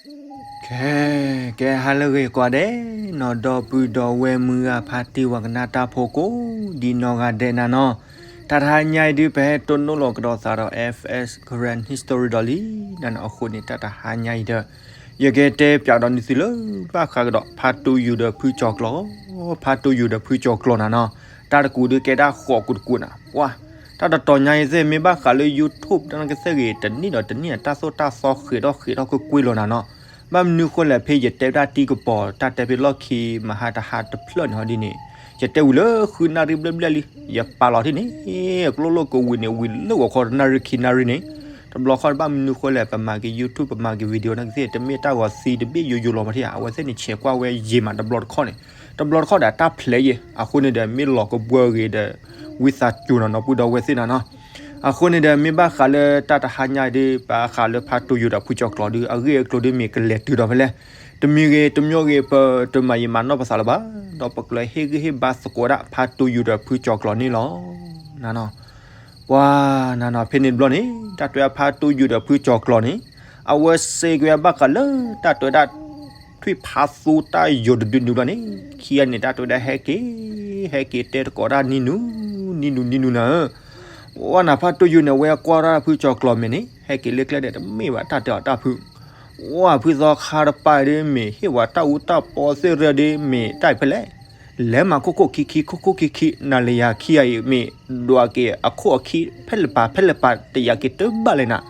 ကဲ ကဲ ဟါလၢအဂ့ၤကိးဂၤဒဲးနီၤ, ဒီပုၢ်ဒီဝဲၢ်မုၢ်ဂၤ ဖါတံၢ်ဝၤကနၣ်တၢ်ဖိကိးဒံနီၢ်ဂၤဒဲးနၤနီၤ, တၢ်တဟါညါအံၤဒုး ပဟဲတိၢ်နီၣ်လီၤကဒီးသးဒီး F S Karen History ဒီးလံနၤနီၤ, အဃိန့ၣ် တၢ်တဟါညါအံၤဒီး ယကတဲပၠးဒီးနသုလၢ ဘၣ်ဃးကဒီးဖါတိၢ်ယူၤဒီးဖုကၠီၤကျီၤ, ဖါတိၢ်ယူၤဒီးဖုကၠီၤကျီၤနၤနီၤ, တၢ်တကူးဒုးကဲတၢ်ဃိးကူးတကူးနၤ, ပှၤ တၢ်တတီၤညါအံၤသ့ၣ် မ့ၢ်ဘၣ်ဃးလၢ YouTube တၢ်ကသ့ၣ်ဂ့ၤ တနံၣ်ဒီးတနံၣ် တၢ်သိၣ်တၢ်သီဃ့ၢ်ထီၣ်ဃ့ၢ်ထီၣ်ကွ့ၢ်ကွ့ၢ်လီၤနၤနီၤ, ဘၣ်မနုၤဃိလဲၣ် ဖဲယတဲဒၣ်တံၤကပီၤ တၢ်တဲဖဲလီၢ်ခံ မဟါတဟါတဖျၢၣ်န့ၣ်ဟီဒ်န့ၣ်, ယတဲဝံၤလၢဃုနၣ်ရံၣ်ဘျဲၣ်ဘျဲၣ်လံ, ယပာ်လီၤထံၣ်န့ၣ်, ကျိၣ်လိၣ်ကဝံၤန့ၣ် ဝံၤလၢဂီၤခီတနၣ်ရံၣ်ခံနၣ်ရံၣ်န့ၣ်, တဘျီခီဘၣ်မနုၤဃိလဲၣ် ပမၤက့ၤ YouTube ပမၤက့ၤ video တၢ်ကသ့ၣ် တမ့ၢ်တၢ်ဂီၤသံတဘ့ၣ်ယိယိလီၤမးထံၣ်ဧါ, အဝဲသ့ၣ်န့ၣ် ဆဲးကွၢ်ဝဲယံာ်မး တဘျီတခီၣ်န့ၣ်, တဘျီတခီၣ်ဒီးတၢ်ဖျဲးယဲၢ်, အဃိန့ၣ်ဒီး မ့ၢ်လီၤကဘှၢဂ့ၤဒီး ဝံသးစူၤနီၤ နီၤပုၢ်ဒီဝဲၢ်သ့ၣ်နၤနီၤ, အဃိန့ၣ်ဒီး မ့ၢ်ဘၣ်ဃးလၢတၢ်တဟါညါအံၤဒုး ဘၣ်ဃးလၢဖါတိၢ်ယူၤဒီးဖုကၠီၤကျီၤဒုး အဂ့ၢ်အကျိၤဒုး မ့ၢ်ကလဲၤတုၤဒီးဖဲလဲၣ်, တမံၤဂ့ၤတမံၤဂ့ၤ ပတမၤယံာ်မၤနီၢ်ပသးလၢၤဘၣ်, ဒီးပကလဲၤဟ့ၣ်ဂံၢ်ဟ့ၣ်ဘါသကိးဒၣ် ဖါတိၢ်ယူၤဒီးဖုကၠီၤကျီၤန့ၣ်လီၤ, နၤနီၤ ပှၤနၤနီၤ ဖဲန့ၣ်တဘျီန့ၣ် တၢ်တဲဖါတိၢ်ယူၤဒီးဖုကၠီၤကျီၤန့ၣ် အဝဲစ့ၢ်ကီးဘၣ်ဃးလၢတၢ်တဲဝဲဒၣ် ထွံၣ်ဖးသူတၢ်ယိာ်တဒုန့ၣ်ဘျီန့ၣ် ခံဂၤန့ၣ် တၢ်တဲဝဲဒၣ်ဟဲက့ၤ ဟဲက့ၤတဲသကိးတၢ်နံၤနုၤ နံၤနုၤ နံၤနုၤနၤဧၢ, ပှၤနၤ ဖါတိၢ်ယူၤန့ၣ် အဝဲကွၢ်ထီၣ်ဖုကၠီၤကျီၤမဲာ်န့ၣ် ဟဲက့ၤလၢကျဲဒီး တမ့ၢ်ဘၣ်တၢ်တဲအီၤတၢ်ဖု ပှၤဖုသီခါတပၤဒ်မ့ၢ်ဟ့ၣ်ဝဲတၢ်အူတၢ်ပီသ့ၣ်ရၢဒ်မ့ၢ်တၢ်အံၤဖဲလဲၣ်, လဲၤမၤခိၣ်ခိၣ်ခံခံ ခိၣ်ခိၣ်ခံခံ နၤလၢယၤခံဂၤအံၤ မ့ၢ်ဒွးက့ၤအခိၣ်အခံဖဲလဲၣ်ပၤဖဲလဲၣ်ပၤ တယာ်က့ၤတဘၣ်လဲၣ်နၤ,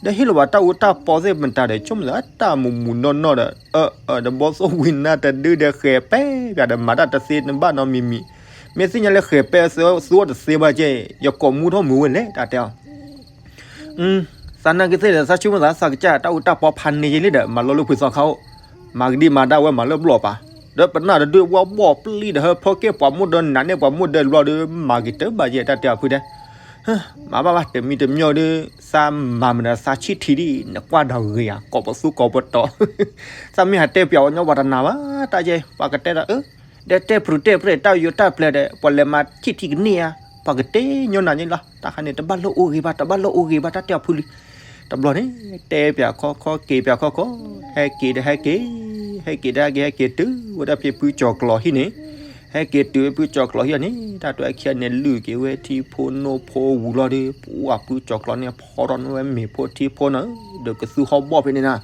ဒီးဟ့ၣ်လီၤဝဲတၢ်အူတၢ်ပီသ့ၣ်မတၤဒီး ဆိကမိၣ်သးတၢ်မူးမူးနီၢ်နီၢ်ဒီး အၢ အၢ ဒီးဘီသိၣ်ဝံၤနၢ်တဒုဒီးဃဲၤပဲာ်ပၠးဒီး မၤတၢ်တသ့တဘၣ်နီတမံၤမံၤ, မ့ၢ်သ့ၣ်ညါလၢဃဲၤပဲာ်သူအီၤတသ့ဘၣ်ကဲ ယကိးမူထီၣ်မုာ်ဝဲလဲၣ် တၢ်တဲအီၤ သးနာ်က့သ့ၣ်ဒီး သးဆိကမိၣ်သး သးကစၢ်တၢ်အူတၢ်ပီဖးန့ၢ်ယဲၢ်လံ ဒီးမၤလိလၢဖုသီခါအိၣ်, မၤကဒံမၤဒၣ်ဝဲမၤလၢဘျီၣ်ပၤ, ဒီးပနၢ်တဒု ဝဲဘီၣ်ပျံၤဒီး ဟၢဖၢက့ၢ်ပှၤမိၢ်ဒီး နးန့ၢ်ပှၤမိၢ်ဒီးတဘျီဒီး မၤက့ၤတဘၣ်ယဲၢ် တၢ်တဲအီၤဖုတဲ, မၤဘၣ်ဘၣ် တမံၤတမံၤဒီး သးမၤမနုၤသးဆံၣ်ထံဒ် နကွၢ်ဒီးဂ့ၤဧါ ကိးပသူကိးပတီၤ, သးမ့ၢ်ဟးတဲပၠးဝဲညီ ပှၤတနာ်ဘၣ် တၢ်ယဲၢ် ပှၤကတဲဒီး အၢ ဒီးတဲပြူၤတဲပြဲၢ်တၢ်ယိာ်တၢ်ပျဲၢ်ဒီး ပှၤလဲၤမၤထံၣ်ထံကန့ၢ်ဧါ, ပှၤကတဲညီနၤန့ၣ်လီၤ, တၢ်ခါန့ၣ် တဘၣ်လိၣ်အိၣ်ဂ့ၤဘၣ် တဘၣ်လိၣ်အိၣ်ဂ့ၤဘၣ် တၢ်တဲအီၤဖုလံ, တဘျီန့ၣ် တဲပၠးခီခီ က့ၤပၠးခီခီ, ဟဲက့ၤဒီးဟဲက့ၤ, ဟဲက့ၤဒီးဟဲက့ၤ ဟဲက့ၤတုၤဝဲဒၣ်ဖဲဖုကၠီၤကျီၤဟံၣ်န့ၣ်, ဟဲက့ၤတုၤဖဲဖုကၠီၤကျီၤဟံၣ်န့ၣ် တၢ်တဲအခံဂၤန့ၣ် လုၢ်က့ၤဝဲထံဖိနိဖိဝံၤလီၤဒီး ပှၤဖုကၠီၤကျီၤန့ၣ် ဖီထီၣ်န့ၢ်ဝဲမ့ၤဖိထံဖိနီၤ ဒီးကသူဟီၣ်ဘီၣ်ဖဲန့ၣ်နၤ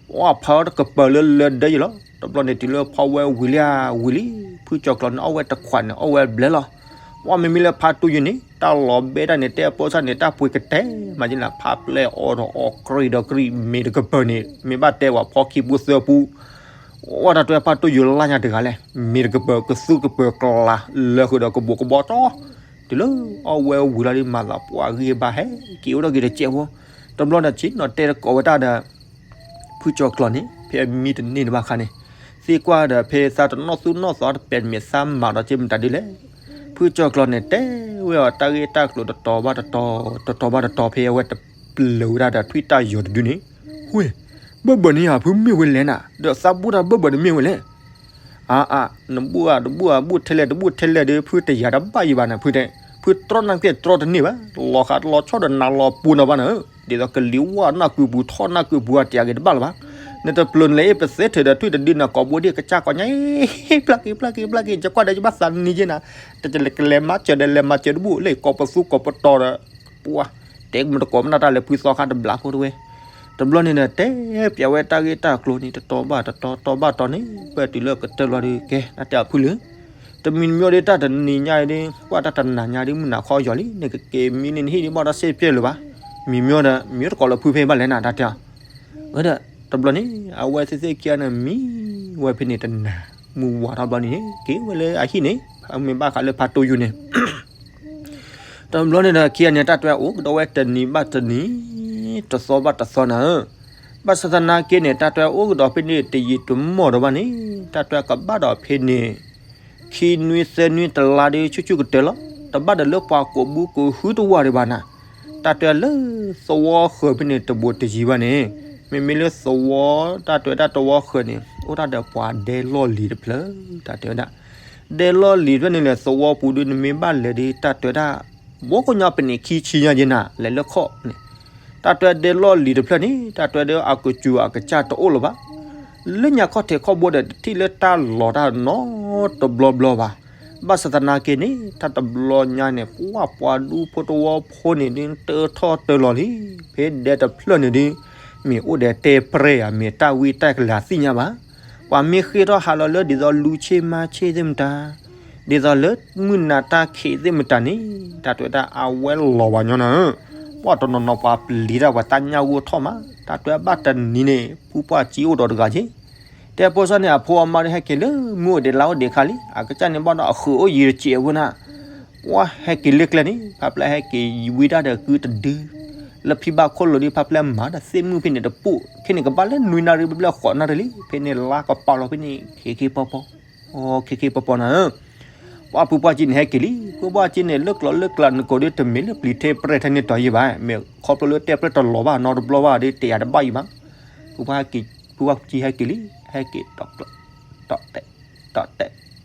ပှၤဖးထီၣ်တကပၤလၢလၢဒၢယဲၢ်လီၤ, တဘျီန့ၣ်တုၤလၢဖီဝဲဝံၤလံဧါ ဝံၤလံ, ဖုကၠီၤကျီၤန့ၣ် အီၣ်ဝဲတခွးန့ၣ် အီၣ်ဝဲဘျဲလီၤ, ပှၤမ့မ့ၢ်လၢဖါတိၢ်ယူၤန့ၣ် တၢ်လီၤဘဲတၢ်န့ၣ် တဲအပိစၢ်န့ၣ် တၢ်ပှ့ၤကတဲမးက့နၤ ဖးပျဲၢ်အီၣ်ဒီးအီၣ်ကြံၢ်ဒီးကြံၢ် မ့ၤတကပၤန့ၣ် မ့ၢ်ဘၣ်တဲဝဲဖီခံပူသၢပူ ဝဲတၢ်တဲဖါတိၢ်ယူၤလၢညါတဂၤလဲၣ်, မ့ၤတကပၤ ကသူကပၤကျါ လၢဃုာ်ဒီးကဘိးကဘီတီ တုၤလၢအီၣ်ဝဲဝံၤလီၤဒီး မၤသးပှၢ်ဂံၢ်ဘါဟဲက့ၤအိၣ်ထီၣ်က့ၤတစဲးဖိ, တဘျီဒီးဆ့ၣ်နီၤတဲသကိးဝဲတၢ်ဒီး ဖုကၠီၤကျီၤန့ၣ် ဖဲအမံတန့ၢ်တဘၣ်ခါန့ၣ် သံကွၢ်ဒီး ဖဲသးတနီၣ်သူၣ်နီၣ်သးတပဲာ်တမ့ၢ် သးမၤဒီးက့မတၤဒ်လဲၣ်, ဖုကၠီၤကျီၤန့ၣ် တဲဝဲအီၤတၢ်ဂ့ၢ်တၢ်ကျိၤတတီၤဘၣ်တတီၤ တတီၤဘၣ်တတီၤ ဖဲအဝဲတပျၢၤဝဲဒၣ်ဒီးထွံၣ်တၢ်ယီၤတဒုန့ၣ်, ဝ့ၢ် ဘၢၣ်ဘၢၣ်န့ၣ်ဧါ ဖုမ့ၢ်ဝဲလဲၣ်နၤ ဒီးသးဘူၣ်တၢ်ဘၢၣ်ဘၢၣ်န့ၣ်မ့ၢ်ဝဲလဲၣ် အါအါ နဘူၣ်အါတဘူၣ်အါ ဘူၣ်ထဲလဲၣ်တဘူၣ်ထဲလဲၣ်ဒီး ဖုတယာ်တဘၣ်ယံၤဘၣ်နၤ ဖုတဲ, ဖုတြီနာ်က့တြီတန့ၢ်ဘၣ်, လီၤဃးလီၤဆီဒီးနၤလီၤပူၤနီၤဘၣ်နၤ, ဒ်သိးကလံၤဝါနၢ်ကုပူၤထီၣ်နၢ်ကုပူၤအတယာ်က့ၤတဘၣ်လၢၤဘၣ်, နတပျၢၤနလဲၤအ့ၣ်ပသဲထၢၣ်ဒီးထွံၣ်တဒုနၤ ကိးဘိဒ်ကစၢ်ကိးညါ, ပျၢ်က့ၤ ပျၢ်က့ၤ ပျၢ်က့ၤ ယကွၢ်ဒီးယဘၣ်သးနံၤယဲၢ်နၤ, တကလဲၤမၤစၢၤဒီးလဲၤမၤစၢၤတဘူၣ် လၢကိးပသူကိးပတီၤဒီး ပှၤ တဲကမတကိးမနၢ်တၢ်လၢဖုသီခါတဘျးဖိတဝဲ, တဘျီန့ၣ်ဒီး တဲပၠးဝဲတၢ်ဂ့ၢ်တၢ်ကျိၤန့ၣ် တတီၤဘၣ်တတီၤ တီၤဘၣ်တီၤန့ၣ် ပတုၤလၢကတၢၢ်လီၤဒီး ကဲ တၢ်တဲအဖုလၢ တမံၤတမံၤဒီး တၢ်တနံၤညါအံၤဒီး ကွၢ်တၢ်တနၤညါဒီး မုၢ်နၤခီယီၤလံ နကက့ၤမံလၢနဟံၣ်ဒ်ဘၣ်တၢ်စ့ၢ်ပျဲၢ်လၢၤဘၣ်, မံမီဒီး မံတကိးလၢဖုဖဲဘၣ်လဲၣ်နၤ တၢ်တဲအီၤ ဝဲဒီး တဘျီန့ၣ် အဝဲသ့ၣ်သ့ၣ်ခံဂၤန့ၣ် မံဝဲဖဲန့ၣ်တနၤ မုၢ်ဝါထီၣ်ဘျီန့ၣ် က့ၤဝဲလၢအဟံၣ်န့ၣ် မ့ၢ်ဘၣ်ဃးလၢဖါတိၢ်ယူၤန့ၣ် တဘျီန့ၣ်ဒီး ခံဂၤန့ၣ် တၢ်တဲအိၣ်ကဒီးဝဲတနံၤဘၣ်တနံၤ တသီဘၣ်တသီနၤဧၢ, ဘၣ်ဆၣ်သနာ်က့န့ၣ် တၢ်တဲအိၣ်ကဒီးဖဲန့ၣ် တယံာ်တမီၢ်ဒီးဘၣ်န့ၣ် တၢ်တဲကဘၣ်ဒီးဖဲန့ၣ် ခံနွံသၢနွံတလါဒီး ဆူၣ်ဆူၣ်ကတၢၢ်လီၤ. တဘၣ်ဒီးလၢပှၤကိးဘုကိးဟုတဝၢ်ဒံးဘၣ်နၤ, တၢ်တဲလၢသဝီဃၢၤဖဲန့ၣ် တဘူးတယံၤဘၣ်န့ၣ်, မ့မ့ၢ်လၢသဝီ တၢ်တဲဝဲဒၣ်သဝီဃၢၤန့ၣ် အိၣ်ဒၣ်ဒီးပှၤဒဲလီၢ်လံၤတဖျၢၣ်, တၢ်တဲဝဲဒၣ် ဒဲလီၢ်လံၤဖဲန့ၣ်လဲၣ် သဝီပူၤဒီး နမ့ၢ်ဘၣ်လဲၤဒီး တၢ်တဲဝဲဒၣ် ဘီကညီပန့ၣ်ခံဆံညါယဲၢ်နၤ လဲၤလၢခီၣ်န့ၣ်, တ တၢ်တွဲဒဲလီၢ်လံၤတဖျၢၣ်န့ၣ် တၢ်တွဲဒၢအကစူၤအကစၢ်တအိၣ်လၢၤဘၣ်. လၢညါခီၣ်ထံးခီၣ်ဘိဒီး တထံၣ်လၢတၢ်လီၤတၢ်နီတဘျီဘျီဘၣ်. ဘၣ်ဆၣ်သနာ်က့န့ၣ် တၢ်တဘျီညါန့ၣ် ပှၤပှၤဒူဖိတဝီဖိန့ၣ်ဒုး တၢထီၣ်တၢလီၤလံ. ဖဲဒဲတဖျၢၣ်န့ၣ်ဒုး မ့ၢ်အိၣ်ဒီးတဲပြဲၢ်ဧါ မ့ၢ်တၢ်ဝံတၢ်ကလၤသ့ၣ်ညါဘၣ်. ပှၤမ့ၢ်ဃ့ထီၣ်ဟးလီၤလၢဒ်သိးလူၤဆ့မၤဆ့သ့ၣ်မတၤ ဒ်သိးလၢမုၢ်နၤတၢ်ခံးသ့ၣ်မတၤန့ၣ် တၢ်တွဲဒၣ်အဝဲလီၤဘၣ်ညီနၤဧၢ. ပှၤတနီၤနီၤပှၤပျံၤတၢ်ပှၤတၢ်ညၣ်ဂိၢ်ထီၣ်မး တၢ်တွဲဘၣ်တနံၤန့ၣ် ဖုပှၢ်ကၠံအိၣ်ဒီးတဂၤက့ၤ. တဲဖိစီန့ၣ် အဖိအမါဒီးဟဲက့ၤလၢမုၢ်အိၣ်ဒံးလါအိၣ်ဒံးခါလံ အကစၢ်န့ၣ်ဘၣ်ဒီး အဃုာ်အိၣ်ယံၤတစဲးဝဲနၤ ပှၤဟဲက့ၤလၢကျဲန့ၣ် ဖါပျဲၢ်ဟဲက့ၤဝံတၢ်ဒီးကုတဒု လၢဖံဘၣ်ခိၣ်လိၤဒုး ဖါပျဲၢ်မၤဒီးသ့ၣ်မုၢ်ဖဲန့ၣ်တပူၤ ခဲန့ၣ်ကဘၣ်လၢနွံနၣ်ရံၣ်ဘျဲၣ်ဃိးနၣ်ရံၣ်လံ ဖဲန့ၣ်လါကပီၤလီၤဖဲန့ၣ် ခ့ခ့ပီပီ ခ့ခ့ပီပီနၤဧၢ. ပှၤဖုပှၢ်ကၠံန့ၣ်ဟဲက့ၤလံ ဖုပှၢ်ကၠံန့ၣ် လၢကျိၤလၢကျါနကိးဒုးတမ့ၢ်လၢပျံၤထဲပြဲၢ်ထဲန့ၣ်တီၤယံၤဘၣ် မ့ၢ်ခီဖျိလၢတဲပြဲၢ်တလီၤဘၣ်နီတဘျီဘၣ်ဒီး တယာ်တဘၣ်ယံၤဘၣ်. ဖုပှၢ်ကၠံဟဲက့ၤလံ ဟဲက့ၤတီၤကျၢၤ တီၤတဲာ် တီၤတဲာ်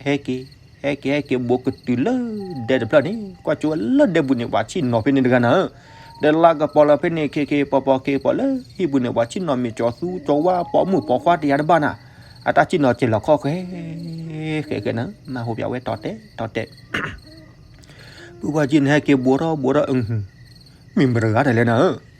ဟဲက့ၤ ဟဲက့ၤ ဟဲက့ၤ ဘူးကတုၤလၢဒဲတဖျၢၣ်န့ၣ် ကွၢ်ကၠိဝဲလၢဒဲပူၤန့ၣ် ပှၤဆ့ၣ်နီၤဖဲန့ၣ်တဂၤနၤဧၢ. ဒီးလါကပီၤလီၤဖဲန့ၣ် ခ့ခ့ပီပီခ့ပီလၢဟံၣ်ပူၤန့ၣ် ပှၤဆ့ၣ်နီၤမ့ၢ်ကၠီၤသူကၠီၤဝါ ပိာ်မုၣ်ပိာ်ခွါတယာ်တဘၣ်နၤ အတၢ်ဆ့ၣ်နီၤစဲၤလီၤခီၣ်ဃဲ ဃဲဃဲနၤ မၤဟူးပၠးဝဲတီၤတဲာ် တီၤတဲာ် ဖုပှၢ်ကၠံန့ၣ်ဟဲက့ၤဘူးထီၣ်ဘူးထီၣ် အ မ့ၢ်မတၤတဂၤတလဲၣ်နၤဧၢ.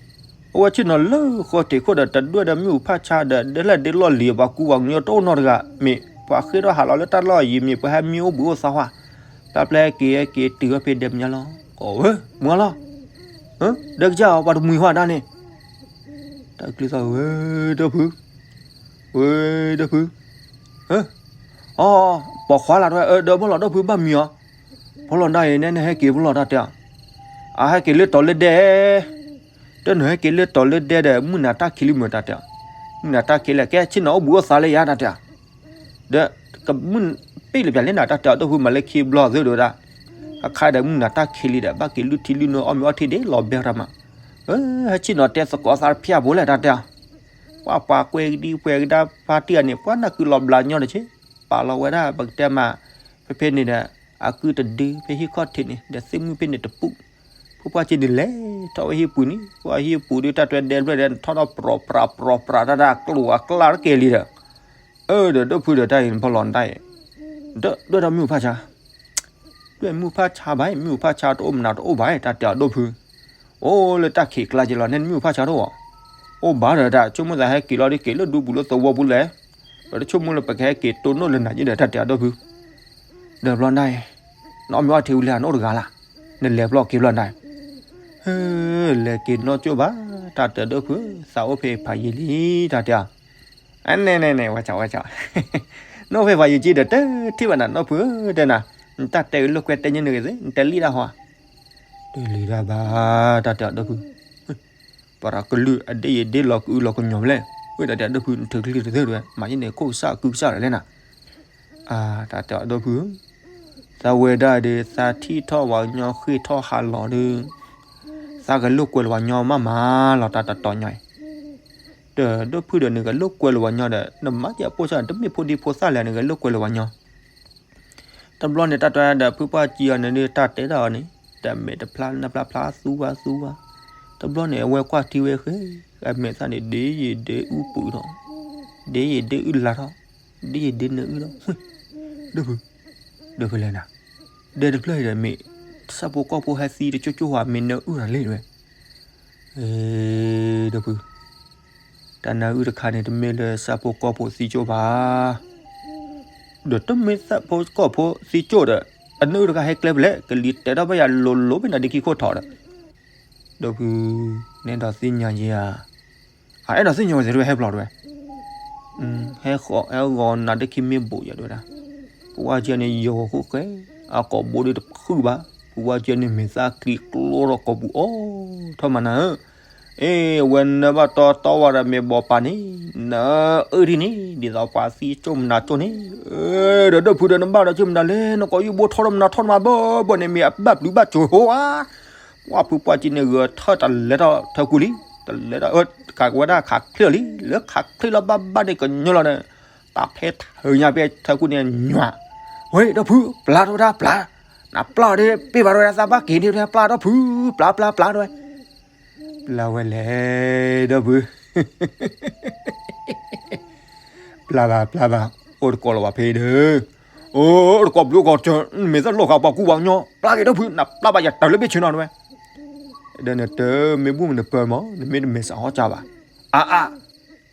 အဝဲဆ့ၣ်နီၤလၢဃီတ့ၢ်ခိၣ်ဒီး တဒွဲၣ်ဒီးမ့ၣ်အူဖးဆါဒီး ဒဲလဲၣ်ဒ့လီၢ်လံၤ ပှၤကူပှၤကညီတအိၣ်နီတဂၤ မ့ၢ်ပှၤဃ့ထီၣ်ဟးလီၤလၢတၢ်လီၢ်အယံၤ မ့ၢ်ပှၤဟဲမံအိၣ်ဘှံးအိၣ်သါဝဲ တၢ်ပျဲဟဲက့ၤဟဲက့ၤတုၤဝဲဖဲဒဲမဲာ်ညါလီၤ ကိးဝဲ မုၢ်အီလီၤ ဒီးကစၢ်အီၤ ပှၤတမှံၤဟီဒၣ်န့ၣ် တၢ်ကလုၢ်သီၣ်ဝဲ ဒီဖု ဝဲ ဒီဖု အ ပိာ်ခွါလၢတဝဲ ဒီးဖီလီၤဒီဖုဘၣ်မံၤအီၤ ဖီလီၤဒၣ်အံၤ နဲနဟဲက့ၤဖီလီၤတၢ်တဲအီၤ အဟဲက့ၤလၢတီၤလၢဒဲ တၢ်နဟဲက့ၤလၢတီၤလၢဒဲဒီး မုၢ်နၤတၢ်ခံးလံမုၢ်တၢ်တဲအီၤ မုၢ်နၤတၢ်ခံးလံ ကဲဆ့ၣ်နီၤအိၣ်ဘှံးအိၣ်သါလၢယၤတၢ်တဲအီၤ ဒီး ကမုၢ်ပ့ၢ်လၢပျၢၤလၢနၤတၢ်တဲအီၤ ဒီဖုမၤလၢခံဘျီသုဒိၣ်ဒၣ် အခါဒီးမုၢ်နၤတၢ်ခံးလံဒီး ဘၣ်က့ၤလုၢ်ထံလုၢ်နိအီၣ်မ့ၤအီထံဒ်လီၤဘဲရၣ်မး ဟဲဆ့ၣ်နီၤတဲသကိးသးတဖၠၣ်ဘိလဲၣ်တၢ်တဲအီၤ ပှၤပှၤကွဲကဒံကွဲကဒါဖါတံၢ်အန့ၣ် ပှၤနၢ်ကုလီၤဘျးညီတဆ့ ပာ်လီၤဝဲဒၣ် ပကတဲမး ဖဲဖဲန့ၣ်ဒီး အကုတဒု ဖဲဟံၣ်ခီၣ်ထံးန့ၣ် ဒီးသ့ၣ်မုၢ်ဖဲန့ၣ်တပူၤ ဖုပှၢ်ကၠံန့ၣ်လဲၤထီၣ်ဝဲဟံၣ်ပူၤန့ၣ် ပှၤဟံၣ်ပူၤဒုးတၢ်တွဲဒဲတဖျၢၣ်ဒီး ထီၣ်ထီၣ်ပြီၤပြးပြီၤပြးတၢ်တၢ်ကျိၤအကျါတကဲလံဒီး အၢ ဒီးဒိၣ်ဖုဒီးတၢ်အံၤနဖီလီၤနတၢ်အံၤ ဒွဲၣ်မုၢ်ဖးဆါ ဒွဲၣ်မုၢ်ဖးဆါဘၣ် မုၢ်ဖးဆါတအိၣ်မနုၤတအိၣ်ဘၣ် တၢ်တဲအီၤဒိၣ်ဖု အိၣ်လၢတၢ်ခံးကျါက့လီၤ နဲနမုၢ်ဖးဆါတအိၣ် အိၣ်ဘၣ်ဒီးတၢ် ဆိကမိၣ်သးဟဲက့ၤလီၤဒုးက့ၤလၢဒူပူၤလၢသဝီပူၤလဲၣ် ဒီးတဆိကမိၣ်လၢပကဟဲက့ၤတိၢ်နီၣ်လၢနၤယ့ဒီးတၢ်တဲအီၤဒိၣ်ဖု ဒီးဘျီနၤအံၤ နအီၣ်မ့ၤအီထံဝံၤလံ နအိၣ်တဂၤလၢ် နလဲၤဖျီက့ၤဘျီနၤအံၤ ဟဲလဲၤက့ၤနီၣ်ကၠိဘၣ် တၢ်တဲဒိၣ်ဖု သးအိၣ်ဖဲဖးယံာ်လံ တၢ်တဲအီၤ အနဲန့န့ ဝဲဆၣ်ဝဲဆၣ် နအိၣ်ဖဲဖးယံာ်က့ဒီး တထံၣ်ဘၣ်နၤနီၢ်ဖုဧၢ တဲနၤ နတၢ်တဲဝဲလိာ်ကွဲတဲညါန့ၣ်ဂ့ၤသ့ နတဲလံတၢ်ဟီဧါ တလံတၢ်ဘၣ် တၢ်တဲအီၤဒိၣ်ဖု ပှၤဒီးကလုၢ်အဒ့ယဒ့လီၤကအုလီၤကညီၤဖဲလဲၣ် ဝဲတၢ်တဲအီၤဒိၣ်ဖု နထုးကလုၢ်တသ့တဝဲ မၤယဲန့ၣ် ခိၣ်ကစၢ်ကုကစၢ်ဒီးလဲၣ်နၤ အ တၢ်တဲအီၤဒိၣ်ဖု သးဝဲဒၣ်ဒီး သးထံၣ်ထီၣ်ပှၤကညီဃ့ၢ်ထီၣ်ဟးလီၤဒီး သးကလိာ်ကွဲလၢပှၤညီမးမးလီၤ တၢ်တတီၤညါအံၤ ဒီးဒိၣ်ဖုဒီးနကလိာ်ကွဲလၢပှၤညီဒီး နမၤယဲပိၢ်စၢ်န့ၣ် တမ့ၢ်ဖိဒံဖိသၣ်လဲၣ် နကလိာ်ကွဲလၢပှၤညီ တဘျီန့ၣ် တၢ်တဲဒီးဖုပှၢ်ကၠံအီၤန့ၣ်ဒုး တၢ်တဲဒၣ်အီၤန့ၣ် တမ့ၢ်တဖျါနဖျါဖျါသူဝါသူဝါ တဘျီန့ၣ် အဝဲကွၢ်ထံဝဲဃဲ အမဲာ်သၣ်န့ၣ် ဒ့ယဒ့အုၣ်ပူၤထီၣ် ဒ့ယဒ့အုၣ်လါထီၣ် ဒ့ယဒ့နအုၣ်ထီၣ် ဒိၣ်ဖု ဒိၣ်ဖုလဲၣ်နၤ ဒဲတဖျၢၣ်အံၤဒီးမ့ၢ် ဆၣ်ဖိကီၢ်ဖိဟဲသံတကၠိကၠိဧါ မ့ၢ်နအုၣ်တၢ်လဲၣ်တဝဲ ဒိၣ်ဖု တၢ်နၢအုၣ်တခါန့ၣ် တမ့ၢ်လၢဆၣ်ဖိကီၢ်ဖိသံကၠိဘၣ် ဒီးတမ့ၢ်ဆၣ်ဖိကီၢ်ဖိသံကၠိဒီး အနၢအုၣ်တခါဟဲကျဲဖဲလဲၣ် ကလံၤတဲထီၣ်ဘၣ်ယၤလိၤလိၤဖဲနၤဒ့ခံခိၣ်ထီၣ်ဒီး ဒိၣ်ဖု နအဲၣ်ဒိးသ့ၣ်ညါယဲဧါ အအဲၣ်ဒိးသ့ၣ်ညါဝဲသ့ၣ်တဝဲဟဲဖျိးတဝဲ ဟဲဃီးဟဲဂီၤနၤဒ့ခံမ့ၢ်ဘိးယၤတဝဲဒၣ် ပဝါကၠဲန့ၣ်ယီၤဃိဃဲ အကိာ်ဘိဒုးတခုၣ်ဘၣ် ပဝါကၠဲန့ၣ်မ့ၢ်သးကျံးကျိထီၣ်ကိာ်ပူၤအီၤ ထီၣ်မၤနၤဧၢ အ့ ဝဲနဘၣ်တီတီဝဲဒီးမ့ၢ်ဘီးပာ်န့ၣ် နအုၣ်ဒ်န့ၣ် ဒ်သိးပှၤသံကၠိမနၤကၠိန့ၣ် ဒီးဒိၣ်ဖုဒီးနဘၣ်ဒီးကၠိမနၤလဲၣ် နကိးယုၢ်ဘိထီၣ်ဒီးမနၤထီၣ်မၤဘၣ်ဘၣ်န့ၣ် မ့ၢ်အဘၣ်ပျုၤဘၣ်စိၤဟိဧါ ပှၢ်ဖုပှၢ်ကၠံန့ၣ် ဂဲၤထၢၣ်တလဲၤထီၣ်ထၢကူလံ တလဲၤထီၣ် ကးဝဲဒၣ်ခးချ့လံ လၢခးချ့လီၤဘၣ်ဘၣ်န့ၣ်ကညီလီၤန့ၣ် တၢ်ဖဲထၢညါဖဲထၢကူန့ၣ်ညွၤ ဝဲဒီးဖု ပျၢ်ထီၣ်ဝဲဒၣ်ပျၢ် နပျၢ်ဒီး ပ့ၢ်ဘၣ်ထီၣ်ဝဲဒၣ်သးဘၣ်က့ၤန့ၣ် ပျၢ်ဒီးဖု ပျၢ်ပျၢ်ပျၢ်တဝဲ ပျၢ်ဝဲလဲၣ် ဒီပုၢ်, ပျၢ်ဘၣ် ပျၢ်ဘၣ်, အိၣ်တကိးလၢၤဘၣ်ဖဲဒီး, အိၣ်တကိးဘျုးကီၢ်တၢၢ်, နမ့ၢ်သ့ၣ်လိၣ်ဃာ်ပှၤကူပှၤကညီ, ပျၢ်က့ၤ ဒီပုၢ်, နပျၢ်ဘၣ်ယၤတၢ်လၢဘ့ၣ်ဆ့နီၤတဝဲ, ဒီးနတမ့ၢ်ဘူၣ်မ့ၢ်နပၢၤမး, နမ့ၢ်တမဲာ်ဆှးဟီၣ်စၢ်ဘၣ်, အါအါ,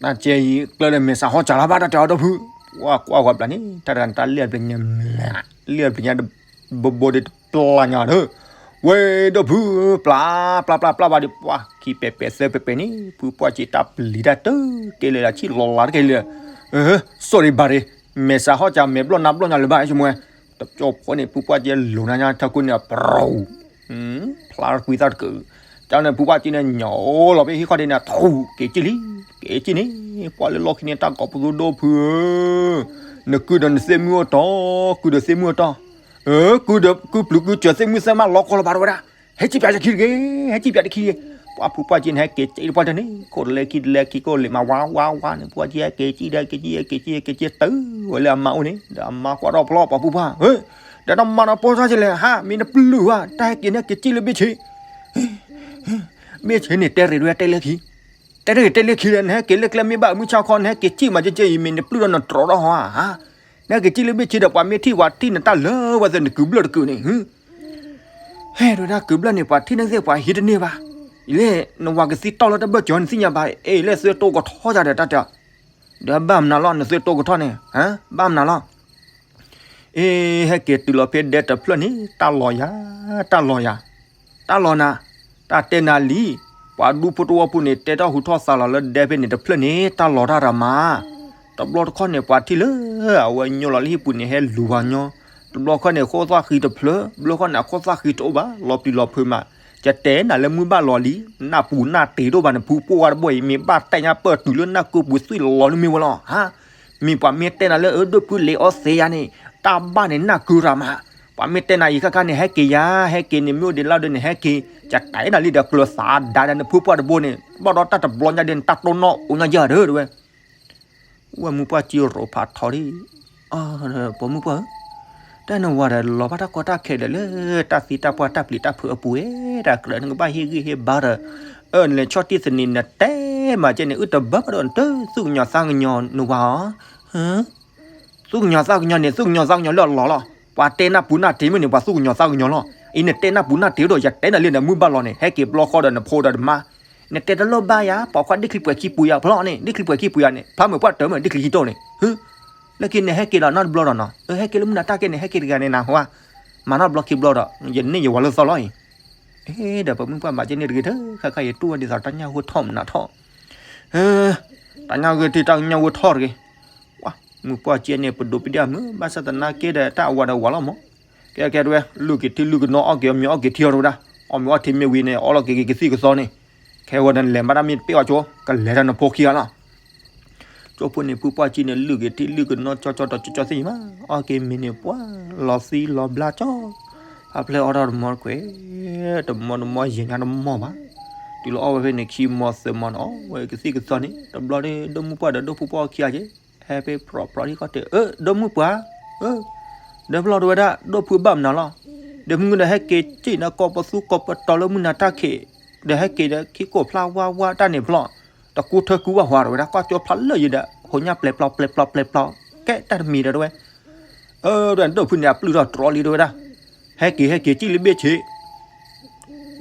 နကဲယံၤကျၢၢ်ဒီးမဲာ်ဆှးဟီၣ်စၢ်လၢၤဘၣ်တၢ်တဲအီၤ ဒီပုၢ်, ကွၢ်ကွၢ်ကွၢ်ပျၢ်န့ၣ် တၢ်တဂၤန့ၣ် တၢ်လၢအပျ့ၤညါ, လၢအပျ့ၤညါ, ဘိဘိဒ်တပျၢ်ညါဒီး, ဝဲ ဒီပုၢ်, ပျၢ်, ပျၢ်ပျၢ်ပျၢ်ဘၣ်ဒီး ပှၢ်ခံပဲာ်ပဲာ်သၢပဲာ်ပဲာ်န့ၣ် ဖုပှၢ်က့တၢ်ပျံၤတၢ်တကဲလၢာ်လၢဆံၣ်လီၤလးတကဲလၢာ်, စိၣ်ရံဘၣ်ရံ, မဲာ်ဆှးဟီၣ်စၢ် မဲာ်ဘျီၣ်နါဘျီၣ်ညါလၢၤဘၣ် ဆိကမိၣ်ဝဲ, တကၠီဖီန့ၣ် ဖုပှၢ်က့လိၤနါညါထၢခိၣ်န့ၣ် ပြူၤ ဖျါကွံာ်သၣ်တကုာ်, ကန့ၣ် ဖုပှၢ်က့န့ၣ် ညီလီၤဖဲဟံၣ်ခီၣ်ဒ့န့ၣ် ထူၣ်က့ၤကံၣ်လံ, က့ၤကံၣ်န့ၣ်, ပှၢ်လၢလီၢ်ခံန့ၣ် တၢ်ကိးပသူဒိၣ်ဖုဧၢ, နကုၢ်ဒီးနသ့ၣ်မုၣ်အိၣ်တီ, ကုၢ်ဒီးသ့ၣ်မုၣ်အိၣ်တီ, ကုၢ်ဒီးကုၢ်ပျုၤကုၢ်စၢၤသ့ၣ်မုၣ်သ့ၣ်မးလီၤကီလီၤဘၣ်တဝဲဒၣ်, ဟဲကံၣ်ပၠးတခံတဂ့ၤ, ဟဲကံၣ်ပၠးတခံတဂ့ၤ, ပှၢ်ဖုပှၢ်က့န့ၣ် ဟဲက့ၤကံၣ်တပှၢ်တၢၢ်န့ၣ် ခိၣ်တလဲခံတလဲခံ ခိၣ်လံာ်မးဝါဝါဝါန့ၣ် ဖုပှၢ်က့ဟဲက့ၤကံၣ်ဒီး က့ၤကံၣ် ဟဲက့ၤကံၣ် ဟဲက့ၤကံၣ်တုၤဝဲလၢအမါအိၣ်န့ၣ် ဒီးအမါကွၢ်ထီၣ်ဖျီ ပှၢ်ဖုပှၢ်ဧၢ, ဒီးတၢ်မၤနၤပိၢ်စၢ်ကလဲၣ် ဟါ မ့ၢ်နပျုၢ်ဧါ, တၢ်ဟဲက့ၤန့ၣ် ဟဲက့ၤကံၣ်လၢဘ့ၣ်ဆ့ ဘ့ၣ်ဆ့န့ၣ် တဲရ့ၣ်တဝဲတဲလၢခံ, တဲရ့ၣ်တဲလၢခံဒီး နဟဲက့ၤလၢကျဲမ့ၢ်ဘၣ်မုၢ်ဆါခီ နဟဲက့ၤကံၣ်မးကဲကဲအံၤ မ့ၢ်နပျုၢ်ဒီးနတြီၤထီၣ်ဟီဧါ, နဟဲက့ၤကံၣ်လၢဘ့ၣ်ဆ့ဒီး ပှၤမ့ၢ်ထံၣ်ပှၤထံၣ်နတၢ်လၢဝဲသ့ၣ် နကုၢ်ဘျၢၣ်တကုာ်န့ၣ်, ဟဲ တဝဲဒၣ်ကုၢ်ဘျၢၣ်န့ၣ် ပှၤထံၣ်န့ၢ်သ့ၣ် ပှၤဟံးတန့ၢ်ဘၣ်, အံၤလဲၣ် နဝၤကသံတီၢ်လၢတဘၢၣ်စၢၤ နသ့ၣ်ညါဘၣ်, အံၤလဲၣ် သုတိၢ်ကထီယၤဒီးတၢ်တဲ ဒီးဘၣ်မနုၤလီၤ နသုတိၢ်ကထီန့ၣ်, ဘၣ်မနုၤလီၤ အ့ ဟဲက့ၤတုၤလီၤဖဲဒဲတဖျၢၣ်န့ၣ် တၢ်လီၤယၤ, တၢ်လီၤယၤ, တၢ်လီၤနၤ, တၢ်တဲနၤလံ, ပှၤဒူဖိတဝီဖိန့ၣ် တဲထီၣ်ဟူထီၣ်သးလီၤလၢဒဲဖဲန့ၣ်တဖျၢၣ်န့ၣ် တၢ်လီၤတၢ်ရၤမး, တဘျီတခီၣ်န့ၣ် ပှၤထံၣ်လၢ အဝဲညိလီၤလၢဟံၣ်ပူၤန့ၣ် ဟဲလူၤပှၤညီ, တဘျီခီၣ်န့ၣ် ခိၣ်သၣ်ဃံတဖျၢၣ်, ဘျီခီၣ်န့ၣ် အခိၣ်သၣ်ဃံတအိၣ်ဘၣ်, လီၤပျံၤလီၤဖုးမး, ယတဲနၤလၢမုၢ်ဘၣ်လီၤလံ, နၢ်ပူၤနၢ်တ့ၤတအိၣ်ဘၣ်, နဖုပှၢ်တဘီအံၤ မ့ၢ်ဘၣ်တဲညါပၢၢ်တုၤလၢနၢ်ကုၢ်ပူၤသွံၣ်လီၤနမ့ၢ်ဝဲလီၤ, ဟါ မ့ၢ်ပှၤမ့ၢ်တဲနၤလၢ အၢ ဒိၣ်ဖုလဲၤအီသ့ယၤန့ၣ် တၢ်ဘၣ်န့ၣ်နၢ်ကုၢ်ရၤမး, ပှၤမ့ၢ်တဲနၤအံၤခါခါန့ၣ် ဟဲက့ၤယၤ, ဟဲက့ၤန့ၣ် မ့ၢ်အိၣ်ဒံးလၢဒၢးန့ၣ် ဟဲက့ၤ, ယတဲနၤလံဒီးကျၢၤသးဒါဒီးနဖုပှၢ်တဘိန့ၣ် ဘၣ်ဒီးတၢ်တဘျီညါဒီး နတၢ်တိၢ်နီၣ်အိၣ်ညါယၤဒီး တဝဲ ဝဲမုၢ်ပှၢ်ကံရိးဖးထီလံ, ပိာ်မုၣ်ပှၢ်ဧၢ, တၢ်နဝၤဒီးလီၤဘၣ်တၢ်ကီတၢ်ခဲဒီးလၢ တၢ်သံတၢ်ပှၢ်တၢ်ပျံၤတၢ်ဖုးအပူၤဝဲ, တၢ်ကြၢးနကဘၣ်ဟ့ၣ်ဂံၢ်ဟ့ၣ်ဘါဒီး, အၢ နလဲၤဆီၣ်တံၢ်သန့ၤ နတဲမၤကဲန့ၣ် အုၣ်တဘၣ်ဘၣ်ဒီး နတသူၣ်ကညီၤသးကညီၤနဝၤဧၢ, သူၣ်ကညီၤသးကညီၤန့ၣ် သူၣ်ကညီၤသးကညီၤလၢအလီၢ်လီၤ, ပှၤတဲနၢ်ပူၤနၢ်တ့ၤမ့ၢ်န့ၣ် ပှၤသူၣ်ကညီၤသးကညီၤလီၤ, အံၤနတဲနၢ်ပူၤနၢ်တ့ၤဒီး ယတဲနၤလံဒီး မုၢ်ဘၣ်လီၤန့ၣ် ဟဲက့ၤဘျီဃီဒီးနဖိဒီးနမါ နတဲတလိၣ်ဘၣ်ယၤ, ပိာ်ခွါဒ့ချံပှဲၤခံပူၤယၤဖျီၣ်န့ၣ် ဒ့ချံပှဲၤခံပူၤယၤန့ၣ် ဖျါမုၢ်ပှၢ်တၢၢ်မုၢ် ဒ့ချံခံတိၢ်န့ၣ်, လၢခံန့ၣ်ဟဲက့ၤဒီးနီတဘျီဒီးနီၤ, ဟဲက့ၤလၢမုၢ်နၤတၢ်ကဲန့ၣ် ဟဲက့ၤတဂၤန့ၣ်နဟါ, မၤနီတဘျီခံဘျီဒီး ယန့ၢ်ယဝၤလၢသီလီၤအံၤ, အ့ ဒီးပမုၢ်ပှၢ်မၤကဲန့ၣ်တဂ့ၤ တခါခါယတူၢ်ဝဲဒ်သိးတၢ်ညၣ်ဂိၢ်ထီၣ်မနုၤထီၣ် တၢ်ညၣ်ဂ့ၤထံၣ်တၢ်ညၣ်ဂိၢ်ထီၣ်တဂ့ၤ, မုၢ်ပှၢ်ကဲန့ၣ် ပဒိးပဒံအမုၢ် ဘၣ်ဆၣ်သနာ်က့ဒီး တၢ်အဝၤဒီးဝၤလီၤမး, ကဲကဲတဝဲ လုၢ်က့ၤထံလုၢ်ကနီ အီၣ်က့ၤအီၣ်မ့ၤအီၣ်က့ၤထံအီၤတဝဲဒၣ်, အီၣ်မ့ၤအီၣ်ထံမ့ၢ်ဝံၤန့ၣ် အီၣ်လီၤက့ၤက့ၤကသံၣ်ကသီန့ၣ်, ခဲဝဲဒီးနလဲၤဘၣ်တၢ်မ့ၢ်တပ့ၢ်အီၤကၠိ ကလဲၤတၢ်နဖိခံဂၤလီၤ ကၠိဖိန့ၣ် ဖုပှၢ်ကံန့ၣ် လုၢ်က့ၤထံလုၢ်ကနီ ကၠီကၠီဒီးကၠီကၠီသ့ၣ်ယံၤမး, အီၣ်က့ၤမ့ၤန့ၣ် ပှၢ်လီၤသံလီၤဘျါကၠီ, ဖါဖျဲၣ်အီၣ်ထီၣ်တမီတကွဲး, တမီတမီယဲၢ်ညါတမီဘၣ်, တုၤလီၤအီၣ်ဝဲဖဲန့ၣ် ခံမီသၢမီန့ၣ် အီၣ်ဝဲကသံၣ်ကသီန့ၣ် တဘျီဒီး ဒိၣ်မုၢ်ပှၢ်ဒီးဒိၣ်ဖုပှၢ်ခံဂၤက့ၤ, ဟဲဖဲဖြီဖြီထံကီၢ်တဲ အၢ ဒိၣ်မုၢ်ပှၢ်, အၢ ဒီးဖျီၣ်တဝဲဒၣ် ဒိၣ်ဖုဘၣ်မနုၤလီၤ, ဒီးမုၢ်ဒီးဟဲက့ၤစံၣ်န့ၣ် ကိးပသူကိးပတီၤလၢမုၢ်နၤတၢ်ခံး, ဒီးဟဲက့ၤဒီးခံကိးဖျါဝါဝါတၢ်န့ၣ်ဖျီၣ်, တကူထၢကူဘၣ်ဟွါတဝဲဒၣ် ကွၢ်ကၠိဖျါလၢယံၤဒီး ဟိးညါပျဲၤပျီပျဲၤပျီပျဲၤပျီ, ကဲတၢ်တမံၤဒီးတဝဲ, အၢ ဒီးဒိၣ်ဖုန့ၣ် အပျုၢ်ထီၣ်တြီလံတဝဲဒၣ်, ဟဲက့ၤဟဲက့ၤစံၣ်လၢဘ့ၣ်ဆ့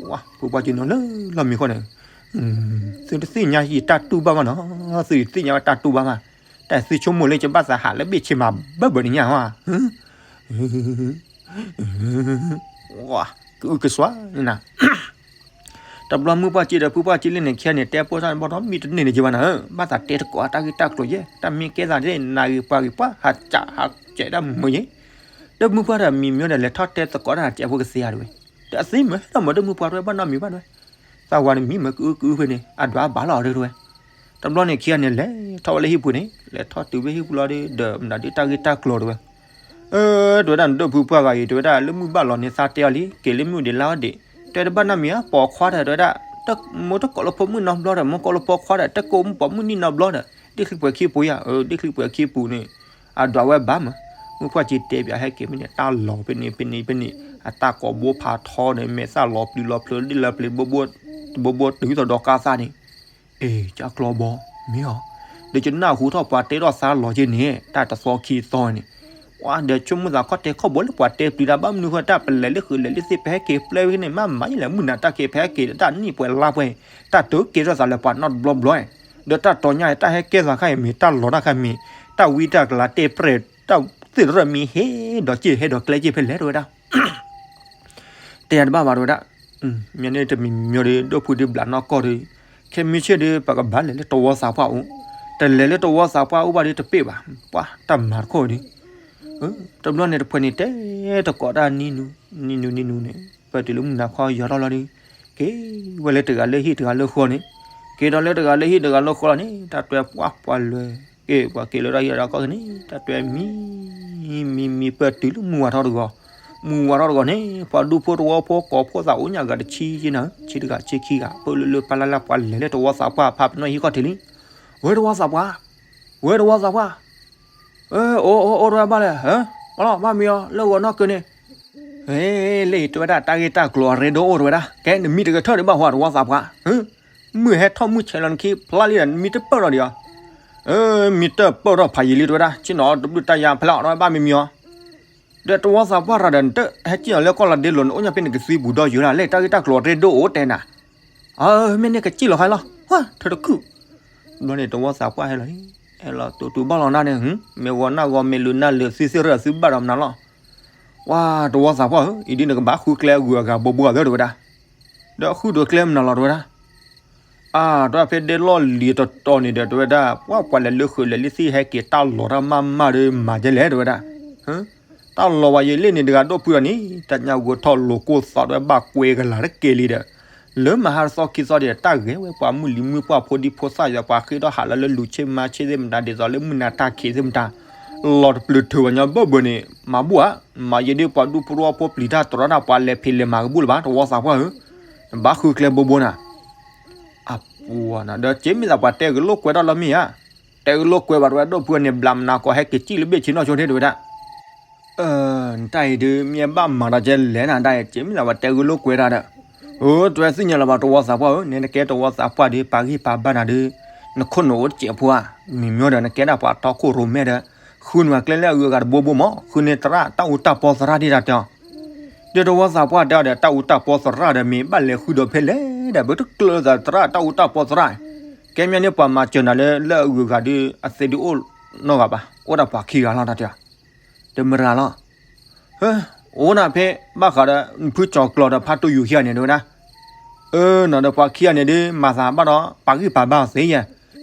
ပှၢ်ဖုပှၢ်ကံနီၤလၢလီၢ်မံၤဃီန့ၣ်, သုတသ့ၣ်ညါယတၢ်တူၢ်ဘၣ်ဘၣ်နီၤ, သုတသ့ၣ်ညါဝဲတၢ်တူၢ်ဘၣ်ဘၣ်, တၢ်သုဆိကမိၣ်လၢယဘၣ်သးဟးလၢဘ့ၣ်ဆ့မးဘၢဘၢတညၣ်ဟီဧါ, ကအုကစွါနၤ တဘျီမုၢ်ပှၢ်ကံဒီးဖုပှၢ်ကံလၢန့ၣ် ခဲန့ၣ် တဲပိာ်စၢ်န့ၣ် ဘီၣ်ထီၣ်မံတန့ၢ်န့ၣ်က့ၤဘၣ်နၤဧၢ, ဘၣ်သးတဲတကိးတၢ်ဂ့ၢ်တၢ်ကျိၤယဲၢ်, တၢ်မ့ၢ်ကဲသးဒ်နၤဂ့ၤပှၤဂ့ၤပှၤ ဟးကးဟးကဲးတၢ်မုာ်ယဲၢ်, ဒီးမုၢ်ပှၢ်ဒီးမံမီဒီး လဲၤထီၣ်တဲသကိးတၢ်စဲးဖိကသ့ဧါတဝဲ, ဒီးအသ့မုာ်ဟဲထီၣ်မၤဒီးမုၢ်ပှၢ်တဝဲ ဘၣ်နီတမံၤဘၣ်တဝဲ, သးဝၤတမံမၤကအုကအုဖဲန့ၣ် အဒွးဘၣ်လီၤအီၤတဝဲ, တဘျီန့ၣ်ခံဂၤန့ၣ် လဲၤထီၣ်ဝဲလၢဟံၣ်ပူၤန့ၣ် လဲၤထီၣ်တုၤဝဲဟံၣ်ပူၤလီၤဒီး ဒီးမနုၤဒ်တၢ်ဂ့ၢ်တၢ်ကျိၤတဝဲ အၢ တဝဲဒၣ်နဒိၣ်ဖုပှၢ်ဂၤအံၤ တဝဲဒၣ်လၢမုၢ်ဘၣ်လီၤန့ၣ် သးတဲအီၤလံ က့ၤလၢမုၢ်ဒံးလါအီၤဒံး, တဲတဘၣ်နီတမံၤဧါ ပိာ်ခွါဒီး တဝဲဒၣ် မိၢ်တကိးလၢဖိမုၣ်နီတဘျီဒီး မိၢ်ကိးလၢပိာ်ခွါဒီး တကိးမုၣ်ပိာ်မုၣ်နံၣ်နီတဘျီဒီး ဒ့ၣ်ချံပှဲၤခံပူၤယၤ အၢ ဒ့ၣ်ချံပှဲၤခံပူၤန့ၣ် အဒွးဝဲဘၣ်မး, မုၢ်ပှၢ်က့တဲပၠးဟဲက့ၤဖဲန့ၣ် တၢ်လီၤဖဲန့ၣ်ဖဲန့ၣ်ဖဲန့ၣ် အတၢ်ကိးဘိဖးထီန့ၣ် မဲာ်သၣ်လီၤပျံၤလီၤဖျုးဒ့ၣ်လီၤပျံၤဘိဘိ တဘိဘိတုၤသိးဒီးကါသၣ်န့ၣ်, အ့ ကၠၢ်ကျီဘီ, မ့ၢ်အီၤ, ဒီးယနၢ်ဟူထီၣ်ပှၤတဲထီၣ်သါလီၤက့န့ၣ် တၢ်တသီခံသီန့ၣ်, ဝါ ဒီးဆိကမိၣ်သးခီၣ်တဲခီၣ်ဘိလၢပှၤတဲပျံၤတၢ်ဘၣ်မနုၤဃိ တၢ်ပလဲၤလၢဃုာ်လဲၤလၢသ့ၣ် ပဟဲက့ၤပျဲဝဲန့ၣ် မ့ၢ်မၤယလဲၣ် မုၢ်နၤတၢ်က့ၤ ပဟဲက့ၤတၢ်နံၣ်ပှဲၤလါပှဲၤ, တၢ်တိၤက့ၤထီၣ်သးလၢပှၤနီတဘျီဘျီ, ဒီးတၢ်တီၤညါ တၢ်ဟဲကဲသးခါအံၤ မ့ၢ်တၢ်လီၤတၢ်ခါမ့ၢ်, တၢ်ဝံတၢ်ကလၤတဲပြဲၢ် တၢ်သ့ၣ်တရၢၣ်မ့ၢ်ဟဲဒီးက့ၤဟဲဒီးကျဲက့ၤဖဲလဲၣ် တဲဝဲဒၣ် တဲယၤတဘၣ်ဘၣ် တဲဝဲဒၣ်, မ့ၢ်န့ၣ်တမံၤမံၤဒီး ဒိၣ်ဖုဒုးဘျးနီၢ်ကီၢ်ဒီး, ခဲမုၢ်ဆ့ၣ်ဒီး ပကဘၣ်လဲၤလၢတဝီသးပှၢ်အိၣ်, တလဲၤလၢတဝီသးပှၢ်အိၣ်ဘၣ်ဒီးတပ့ၢ်ဘၣ်, ပှၤတၢ်မၤတခီဒီး, တဘျီန့ၣ်တဖုန့ၣ် တဲတကိးတၢ်နံၤနူၤ, နံၤနူၤနံၤနူၤန့ၣ် ပတုၤလၢမုၢ်နၤခီယီၤထီၣ်လီၤဒီး, က့ၤဝဲလၢတဂၤလၢဟံၣ်တဂၤလၢဃီန့ၣ်, က့ၤဒီးလၢတဂၤလၢဟံၣ်တဂၤလၢဃီလီၤန့ၣ် တၢ်တွဲပှၤပှၤလွဲၤ, က့ၤပှၤက့ၤလၢတၢ်ဟံၣ်တၢ်ကီၢ်န့ၣ် တၢ်တွဲမံ မံမံပတုၤလၢမုၢ်ဝါထီၣ်တဂီၤ, မုၢ်ဝါထီၣ်တဂီၤန့ၣ် ပှၤဒူဖိတဝီဖိကိးဖိသးအိၣ်ညါဂၤတဆံက့နၤ, ဆံတဂၤဆံခံဂၤ ပၢလၢလၢပၢလၢ်လၢ် ပှၤလဲၤလၢတဝီသးပှၢ် ဖးပနီၣ်ဟံၣ်ခီၣ်ထံးလံ, ဝဲတဝီသးပှၢ်, ဝဲတဝီသးပှၢ်, အိၣ်အိၣ်အိၣ်တဝဲဘၣ်လဲၣ်, ဘၣ်လီၤ ဘၣ်မံၤအီၤ လၢဂီၤနီၢ်ကၢန့ၣ်, လၢအံၤတဲဝဲဒၣ် တၢ်ဂ့ၢ်တၢ်ကျိၤအရ့ဒိၣ်အိၣ်တဲဝဲဒၣ်, ကဲနမံတကထၢၣ်ဒံးဘၣ်ဟီ တဝီသးပှၢ်, မုၢ်ဟဲထီၣ်မုၢ်ဆဲးလီၤနခံ ဖျါလံဒီး နမံတပၢၢ်ထီၣ်ဒံးအီၤ, မံတပၢၢ်ထီၣ်ဖးယံာ်လံတဲဝဲဒၣ်, ဆ့ၣ်နီၤတဘျုးတၢ်ယါဖဲလဲၣ် အီၤတဝဲဘၣ်မံၤမံၤအီၤ, ဒီးတဝီသးပှၢ်တဂၤဒီး နတဟဲက့ၤအီၤလၢကီၢ်လီၤဒ့လိၤ နအိၣ်ညါဖဲနကသံပူၤဒီးယိၤဒၣ်လဲၣ် တၢ်ဂ့ၢ်တၢ်ကျိၤအရ့ဒိၣ်အိၣ်တဲနၤ, မ့ၢ်န့ၣ်ကစံၣ်လီၤခါလီၤ, ထၢတခုၣ်, ဘျီန့ၣ်တဝီသးပှၢ်ဟဲလီၤ, ဟဲလီၤတူၢ်တူၢ်ဘၣ်လီၤနၢ်န့ၣ်, မ့ၢ်ဂီၤနၢ်ဂီၤ မ့ၢ်လူၤနၢ်လၢာ် သံသ့ၣ်ရၢၣ်သုဘၣ်ဒီးမနုၤလီၤ, ဝါ တဝီသးပှၢ်ဧၢ, အံၤဒ်နကဘၣ်ဃုကျဲအဂုၤအဂၤဘိဘိအသၢတဲဝဲဒၣ်, ဒီးဃုဒိးကျဲမနုၤလီၤတဲဝဲဒၣ်, အါ တဲဝဲဒၣ် ဖဲဒဲလီၢ်လံၤတတီၤန့ၣ်ဒီး တဲဝဲဒၣ် ပှၤပှၤလဲၤလၢဃုာ်လဲၤလၢသ့ၣ် ဟဲက့ၤတၢ်လီၤတၢ်မၤမၤဒီး မၤဒ်လဲၣ်တဲဝဲဒၣ်, တၢ်လီၤဝဲယဲလ့ၣ်န့ၣ်တဂၤဒိၣ်ဖုဒီးန့ၣ် တၢ်ညါဂိၤထီၣ်လိာ်ကိၢ်သီးတဲဝဲ ဘၣ်ကွဲကလာ်တက့ၢ်လံဒီး, လၢမဟါတသီခံသီဒီး တၢ်ဂဲၤဝဲပှၤမုၢ်လံၤမုၢ်ပှၢ်ဖိဒံဖိသၣ်ယွၤ ပှၤဃ့ထီၣ်ဟးလီၤလၢလူၤဆ့မၤဆ့သ့ၣ်မတၤ ဒ်သိးလၢမုၢ်နၤတၢ်ခံးသ့ၣ်မတၤ, လီၤတပျုၤထုးဝဲညီဘၢၣ်ဘၢၣ်န့ၣ် မၤဘူၣ်ဧါ, မၤယဲဒ်ပှၤဒူဖိတဝီဖိပျံၤတၢ်တြီတၢ် ပှၤလဲၤဖံးလဲၤမၤကဘူၣ်လၢၤဘၣ် တဝီသးပှၢ်ဧၢ, နဘၣ်ဃုကျဲဘိဘိနၤ အပူၤနၤ ဒီးက့မ့ၢ်သးပှၤတဲဂ့ၤလိာ်ကွဲတၢ်လီၤမ့ၢ်ဧါ, တဲဂ့ၤလိာ်ကွဲဘၣ်တဲဝဲ ဒိၣ်ဖုန့ၣ် ဘျးမနၤကိး ဟဲက့ၤစံၣ်လၢဘ့ၣ်ဆ့နီၢ်ဆိန့ၣ်တဲဝဲဒၣ်, နတၢ်အံၤဒုး မ့ၢ်ဘၣ်မၤဒီးကဲလဲၣ်နၤ တၢ်အံၤ က့မ့ၢ်သးပှၤတဲဂ့ၤလိာ်ကွဲတၢ်ဒီး, အိ တဝဲသ့ၣ်ညါလၢၤဘၣ် တဝီသးပှၢ်ဧၢ, နကဲတဝီသးပှၢ်ဒီး ပာ်ဂံၢ်ပာ်ဘါနၤဒီး နခိၣ်နအိၣ်တစဲးဖိဧါ, မ့ၢ်မ့ၢ်ဒီး နကဲဒၣ်ပှၤတီခိၣ်ရိၣ်မဲဒီး ဃုနုာ်ကျဲလၢအဂုၤအဂၤတဘိဘိမး ဃုန့ၢ်သရၣ်တၢ်အူတၢ်ပီသရၣ်ဒ်တၢ်တဲအီၤ ဒီးတဝီသးပှၢ်တဲအီၤဒီး တၢ်အူတၢ်ပီသရၣ်ဒီး မ့ၢ်ဘၣ်လဲၤဃုဒီးဖဲလဲၣ်ဒီး ပတကျၢၤသးသရၣ်တၢ်အူတၢ်ပီသရၣ်, ကဲမ့ၢ်န့ၣ် ပှၤမၤစၢၤနၤလၢ လၢအဂုၤအဂၤဒီး အသ့ၣ်ဒုးအိၣ်နီတဂၤဘၣ် အိၣ်ဒၣ်ပှၤခံဂၤလီၤတၢ်တဲအီၤ, တမုၢ်တဂၤလီၤ ဟၢ အိၣ်နၤဖဲ ဘၣ်ဃးဒီး ဖုကၠီၤကျီၤဒီးဖါတူယိၤခံဂၤန့ၣ် တဲဝဲဒၣ်, အၢ နီၢ်ဒီးပှၤခံဂၤန့ၣ်ဒီး မၤသးဘၣ်ဒီး ပာ်ဂံၢ်ပာ်ဘါအီၤသ့ယဲၢ်,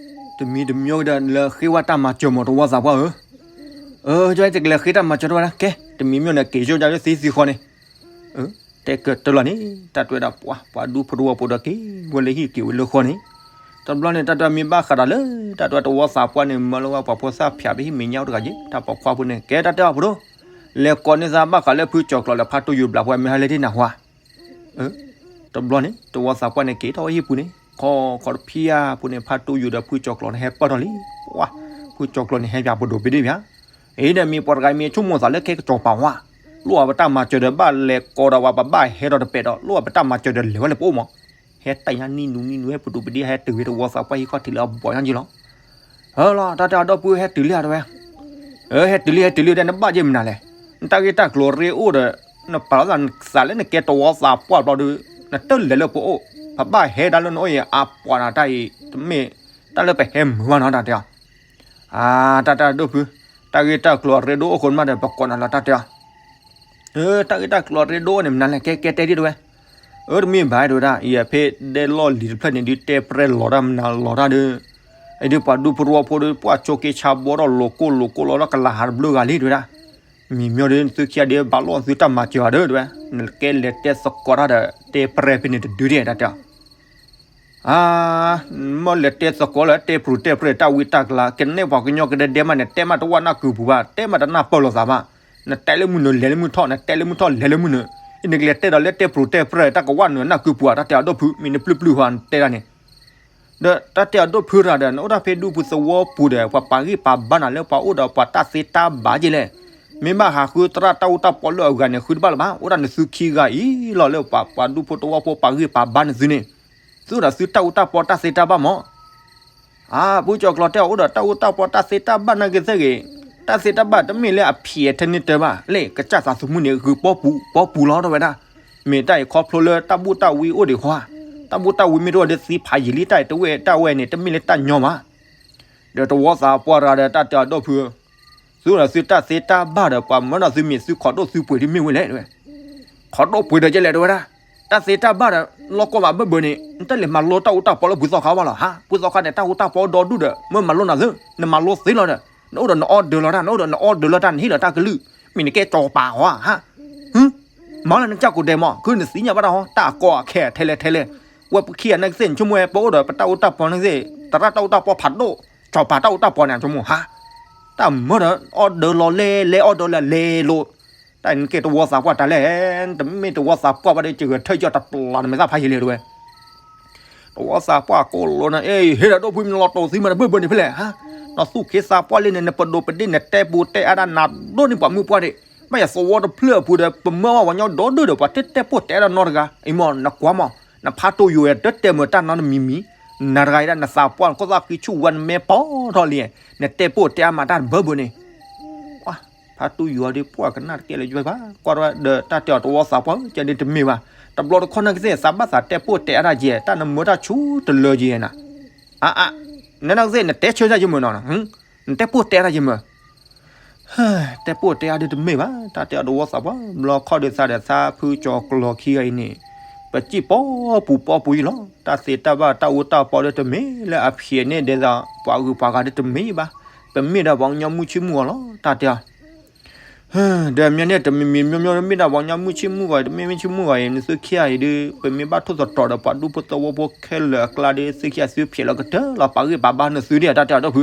တမံၤတမံၤဒီး လဲၤဃ့ဝဲတၢ်မၤစၢၤမး တဝီသးပှၢ်ဧၢ, အၢ ကၠီ တကလဲၤဃ့တၢ်မၤစၢၤတဝဲဒၣ် ကဲ တမံၤမံၤန့ၣ် က့ၤကၠိယၤလၢသ့သံဃီန့ၣ် တဲကတၢၢ်လီၤန့ၣ် တၢ်တဲဝဲဒၣ်ပှၤ ပှၤဒူဖိတဝီဖိဒီးက့ၤဝဲလၢဟံၣ်က့ၤဝဲလၢဃီန့ၣ်, တဘျီန့ၣ် တၢ်တဲမ့ၢ်ဘၣ်ဃးဒီးလၢ တၢ်တဲဝဲတဝီသးပှၢ်န့ၣ် မၢလၢဝဲပှၤဖိသၣ်ဖၠးဖဲဟံၣ်မဲာ်ညါအိၣ်တဂၤက့ တၢ်ပိာ်ခွါဖိန့ၣ် ကဲတၢ်တဲအီၤဖိဒိၣ်, လဲၤကိးန့ၢ်သးဘၣ်ဃးလၢဖုကၠီၤကျီၤလၢဖါတူယိၤဘျးပှၤမ့ၢ်ဟဲလၢထံၣ်နၢ်ဟူဧါ တဘျီန့ၣ် တဝီသးပှၢ်န့ၣ် က့ၤထီၣ်ဝဲဟံၣ်ပူၤန့ၣ် ခီခီတဖံးဧါပူၤန့ၣ် ဖါတူယိၤဒီးဖုကၠီၤကျီၤန့ၣ် ဟဲပၢၢ်ထီၣ်လံ, ပှၤ ဖုကၠီၤကျီၤန့ၣ် ဟဲပၠးပဒိၣ်ပဒ့ၣ်ပၠး, အံၤဒီးမ့ၢ်ပှၤတဂၤမ့ၢ်ဆိကမိၣ်သးလၢခဲကစီၤပၤဝါ, လိၣ်အပတၢ်မၤစၢၤဒီးဘၣ်လဲၤကိးဒီးဝဲ ပဘၣ်ဟဲဒီးတပဲာ်ဒီး လိၣ်အပတၢ်မၤစၢၤဒီးလဲၤဝဲလၢပအိၣ်မး, ဟဲတၢ်ညါနံၤနူၤနံၤနူၤ ဟဲပဒိၣ်ပဒ့ၣ် ဟဲတုၤဝဲတဝီသးပှၢ်ဟံၣ်ခီၣ်ထံးလၢအဘီၣ်ညါက့လီၤ ဟၢလီၤ တၢ်တဲအီၤဒီပုၢ် ဟဲတုၤလံဧါတဲဝဲ, အၢ ဟဲတုၤလံ ဟဲတုၤလံ တဲ နဘၣ်ယဲၢ်မနုၤလဲၣ်, နတၢ်ဂ့ၢ်တၢ်ကျိၤရ့အိၣ်ဒီး နပာ်လီၤသးလၢနကဲတဝီသးပှၢ်ဘျီဒီး နတလဲၤလၢပအိၣ်, ပဘၣ်ဟဲဒၣ်လၢနအိၣ်အံၤ အပှၤနၤတၢ်အံၤ တမ့ၢ်တၢ်လၢပဟဲမုာ်ဘၣ်နီၤ တၢ်တဲအီၤ, အါ တၢ်တဲအီၤဒီပုၢ်, တၢ်ဂ့ၢ်တၢ်ကျိၤအရ့ဒိၣ်အိၣ်ဃိမးဒီး ပကိးနၤလီၤ တၢ်တဲအီၤ တၢ်ဂ့ၢ်တၢ်ကျိၤအရ့ဒိၣ်န့ၣ် မနုၤလဲၣ် ကဲကဲတဲဒ်တဲဝဲ, အၢ တမ့ၢ်ဘၣ်တဲဝဲဒၣ် အံၤဖဲဒဲလီၢ်လံၤတဖျၢၣ်န့ၣ် ဒုးတဲပြဲလီၤတၢ်မနုၤလီၤတၢ်ဒီး, အံၤဒုးပှၤဒူဖိတဝီဖိဒီး ပှၤဆိးက့ဆါဘီထီၣ်လိာ်ကိၢ်လိာ်ကိၢ်လီၤဒီးကလၤဟးတဘျုးဂၤလံတဲဝဲဒၣ်, မ့ၢ်မ့ၢ်ဒီး သုခံဂၤဒီး ဘၣ်လိၣ်သုတၢ်မၤစၢၤဧါဒီးတဲဝဲ, နကဲလဲၤတဲသကိးတၢ်ဒီး တဲပြဲဖဲန့ၣ်တဒုဒၣ် တၢ်တဲအီၤ အါ, မ့ၢ်လဲၤတဲသကိးလၢတဲပြူၤတဲပြဲၤတၢ်ဝံတၢ်ကလၤ ကနဲၣ်ပှၤကညီကဒဲဒဲမးန့ၣ် တဲမးတဝၢ်နၢ်ကုပူၤဘၣ် တဲမးတနၢ်ပၢၢ်လိာ်သးဘၣ်, နတဲလၢမုၢ်နုာ်လဲၤလၢမုၢ်ထီၣ် နတဲလၢမုၢ်ထီၣ်လဲၤလၢမုၢ်နုာ်, အံၤနကလဲၤတဲဒီးလၢတဲပြူၤတဲပြဲၤတၢ်ကဝၢ်နုာ်နၢ်ကုပူၤဧါ တၢ်တဲအီၤဒီပုၢ် မ့ၢ်နပျုၢ်ပျုၢ်ဟီနတဲတၢ်န့ၣ် ဒီးတၢ်တဲအီၤဒိၣ်ဖုရၤဒီး နအိၣ်ဒၣ်ဖဲဒူပူၤသဝီပူၤဒီး ပှၤပာ်ဂံၢ်ပာ်ဘါနၤလၢပှၤအိၣ်ဒီးပှၤတၢ်သ့တၢ်ဘၣ်က့လဲၣ်, မ့ၢ်ဘၣ်ဟးဃုသရၣ်တၢ်အူတၢ်ပီလၢအဂၤန့ၣ် ဃုတဘၣ်လၢၤဘၣ်, အိၣ်ဒၣ်နသုခံဂၤအံၤလီၤလၢပှၤ ပှၤဒူဖိသဝီဖိပာ်ဂံၢ်ပာ်ဘါနသုန့ၣ်, သုအိၣ်ဒီးသုတၢ်အူတၢ်ပီတၢ်သ့တၢ်ဘၣ်မး. အါ ဖုကၠီၤကျီတဲအီၤ အိၣ်ဒီးတၢ်အူတၢ်ပီတၢ်သ့တၢ်ဘၣ်နာ်က့သ့ၣ်ဂ့ၤ, တၢ်သ့တၢ်ဘၣ်တမ့ၢ်လၢအဖျဲးထဲန့ၣ်တၢ်ဘၣ်, လၢကစၢ်သးသမူန့ၣ် ဂုာ်ပီပူၤ ပီပူၤလီၤ တဲဝဲဒၣ်. မ့ၢ်တၢ်အံၤခီဖျိလၢတၢ်ဘူၣ်တၢ်ဝံအိၣ်ဒံးဃီ, တၢ်ဘူၣ်တၢ်ဝံမ့ၢ်တအိၣ်ဒီးသံဖးယံာ်လံ တၢ်အံၤတဝဲတၢ်ဝဲန့ၣ် တမ့ၢ်လၢတၢ်ညီဘၣ်. ဒီးတဝီသးပှၢ်ရၤဒီးတၢ်တဲအီၤ ဒီပုၢ် သုအိၣ်ဒီးသုတၢ်သ့တၢ်ဘၣ်ဒီး ပှၤမၢဒီးသုမ့ၢ်သုခိးဒိၣ်သုပှ့ၤဒ်မ့ၢ်ဝဲလဲၣ် တဲဝဲ. ခိးဒိၣ်ပှ့ၤဒီးကဲလဲၣ် တဲဝဲဒၣ်. တၢ်သ့တၢ်ဘၣ်ဒီး လီၤကိးဘၣ်ဘၢဘၢန့ၣ် နတလဲၤမၤလိတၢ်အူတၢ်ပီလၢဖုသီခါဘၣ်လီၤ. ဟါ, ဖုသီခါန့ၣ် တၢ်အူတၢ်ပီဒီဒူၣ်ဒီး မ့ၢ်မၤလိနၤသု, နမၤလိသ့လီၤဒီး နအိၣ်ဒီးနအီဒၢလီၤတၢ်, နအိၣ်ဒီးနအီဒၢလီၤတၢ် နဟ့ၣ်လီၤတၢ်ကလုၢ်, မ့ၢ်နကဲကၠီၤပၤဟီဧါ. ဟါ, မၤလၢနကၢ်ကိးဒဲးမး ခုနသ့ၣ်ညါဘၣ်တၢ်ဟီ, တၢ်အကီအခဲထဲလဲၣ်ထဲလဲၣ်, ဝဲပခံဂၤနာ်က့သ့ၣ် နဆိကမိၣ်ဝဲ ပအိၣ်ဒီးပတၢ်အူတၢ်ပီနာ်က့သ့ၣ်, သရၣ်တၢ်အူတၢ်ပီဖးဒိၣ်, ကၠီၤပၤတၢ်အူတၢ်ပီန့ၣ် ဆိကမိၣ်ဟါ. တၢ်မၢဒီး အီဒၢလီၤလဲလဲ အီဒၢလီၤလဲလိၤ, တၢ်နကဲတဝီသးပှၢ်တၢ်လဲၣ်, တမ့ၢ်တဝီသးပှၢ်ဘၣ်ဒီး ကဂဲၤထၢၣ်ယီၢ်တပျးန့ၣ် မ့ၢ်သၣ်ဖးယံာ်လဲၣ် တဲဝဲ. တဝီသးပှၢ်ကိးလိာ်နၤ, အ့ ဟ့ၣ်ဒီးဒိၣ်ဖုမ့ၢ်လီၤတိာ်သံမး နဘၢဘၢန့ၣ်ဖဲလဲၣ်, ဟါ, နသူၣ်က့သးပှၢ်လံန့ၣ် နပဒိးပဒ့ၣ် နတဲပူၤတဲအါဒၣ်နၤဒိၣ်န့ၢ်ပှၤမုၣ်ပှၢ်ဒံး, ဘၣ်ယသဝီတဖျၢၣ်အပူၤဒီး ပမၢဘၣ်ပှၤညီဒီဒူၣ်ဒီး ပှၤတတဲပိၢ်တဲအါဒၣ်နီတဂၤ, အံၤမ့ၢ်နကွၢ်မး, နဖးတူၢ်ယိာ်ဝဲ တတဲမုာ်တၢ်နီတမံၤမံၤ, နၤတဂၤအံၤဒၣ် နသးပှၢ် နခိၣ်သၣ်ဃံဆူၣ်ဝါ နမဲပီၢ်ထီၣ်လံ, နတဲပိၢ်တဲအါမးတၢ်တဘၢဘၢန့ၣ် ဖးတူၢ်ယိာ်အီၤဒီး ပှၢ်ကနၣ်တကဲလၢယွဲဘၣ်, ကွၢ်ဒီးတၢ်တဲအီၤတဝီသးပှၢ် ကဲဒ်တမ့ၢ်ဘၣ်, တဘျီတခီၣ်နာ်က့သ့ၣ် သးဘၣ်သးတဲပိၢ်တဲအါတၢ်ယဲၢ်, တၢ်နမၢတၢ်ဆူတလၢယဲၢ်နၤ, အါအါ, နနာ်က့သ့ၣ် နတဲဆၢတၢ်ယမုာ်နီၤ, နတဲပိၢ်တဲအါတၢ်ယမုာ် တဲပိၢ်တဲအါဒ်တမ့ၢ်ဘၣ်, တၢ်တဲအီၤတဝီသးပှၢ်, ဘျီခီၣ်ဒုးသးဒီးသးဖုကၠီၤကျီၤခံဂၤအံၤန့ၣ်, ပစံၣ်ပီပူၤပီပူၤအံၤလီၤ, တၢ်သ့တၢ်ဘၣ်တၢ်အူတၢ်ပီဒီးတမ့ၢ်လၢအဖျဲးန့ၢ်ဒ်သိး ပှၤဂုၤပှၤဂၤဒီးတမ့ၢ်ဘၣ်, ပမ့ၢ်ဒၣ်ပှၤကညီမုၢ်ဆ့ၣ်မုၢ်ဂီၤလီၤ, တၢ်တဲအီၤ ဒီးမ့ၢ်န့ၣ် တမံၤမံၤမ့ၢ်မ့ၢ်မ့ၢ်ဒၣ်ပှၤကညီမုၢ်ဆ့ၣ်မုၢ်ဂီၤအံၤ တမ့ၢ်မုၢ်ဆ့ၣ်မုၢ်ဂီၤအံၤ နသုခံဂၤအံၤဒုး ပမ့ၢ်ဘၣ်ထိၣ်သတြီၤဒီးပှၤဒူဖိသဝီဖိခဲလၢာ်အကျါဒီး သုခံဂၤသုဖျဲးလီၤကတၢၢ်လီၤ ပာ်ဂံၢ်ပာ်ဘါနသုဒ်အတၢ်တဲအီၤဒီးဖု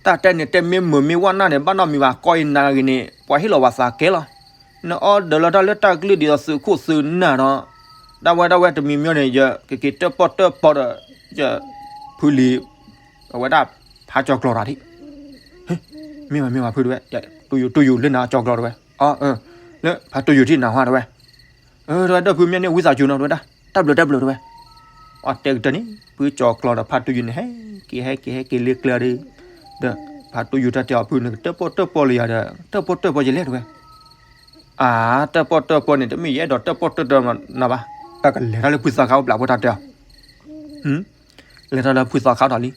တၢ်တဲန့ၣ်တဲမ့ၢ်မုာ်မ့ၢ်ဝဲနၢ်န့ၣ် ဘၣ်နီတမံၤဘၣ် ကီၢ်အံၤနာ်ဂ့ၤန့ၣ် ပှၤဟ့ၣ်လီၤပှၤသးကဲလီၤ. နအီၣ်ဒၢးလီၤတၢ်လၢတၢ်ကလုၢ်ဒ်သိးသုးခိၣ်သုးနၢ်ဒီး တၢ်ဝဲဒၣ်ဝဲတမံၤမ့ၢ်န့ၣ် ယကက့ၤတၢၣ်ပီၣ်တၢၣ်ပီဒီး ယဖုလံၤ အဝဲဒၣ်ဖးကၠီၤကျီၤတၢ်ထံၣ် မ့ၢ်ဘၣ်မ့ၢ်ဘၣ်ဖုတဲဝဲ တူၢ်ယူၤတူၢ်ယူၤလၢနၤကၠီၤကျီၤတဲဝဲ လၢဖးတူၢ်ယူၤထံၣ်နၤဟါတဲဝဲ တဲဝဲဒၣ်ဖုမ့ၢ်န့ၣ်ဝံသးစူၤနီၤတဲဝဲဒၣ် တၢ်ဘျုးတၢ်ဘျုးတဲဝဲ အတဲကတၢၢ်န့ၣ် ဖုကၠီၤကျီၤဒီးဖးတူၢ်ယူၤန့ၣ် ဟဲက့ၤဟဲက့ၤဟဲက့ၤလၢကျဲဒီး ဒီးဖးတူၢ်ယူၤတၢ်တဲအီၤဖုန့ၣ် ကတၢၣ်ပီၣ်တၢၣ်ပီလၢယၤဒီး တၢၣ်ပီၣ်တၢၣ်ပီယလဲၣ်တဲဝဲ အါ တၢၣ်ပီၣ်တၢၣ်ပီန့ၣ် တမ့ၢ်ယအဲၣ်ဒိးတၢၣ်ပီၣ်တၢၣ်ပီနၤဘၣ် တၢ်ကလဲၤတၢ်လၢဖုသီခါအိၣ်ဘျးဖိတၢ်တဲအီၤ လဲၤတၢ်လၢဖုသီခါထီၣ်လံ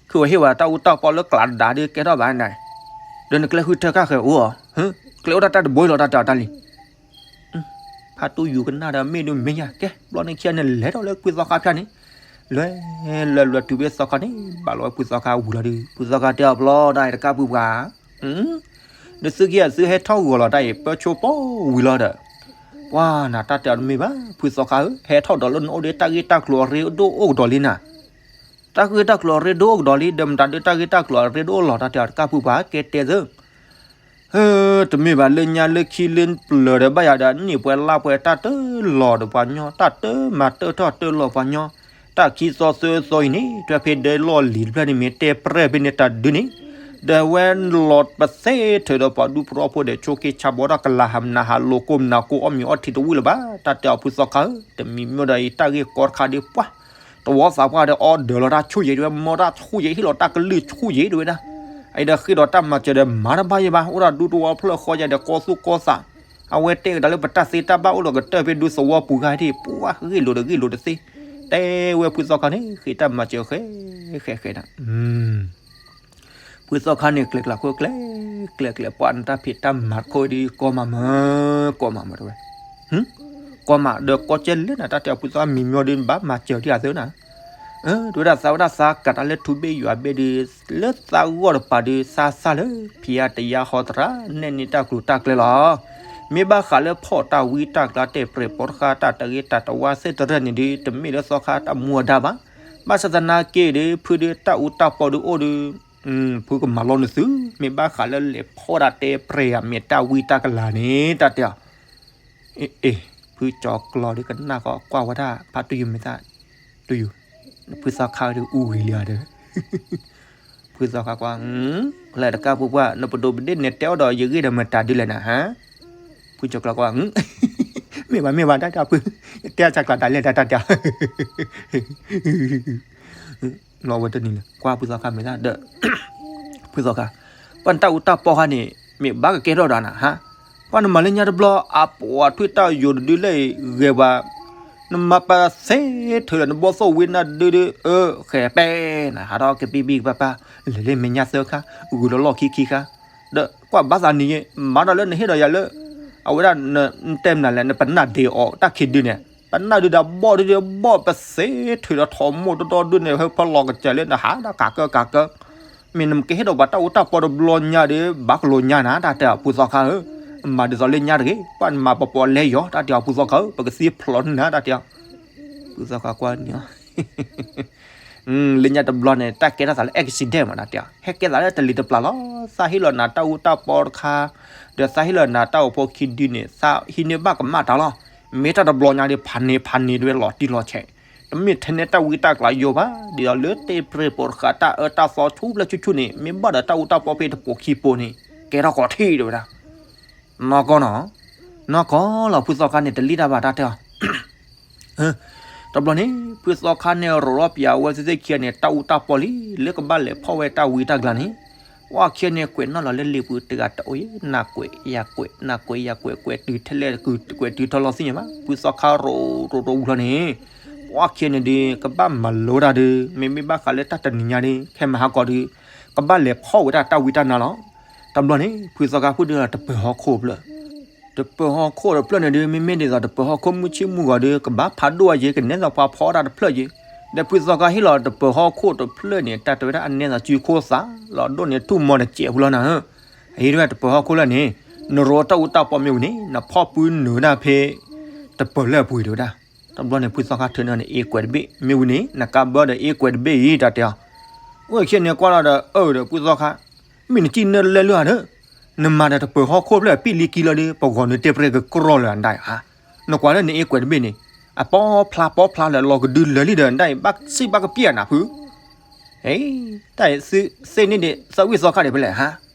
ခုဝဲဟ့ၣ်ဝဲတၢ်အူတၢ်ပီလၢကျးဒၣ်ဒီးကဲထီၣ်ဘၣ်နၤ ဒီးနကျဲဃုထၢခါဃဲၤအိၣ်အီၤ ကျဲအိၣ်တၢ်တၢ်တဘိလီၤတၢ်တဲအီၤတၢ်လံ ဖးတူၢ်ယူၤကနၣ်ဒီးမ့ၢ်ဒုးမ့ၢ်ညါ ကဲ ဘျီန့ၣ်ခံဂၤန့ၣ်လဲၤထီၣ်လၢဖုသီခါဖၠၣ်န့ၣ် လဲၤလဲၤလဲၤတုၤဖဲသီခါန့ၣ် ဘၣ်လီၤဝဲဖုသီခါဝံၤလီၤဒီး ဖုသီခါတဲအီၤဘျီဒၣ်တကးပုၢ်ပှၤ ဒီးသုခံဂၤသုဟဲထီၣ်ဂီၤလီၤတၢ်အံၤ ပၢဆိပီဝံၤလီၤဒီး ပှၤနၤတၢ်တဲအီၤတမ့ၢ်ဘၣ် ဖုသီခါဧၢ ဟဲထီၣ်ဒီးလၢနအိၣ်ဒီးတၢ်ဂ့ၢ်တၢ်ကျိၤအရ့ဒိၣ်အိၣ်ကဒီးလံနၤ တၢ်ဂ့ၢ်တၢ်ကျိၤအရ့ဒိၣ်အိၣ်ကဒီးလံ ဒီးမတၤဒုးတၢ်ဂ့ၢ်တၢ်ကျိၤအရ့ဒိၣ်အိၣ်လီၤ တၢ်တဲအီၤတကးပုၢ်ပှၤ ကဲတဲသၢ တမ့ၢ်ဘၣ်လၢညါလၢခံလၢပျၢၤဒီးဘၣ်ယၤဒီး န့ၢ်ပှဲၤလၢပှဲၤတၢ်တလီၤဒီးပှၤညီ တၢ်တမၤတၢၢ်ထီၣ်တၢၢ်လီၤပှၤညီ တၢ်ခံသီသၢသီအံၤန့ၣ် တွဲဖဲဒဲလီၢ်လံၤတဖျၢၣ်န့ၣ် မ့ၢ်တဲပြဲၢ်ဖဲန့ၣ်တၢ်ဒုးန့ၣ် ဒီးဝဲလီၤပသ့ထုးဒီးပှၤဒူဖိသဝီဖိဒီး ဆိးက့ဆါဘီတၢ်ကလၤဟးမနၤဟးလိာ်ကိးမနၤကိးအီၣ်မ့ၤအီထံတဝံၣ်လၢၤဘၣ် တၢ်တဲအီၤဖုသီခါဧၢ တမံၤမ့ၢ်ဒီးအံၤတၢ်ဂ့ၢ်ကီတခါဒ်ပှၤ တဝီသးပှၢ်ဒီးအီၣ်ဒၢးလီၤတၢ်ဆိၣ်ယဲၤတဲဝဲ မီတၢ်ဆိၣ်ယဲၤဟ့ၣ်လီၤတၢ်ကလုၢ်ဆိၣ်ယဲၤတဲဝဲဒၣ် အအံၤဒီးဃ့ဒီးတၢ်မၤစၢၤဒီးမၤတဘၣ်ယဲဘၣ် အိၣ်ဒီးဒူသဝီဖျၢၣ်ဃီယဲဒီးကီသူၣ်ကီသး အဝဲတဲကဒါလၢပတၢ်သ့တၢ်ဘၣ်အိၣ်ဒီးကတၢၢ်ဖဲဒူသဝီပူၤဂၤဒၣ် ပှၤဂ့ၢ်လိာ်ဒီးဂ့ၢ်လိာ်တသ့ တဲဝဲဖုသီခါန့ၣ် ဃ့တၢ်မၤစၢၤဃဲ ဃဲဃဲဒၣ် ဖုသီခါန့ၣ် ကျဲကျဲခိၣ်ကျဲ ကျဲကျဲ ပှၤနတၢ်ဖံးတၢ်မၤတခိၣ်ဒီး ကီမးမၢ် ကီမးမၢ်တဲဝဲ ကီမးဒီးကီကဲလၢနၤ တၢ်တဲအီၤဖုသီခါမံၤမၠီဒုး နဘၣ်မၤစၢၤဒ်အသၢနၤ တဲဝဲဒၣ်သးဝဲဒၣ်သးကးတၢ်လၢထူဘ့ၣ်ယွၤဘ့ၣ်ဒီး လၢသးဂီၢ်တပၤဒီး သးစၢ်လၢဖံးအါတယါဟီသရၣ် နဲၣ်န့ၢ်တၢ်ကျိၤတၢ်ကျဲလီၤ မ့ၢ်ဘၣ်ဃးလၢဖီၣ်တၢ်ဝံတၢ်ကျါတဲပြဲးပိာ်တဃာ် တၢ်တဂ့ၤတၢ်တဝါသ့ၣ်တရၢၢ်န့ၣ်ဒီး တမ့ၢ်လၢသီခါတၢ်မူအဒါဘၣ် ဘၣ်ဆၣ်သနာ်က့ဒီး ဖုဒုးတၢ်အူတၢ်ပီဒုးအိၣ်ဒီး ဖုကမၤလိနသု မ့ၢ်ဘၣ်ဃးလၢလဲၤဖီၣ်ဒၣ်တဲပြဲးဧါ မ့ၢ်တၢ်ဝံတၢ်ကလၤန့ၣ် တၢ်တဲအီၤ အ့ အ့ ဖုကၠီၤကျီၤဒီးကနၣ်ဃီကွၢ်ဝဲဒၣ် ဖးတူၢ်ယူၤမ့ၢ်သၣ် တူၢ်ယူၤ ဖုသီခါဒီးအူဂ့ၤလံဧါဒီး ဖုသီခါကွၢ် လဲၤတကးပှၤပှၢ် နပဒိးပဒ့ၣ်နဲတဲအိၣ်ဒီးယဂ့ၢ်ဒီးမတၤဒ်လဲၣ်နၤဟါ ဖုကၠီၤကျီၤကွၢ် မ့ၢ်ဘၣ်မ့ၢ်ဘၣ်တၢ်တဲအီၤဖု, တဲအစှၤကျါတၢ်လဲၣ်တၢ်တဲအီၤ လီၤဝဲတနံၤလၢ ကွၢ်ဖုသီခါမ့ၢ်တၢ်ဒီး ဖုသီခါ, ပှၤနတၢ်အူတၢ်ပီခါန့ၣ် မ့ၢ်ဘၣ်ကကဲထီၣ်ဒၣ်နၤဟါ, ပှၤနမၤလၢညါတဘျီ အပှၤထွံၣ်တၢ်ယိာ်တဒုလၢဂဲၤပှၤ, နမၤပသ့ထုးလၢနဘီၣ်သိၣ်ဝံၤနၤဒုဒီး အၢ ဃဲၤပဲနၤ ဟးထီၣ်ကပံဘံကပၢ်ပၢ်, လဲၤလၢမဲာ်ညါသၢခါ, ဂုာ်လီၤလီၢ်ခံခံခါ, ဒီးကွၢ်ဘၣ်သးနံၤယဲ မၤဒီးလၢနဟ့ၣ်ဒီးယၤလၢ အဝဲဒၣ် နတဲမနုၤလဲၣ် နပနၢ်ဒ့းအီၤတၢ်ခံဒုန့ၣ်, ပနၢ်ဒုဒီးဘီၣ်ဒုဒီးဘီၣ်ပသ့ထုးဒီးထီၣ်မိၢ်တီတီဒုန့ၣ် ဟဲဖီလီၤကစၢၤလၢနဟးဒီးကးကၢကးကၢ, မ့ၢ်နကဟ့ၣ်ဒီးပှၤတၢ်အူတၢ်ပီတဘျီညါဒီး ဘၣ်ကလိညါနၤ တၢ်တဲအီၤဖုသီခါဧၢ, မၤဒ်သိးလၢညါတဂ့ၤ, ပှၤနမၤပပီလဲယီၤ တၢ်တဲအီၤဖုသီခါဧၢ, ပကသံဖျိးနၤ တၢ်တဲအီၤ, ဖုသီခါကွၢ်န့ၣ် လၢညါတဘျီန့ၣ် တၢ်ကဲထီၣ်သးလၢ accident မး တၢ်တဲအီၤ ဟဲကဲသးလၢတလံၤတပျၢ်လီၤ, သးဟ့ၣ်လီၤနၤတၢ်အူတၢ်ပီတခါ, ဒီးသးဟ့ၣ်လီၤနၤတၢ်အိၣ်ဖှိၣ်ခံဒုန့ၣ် သးဟံးန့ၢ်ဘၣ်ကမၣ်တၢ်လီၤ, မ့ၢ်တၢ်တဘျီညါဒီး ဖးန့ၢ်ဖးန့ၢ်တဝဲလီၤတံၢ်လီၤဆဲး, တမ့ၢ်ထဲန့ၣ်တၢ်ဝံတၢ်ကျးယိာ်ဘၣ်, ဒ်သိးလၢတ့ပြဲၢ်ပိာ်တဃာ်တၢ်အၢတၢ်သီဆူၣ်ဖျၢၣ်ဆူၣ်ဆူၣ်န့ၣ် မ့ၢ်ဘၣ်ဒီးတၢ်အူတၢ်ပီဖဲတပိာ်ခံပိာ်န့ၣ် ကဲထီၣ်ကီးထံၣ်တဝဲဒၣ်, နီၢ်ကီၢ်နီၤ, နီၢ်ကီၢ်လီၤ ဖုသီခါန့ၣ် တလံၣ်တၢ်ဘၣ် တၢ်တဲအီၤ တဘျီန့ၣ် ဖုသီခါန့ၣ် ရိးထီၣ်ပၠးဝဲသ့ၣ်ခံဂၤန့ၣ် တၢ်အူတၢ်ပီလံ လၢကဘၣ်လဲၤဖီၣ်ဝဲတၢ်ဝံတၢ်ကျးန့ၣ်, ပှၤခံဂၤန့ၣ် ကွဲးနီၣ်လီၤလၢလံာ်ပူၤတဂၤတအိၣ်အံၤ နကွဲးယကွဲး နကွဲးယကွဲး ကွဲးတုၤထဲလဲၣ် ကွဲးတုၤထီလီၤသ့ၣ်ညါဘၣ် ဖုသီခါရိးရိးရိးဝံၤလီၤန့ၣ်, ပှၤခံဂၤန့ၣ်ဒီး ကဘၣ်မၤလိတၢ်ဒီး မ့မ့ၢ်ဘၣ်ဃးလၢတၢ်တနံၤညါဒီး ခဲမုၢ်ဟါခီဒီး ကဘၣ်လဲၤဖီၣ်ဝဲဒၣ်တၢ်ဝံတၢ်နါလီၤ. တဘျီန့ၣ် ဖုသီခါဖုဒုးလီၤတပၢၤဟီၣ်ခိၣ်တဖျၢၣ် တပၢၤဟီၣ်ခိၣ်တဖျၢၣ်န့ၣ်ဒီး မ့မ့ၢ်ဒ်သိးတပၢၤဟီၣ်ခိၣ်မုၢ်ဆ့ၣ်မုၢ်ဂီၤဒီး ကဘၣ်ဖးဒိၣ်အယ့ၤ ကနဲသိးပှၤဖီတၢ်တဖျၢၣ်ယ့ၤ, ဒီးဖုသီခါဟ့ၣ်လီၤတပၢၤဟီၣ်ခိၣ်တဖျၢၣ်န့ၣ် တၢ်တဲဝဲဒၣ်အနဲသိးစုခိၣ်သး လီၤဒိၣ်န့ၣ်ထူၣ်မီၤတစဲးဖိလီၤနၤဧၢ, အဟ့ၣ်ဝဲတပၢၤဟီၣ်ခိၣ်လၢန့ၣ် နရိးတၢ်အူတၢ်ပီမ့ၢ်ဝံၤန့ၣ် နဖီၣ်ပုၢ်နုာ်ဝဲဒၣ်ဖဲ တပၢၤလၢအပူၤအံၤတဲဝဲဒၣ်, တဘျီန့ၣ် ဖုသီခါထုးန့ၢ်န့ၣ် အ့ကွဲးတဘ့ၣ် မ့ၢ်ဝံၤန့ၣ် နကါဘၢဒီးအ့ကွဲးတဘ့ၣ်အံၤ တၢ်တဲအီၤ, အိၣ်ခံဂၤန့ၣ်ကွၢ်လီၤဒီး အၢဒီးဖုသီခါ မ့ၢ်နစံၣ်နၢလဲၢ်လၢအဒၢး, နမၤဒီးတပၢၤဟီၣ်ခိၣ်ဖျၢၣ်ပံၣ်လံကံလီၤဒီး ပဂီၤနုာ်တ့ပြဲၢ်ကကြီလၢအဒၣ်ဧါ, နကွၢ်လၢနအ့ကွဲးတဘ့ၣ်န့ၣ် အပီဖျါပီဖျါလၢလီၤကဒုလၢာ်လံဒီးဒၣ်အံၤ ဘၣ်စံၣ်ဘၣ်ကပျဲၢ်နၤဖု တၢ်အံၤသုသ့န့ၣ်ဒံး သးဝံၣ်သီခါဒံးဖဲလဲၣ်ဟါ,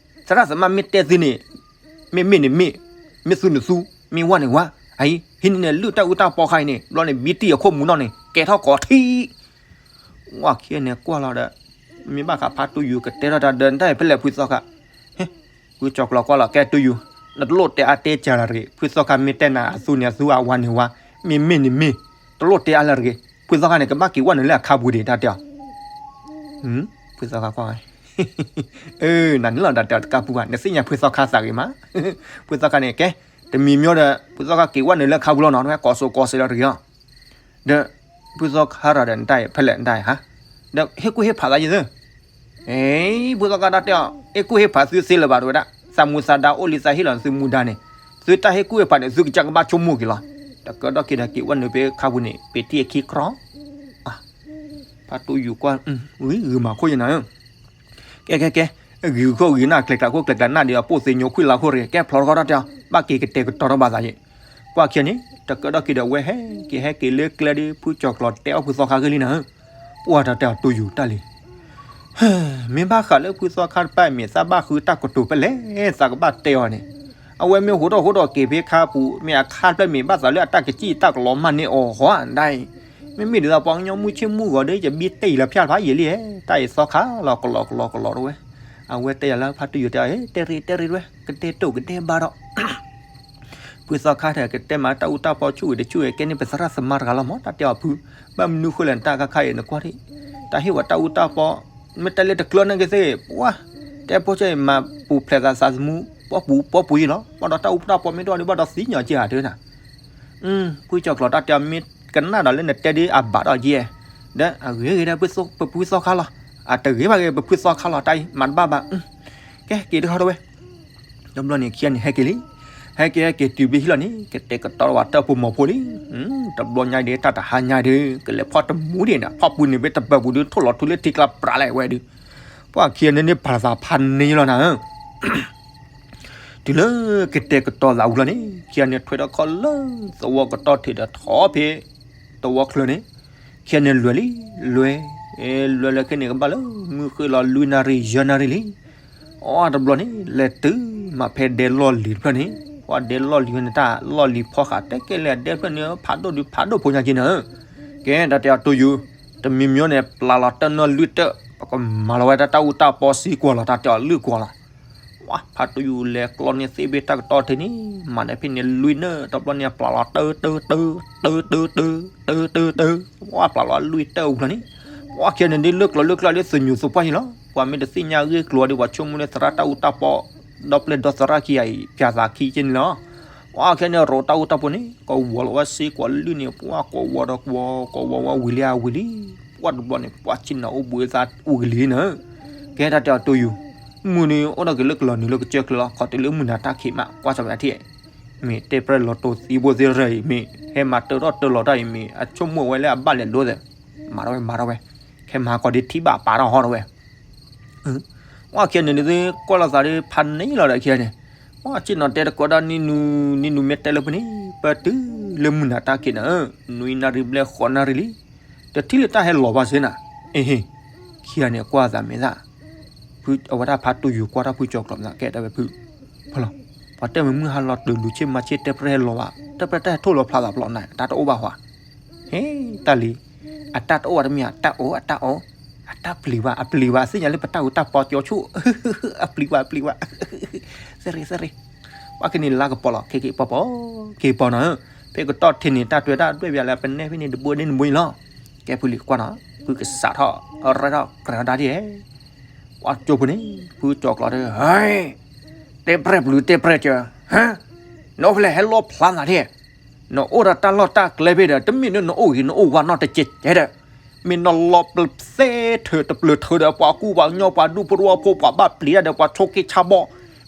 သရၣ်သမါမ့ၢ်တဲသုန့ၣ် မ့မ့ၢ်န့ၣ်မ့ၢ်, မ့ၢ်သူန့ၣ်သူ, မ့ၢ်ဝါန့ၣ်ဝါ, အအံၤ ဟံးန့ၢ်န့ၣ်လုၢ်တၢ်အူတၢ်ပီခါအံၤန့ၣ် ဘျီန့ၣ် ဘံတံၢ်အခိၣ်မူနီၢ်န့ၣ် ကဲထီၣ်ကီးထံး ဝဲခံဂၤန့ၣ်ကွၢ်လီၤဒီး မ့ၢ်ဘၣ်ဃးဖါတူယူၤကတဲထီၣ်တၢ်ဒီး တၢ်အံၤဖဲလဲၣ်ဖုသီခါ, ဖုကၠီၤကျီၤကွၢ်လီၤ ကဲတူယူၤ, နတလိၣ်တဲအါတဲကၢ်လၢတဂ့ၤ, ဖုသီခါမ့ၢ်တဲနၤအသူန့ၣ်အသူ အဝါန့ၣ်ဝါ, မ့မ့ၢ်န့ၣ်မ့ၢ်, တလိၣ်တဲအါလၢတဂ့ၤ, ဖုသီခါန့ၣ် ကဘၣ်က့ၤဝဲနုာ်လၢအခါပူၤဒံးတၢ်တဲအီၤ, ဖုသီခါကွၢ် အၢ နၤန့ၣ်လီၤ တၢ်တဲအီၤတကါပူၤဘၣ် နသ့ၣ်ညါဖုသီခါသးဂ့ၤမး, ဖုသီခါန့ၣ် ကဲ တမံၤမံၤဒီး ဖုသီခါက့ၤဝဲနုာ်လၢခါပူၤလီၤနီၤ တဝဲကိးစိကိးစ့လီၤတဂ့ၤလီၤ, ဒီး ဖုသီခါရၤဒီးနတၢ်အံၤဖဲလဲၣ်နတၢ်အံၤဟါ, ဒီးဟ့ၣ်ကူၣ်ဟ့ၣ်ဖးသးယသု, အ့ ဖုသီခါတၢ်တဲအီၤ ဟ့ၣ်ကူၣ်ဟ့ၣ်ဖးသုသ့လၢၤဘၣ်တဝဲဒၣ်, သးမူသးဒါအိၣ်လံသးဟ့ၣ်လီၤသုမူဒါန့ၣ်, သုတၢ်ဟ့ၣ်ကူၣ်ဟ့ၣ်ဖးန့ၣ် သုကစၢ်ကဘၣ်ဆိကမိၣ်က့ၤလီၤ, တကးဒီးက့ၤဒီးက့ၤဝဲနုာ်ဖဲခါပူၤန့ၣ် ပ့ၤတံၢ်အခံကြီ ဖါတူယူၤကွၢ် ဂံၤဂုာ်မၤခိၣ်ယနၤဧၢ, ကဲကဲကဲ, ဂံၤခိၣ်ဂံၤနၢ် ကျဲၤကျးခိၣ်ကျဲၤကျးနၢ်ဒီး အပိၢ်သ့ညိခွံလါခိၣ်ရ့ၣ် ကဲဖျိးတခီတၢ်တဲအီၤ ဘၣ်က့ၤကတဲာ်ကတီၤထီၣ်ဘၣ်သးယ့ၣ်, ကွၢ်ခံန့ၣ် တကးဒီးက့ၤဒီးဝဲဟဲက့ၤဟဲက့ၤလၢကျဲဒီး ဖုကၠီၤကျီၤတဲအီၤဖုသီခါဂ့ၢ်လံနၤဧၢ, ပှၢ်တၢ်တဲအီၤတူယူၤတၢ်လံ မ့ၢ်ဘၣ်ဃးလၢဖုသီခါတဖၣ်အံၤ မ့ၢ်သးဘၣ်ဃုတၢ်ကတိၤဖဲလဲၣ် သးကဘၣ်တဲအီၤန့ၣ်, အဝဲမ့ၢ်ဟိးထီၣ်ဟိးထီၣ်က့ၤဖဲခါပူၤ မ့ၢ်အခါဖျၢၣ်မ့ၢ်ဘၣ်သးလၢအတၢ်ကစံၣ်တၢ်ကလီၤမၢ်န့ၢ်အီၤဃီဒၣ်အံၤ, မ့မ့ၢ်ဒ်သိးပှၤကညီမုၢ်ဆ့ၣ်မုၢ်ဂီၤဒီး ယဘံတ့ၢ်လီၤဖၠၣ်ဖးယံာ်လံဧါ, တၢ်အံၤသီခါလီၤကလီကလီကလီတဝဲ, အဝဲတဲယၤလၢဖါတူယူၤတဲအီၤ တဲရ့ၣ်တဲရ့ၣ်တဝဲ ကတဲတိၢ်ကတဲဘါဒီး ဖုသီခါထဲ ကတဲမးတၢ်အူတၢ်ပီဆူၣ်ဂ့ၤတဆူၣ်ဂ့ၤ ကဲန့ၣ်ပသရၣ်သမါတဂၤလီၤမး တၢ်တဲအီၤဖု, ဘၣ်မနုၤဃိလဲၣ် နတၢ်ခါခါအံၤနကွၢ်ထံၣ်, တၢ်ဟ့ၣ်ဝဲတၢ်အူတၢ်ပီ, မ့ၢ်တဲလၢတကျၢၤန့ၣ်ကသ့ၣ် ပှၤ, တဲဖိဆၢအံၤမၤပူၤဖျဲးသးသးသမူ ပီပူၤပီပူၤအံၤလီၤ, ဘၣ်ဒီးတၢ်အူတၢ်ပီမ့ၢ်တအိၣ်ဒီး ဘၣ်ဒီးသံညီၤက့ၤဧါတဲနၤ ဖုကၠီၤကျီၤတၢ်တဲအီၤ မ့ၢ်ကနၣ်ဒီးလၢနတဲဒ်အဘၣ်ဒီးယဲၢ်, ဒီးအဂ့ၤဂ့ၤဒီး ပဖုသီခါလီၤ, အတဂ့ၤဘၣ်ဂ့ၤ ပဖုသီခါလီၤ တၢ်အံၤမၤတဘၣ်ဘၣ်, ကဲက့ၤတခီတဝဲ တဘျီန့ၣ်ခံဂၤန့ၣ်ဟဲက့ၤလံ, ဟဲက့ၤဟဲက့ၤတုၤဘျီဟံၣ်လီၤန့ၣ် ကတဲာ်ကတီၤဝဲတၢ်ဖိမိၢ်ဖိလံ, တဘျီညါဒီး တၢ်တဟါညါဒီး ကလဲၤဖီၣ်တမူဒံးဒီး ဖီၣ်ပူၤန့ၣ် ဖဲတပၢၤပူၤဒီး ထိၣ်လီၤထူလၢထံကျါပြးလဲၣ်ဝဲဒီး, ပှၤခံဂၤန့ၣ်န့ၣ် ပာ်သးဖးန့ၢ်လီၤနၤဧၢ တုၤလၢကတဲာ်ကတီၤသးဝံၤလီၤန့ၣ် ခံဂၤန့ၣ်ထွဲထီၣ်ခီၣ်လၢသဝီကတီၢ်ထံးဒီးထီၣ်ဖဲသဝီချၢန့ၣ်, ခံဂၤန့ၣ်လွဲၢ်လံ, လွဲၢ်, လွဲၢ်လၢခဲန့ၣ်ကဘၣ်လၢမုၢ်ဃ့ၢ်လီၤလွံၢ်နၣ်ရံၣ်ယဲၢ်နၣ်ရံၣ်လံ, အီတဘျီန့ၣ် လဲၤတုၤမးဖဲဒဲလီၢ်လံၤတဖျၢၣ်န့ၣ် ပှၤဒဲလီၢ်လံၤဝဲန့ၣ် တၢ်လီၢ်လံၤဖီဃာ် တဲကဲလဲၣ် အဒဲဖျၢၣ်န့ၣ် ဖးဒိၣ်ဒုးဖးဒိၣ်ဖိညါက့ၤနၤဧၢ. ကဲ တၢ်တဲအီၤတိၢ်ယူၤ, တမံၤမံၤန့ၣ် ပျၢ်လီၤတၢၢ်နီၢ်လွံၢ်တၢၢ် ပကမၤလီၤဝဲတၢ်တၢ်အူတၢ်ပီစ့ကွၢ်လီၤ တၢ်တဲအီၤလွံၢ်ကွၢ်လီၤ. ဝါ ဖးတိၢ်ယူၤလဲၤကျီန့ၢ်သ့ၣ်ဘ့ၣ်တၢ်ကတီၢ်ထဲန့ၣ် မၤဒၣ်ဖဲန့ၣ်လွံၢ်နၢၣ် တဘျီန့ၣ် ပျၢ်လီၤတၢၢ်တၢၢ်တၢၢ် တၢၢ်တၢၢ်တၢၢ် တၢၢ်တၢၢ်တၢၢ် ဝါ ပျၢ်လီၤလွံၢ်တၢၢ်အူလီၤန့ၣ်, ပှၤခံဂၤန့ၣ်ဒ်လၢကျိၤလၢကျၢၢ်လၢသညူးသပှၢ်ဟံၣ်လီၤ. ပှၤမ့ၢ်တသ့ၣ်ညါဂ့ၢ်ကျိၤဒီး ပှၤဆိကမိၣ်လၢသရၣ်တၢ်အူတၢ်ပီ ဒီပျဲၢ်ဒီသရၣ်ခံဂၤအံၤ ပျၢ်သးခံက့န့ၣ်လီၤ. ပှၤခံဂၤန့ၣ် ရိးတၢ်အူတၢ်ပီန့ၣ် ကဝီၤလီၤဝဲစ့ကွၢ်လွံၢ်န့ၣ် ပှၤကဝီၤဒီးကဝီၤ ကဝီၤဝဲဝံၤလံဧါဝံၤလံ. ပှၤတဘျီန့ၣ် ပှၤဆ့ၣ်နီၤအိၣ်ဘှံးသးအိၣ်ကလံၤန့ၣ်, ကဲတၢ်တဲအီၤတိၢ်ယူၤ, မုၢ်န့ၣ်အိၣ်ဒီးက့ၤလၢကလီၤနုာ်လၢကစၢၢ်ချၢလီၤ ခီတုၤလၢမုၢ်နၤတၢ်ခံးမး ကွၢ်စၢၤဝဲဒၣ်ထံၣ် မ့ၢ်တဲပျဲၢ်လီၤတိၢ်သံဘိသ့ၣ်ရၢၢ်အံၤ မ့ၢ်ဟဲမၤတၢထီၣ်တၢလီၤတၢ်အံၤ မ့ၢ်အဆိကမိၣ်ဝဲလၢအဘၣ်လဲၤဒိသ့ၣ်, မၤထီၣ်ဝဲ မၤထီၣ်ဝဲ, ခဲမၤကီးဒ်ထံၣ်ဘၣ်ပာ်ထီၣ်ဟီထီၣ်ဝဲ. ပှၤခံဂၤန့ၣ်ဒ်သိးကွၢ်လိာ်သးဒီးဖးန့ၢ်လီၤဒီးခံဂၤန့ၣ်, ပှၤဆ့ၣ်နီၤတဲတကိးဒၣ်နံၤနူၤ နံၤနူၤမ့ၢ်တဲလၢပန့ၣ် ပတုၤလၢမုၢ်နၤတၢ်ခံးနၤဧၢ, နွံနၣ်ရံၣ်ဘျဲၣ်ဃိးနၣ်ရံၣ်လံ, တထံၣ်လၢတၢ်ဟဲလီၤဘၣ်စ့ၢ်နၤ, အ့ဟ့ၣ်, ခံဂၤန့ၣ်ကွၢ်သးမဲာ်သၣ် ဖု အဝဲဒၣ်ဖးတိၢ်ယူၤကွၢ်တၢ်ဖုကၠီၤကျီၤမး ကဲတဲဝဲဖု, ဖီလီၤ, ပှၤတဲမုၢ်ဟါလီၤတုၤလူၤဆ့ၣ်မၤဆ့ၣ်တဲပျဲၢ်ဟဲလီၤဘၣ် တဲပျဲၢ်တၢ်ဟဲထိၣ်လီၤဖျါသးပျီနၤ တၢ်တအိၣ်ဘၣ်ဟီ, ဟ့ၣ် တၢ်လံ, အတၢ်တအိၣ်ဘၣ်တမ့ၢ် အတၢ်အိၣ် အတၢ်အိၣ်, အတၢ်ပျံၤဘၣ် အပျံၤဘၣ် အသ့ၣ်ညါလၢပတၢ်အူတၢ်ပီကၠီဆိၣ်, အပျံၤဘၣ် အပျံၤဘၣ်, စ့ၢ်ရ့ စ့ၢ်ရ့, ပှၤကန့ၣ်လါကပီၤလီၤ ခ့ခ့ပီၤပီၤ, ခ့ပီၤနၤဧၢ, ဖဲကတီၢ်ထံးန့ၣ် တၢ်တွဲတၢ်ဒွဲၣ်ဘၣ်လၢပနဲဖဲန့ၣ်တဘိန့ၣ်တဘိန့ၣ်လီၤ, ကဲဖုလံၤကွၢ်နီၤ ဖုကစးထီၣ် ရဲၣ်ထီၣ်ကြၢးတၢ်ဒ်လဲၣ် ပှၤကၠိဖိန့ၣ် ဖုကၠီၤကျီၤတဲ, တဲပျဲၢ်ပျုၤတဲပျဲၢ်ကၠၢၤ, နအိၣ်ဖဲလဲၣ်ဟဲလီၣ်ဖျါနၤဒ်, နအိၣ်ဒီးတၢ်လီၢ်တၢ်ကျဲဖဲဒီး တမ့ၢ်လၢနအိၣ်ဂ့ၤနအိၣ်ဝါနီတကဲးကဲးဒီး, မ့ၢ်နလီၤပသဲထၢၣ်တပျၢၢ်ထၢၣ်ဒီး ပှၤကူပှၤကညီပှၤဒူဖိသဝီဖိပှၤဘၣ်ပျံၤတၢ်ဒီး ပှၤဆိးက့ဆါဘီ,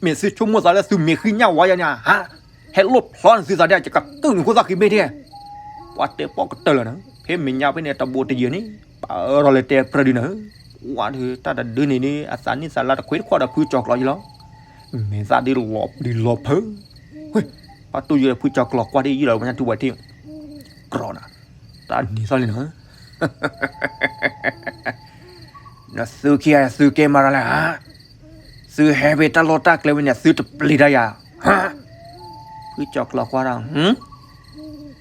မ့ၢ်သုဆိကမိၣ်သးလၢသုမ့ၢ်ဃံညၣ်ဝါယါန့ၣ်ဧါ, ဟဲလီၣ်ဖျါနသုသးဒ် ယကကုၢ်နခိၣ်သၣ်ဃံမ့ၢ်ဒ် ပှၤတဲပိာ်ကတၢၢ်လီၤနၤ, ဖဲမဲာ်ညါဖဲန့ၣ်တဘိတယၢၤန့ၣ် ပာ်အၢထီၣ်လၢတဲပျဲၢ်ဒုန့ၣ်, ဝါဒုး တၢ်တဒုန့ၣ်ဒုး အသးနံၣ်သးလါတခွ့တခွါဒီးဖုကၠီၤကျီၤယလီၤ, မဲာ်သၣ်ဒုးလီၤပျံၤလီၤဖုး, ဝဲ, ပှၤတိၢ်ယိၤဒီးဖုကၠီၤကျီၤကွၢ်ဒ်ယုၢ်လီၤဝဲညါတူၢ်ဝဲထံၣ်, ကြီနၤ, တၢ်နံၤသီၣ်လံနၤ နသုခံဂၤသုကဲမၤတၢ်လဲၣ်ဧါ, သုဟဲဖဲတၢ်လီၢ်တၢ်ကျဲဝဲန့ၣ် သုတပျံၤတၢ်ယၤ, ဟါ, ဖုကၠီၤကျီၤကွၢ်ဒီး,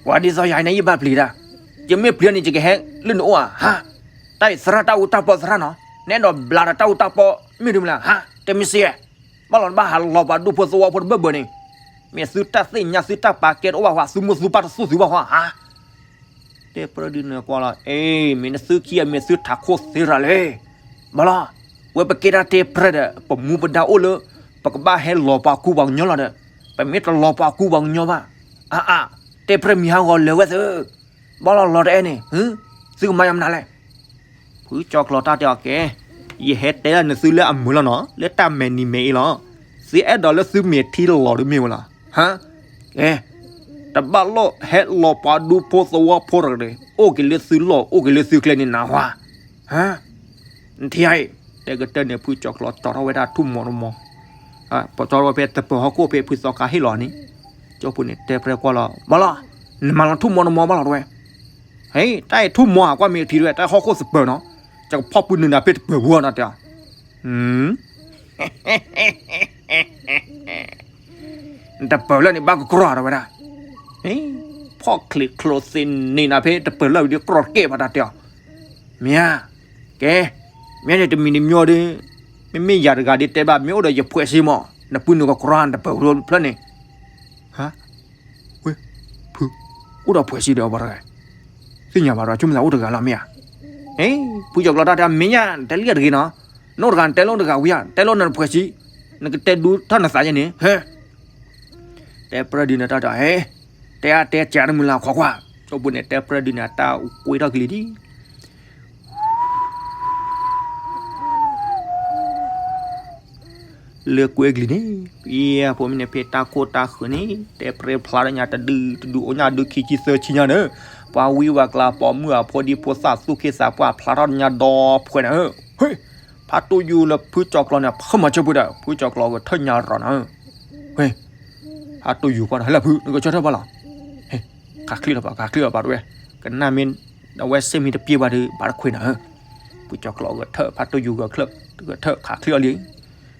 ပှၤဒ်သိးယၤန့ၣ် ယဘၣ်ပျံၤတၢ်, ယမ့ၢ်ပျံၤန့ၣ် ယကဟဲလၢနအိၣ်ဧါ, ဟါ, တၢ်အံၤသရၣ်တၢ်အူတၢ်ပီသရၣ်နီၤ, နအဲၣ်ဒိးဘျးဒီးတၢ်အူတၢ်ပီ မ့ၢ်ဒုမ့ၢ်လၢ, ဟါ, တမ့ၢ်စ့, ဘၣ်လီၤနဘၣ်ဟးလီၤပှၤဒူဖိသဝီဖိတဘၢၣ်ဘၢၣ်န့ၣ်, မ့ၢ်သုတၢ်သ့ၣ်ညါသုတၢ်ပာ်ကဲတအိၣ်ဘၣ်ဃီ သုမိၢ်သုပၢ်တသူၣ်သုဘၣ်ဃီ, ဟါ တဲပျဲၢ်ဒုန့ၣ်ကွၢ်လီၤ, အ့ မ့ၢ်နသုခံဂၤမ့ၢ်သုထးခိၣ်သ့ရၤလဲၣ်, ဘၣ်လီၤ, ဝဲပကဲတၢ်တဲပျဲၢ်ဒီး ပမူပဒါအိၣ်လၢ ပကဘၣ်ဟဲလီၤပှၤကူပှၤကညီလီၤဒီး, ပမ့ၢ်တလီၤပှၤကူပှၤကညီဘၣ်, အါအါ, တဲပျဲၢ်မံၤဟးဂီၤလၢာ်ဝဲသၢ, ဘၣ်လီၤလီၤတအဲၣ်န့ၣ်, သုကမၤယၤမနုၤလဲၣ် ဖုကၠီၤကျီၤတၢ်တဲအီၤကဲ, ယဟဲတဲလၢနသုလၢအမုာ်လီၤနီၤ လၢတၢ်မဲာ်နံၤမဲာ်အ့လီၤ, သုအဲၣ်ဒိးလၢသုမ့ၢ်ထံလီၤဒုမ့ၢ်ဝဲလီၤ, ဟါ, ကဲ, တဘၣ်လိၣ်ဟဲလီၤပှၤဒူဖိသဝီဖိတဂ့ၤ, အိၣ်က့ၤလၢသုလီၢ် အိၣ်က့ၤလၢသုကျဲန့ၣ်နၢ်ဟူဧါ, နထံၣ်ဧါအံၤ, တဲကတၢၢ်န့ၣ် ဖုကၠီၤကျီၤကၠီထီၣ်ဝဲဒၣ်ထူၣ်မီၤတမီၤ, ပကၠီထီၣ်ဝဲဖဲသပၢၤဟီၣ်ခိၣ်ဖဲဖုသီခါဟ့ၣ်လီၤန့ၣ်, ကၠီဖိန့ၣ်တဲပျဲၢ်ကွၢ်လီၤ, ဘၣ်လီၤ, နမၤလီၤထူၣ်မီၤတမီၤဘၣ်လီၤတဝဲ, ဟဲ, တၢ်အံၤထူၣ်မီၤဧါ ကွၢ်မ့ၢ်ထံတဝဲ တၢ်ဟီၣ်ခိၣ်သပၢၤနီၤ, ယကဖီၣ်ပုၢ်နုာ်နၤဖဲသပၢၤပူၤနီၤတဲ, နတပၢၤလၢန့ၣ်ဘၣ်ကကြီတဝဲဒၣ်, ဖီၣ်ချံးချိးသ့န့ၢ်နၤဖဲသပၢၤလၢဝံၤဒီးကြီတကဲဘၣ်တၢ်တဲအီၤ, မ့ၢ်ဧါ, ကဲ, မ့ၢ်န့ၣ်တမံၤတမံၤဒီး, မ့မ့ၢ်ယၤတဂၤဒ်တဲဘၣ် မ့ၢ်အိၣ်ဒီးယဖှဲးစ့မး နပုၢ်နုာ်ကကြီနတပၢၤဖျၢၣ်န့ၣ်, ဟါ ဝဲ, ဖု, အိၣ်ဒီးဖှဲးစ့ဒီးအဝဲတဂၤ, သ့ၣ်ညါဘၣ်ဒီး ဆိကမိၣ်သးအိၣ်တဂၤလီၤမ့ၢ်ဧါ, ဖုကၠီၤကျီၤတၢ်တဲမ့ၢ်ညါ နတဲလံတဂ့ၤနီၤ, နအိၣ်တဂၤနတဲလိာ်တဂၤဝံၤဧါ တဲလိာ်နဖှဲးစ့, နကတဲဒူထီၣ်နသးယဲန့ၣ်, ဟဲ တဲပျဲၢ်ဒုန့ၣ်တၢ်တဲ, ဟဲ, တဲအါတဲကးတမုာ်လၢ်ခွါခွါ, ကၠီဖိန့ၣ် တဲပျဲၢ်ဒုန့ၣ် အတၢ်အိၣ်ကွ့ထီၣ်ကလံၤဒံး လၢကွဲကလံၤန့ၣ်, ယဖိမ့ၢ်န့ၣ်ဖဲတၢ်ခိၣ်တၢ်ဃၢၤန့ၣ် တဲပျဲၢ်ဖျါထီၣ်ညါတဒုတဒု အိၣ်ညါဒုခံဆံသၢဆံညါန့ၣ်, ပှၤဝံပှၤကျါပိာ်မုၣ်အဖိဒံဖိသၣ်သူၣ်က့သးပှၢ်ဖျါထီၣ်ညါဒီဖှဲးန့ၣ်, ဟဲ, ဖးတိၢ်ယူၤလၢဖုကၠီၤကျီၤန့ၣ် ဖးမၤဆၢဖုဒီး ဖုကၠီၤကျီၤဂဲၤထၢၣ်ညါရီၤန့ၣ်, ဟဲ, ဖးတိၢ်ယူၤကွၢ်ဒီး ဟဲလၢဖု နဂဲၤဆၢထၢၣ်ဘၣ်လီၤ, ဟဲ, ခးချံလီၤပှၤ ခးချံလီၤပှၤတဝဲ, ကနၣ်မ့ၢ် အဝဲစ့ၢ်မ့ၢ်တပျဲၢ်ဘၣ်ဒီး ဘၣ်တခွဲးန့ၣ်, ဖုကၠီၤကျီၤဂဲၤထၢၣ် ဖးတိၢ်ယူၤဂဲၤထၢၣ် ဂဲၤထၢၣ်ခးချံအီၤလံ,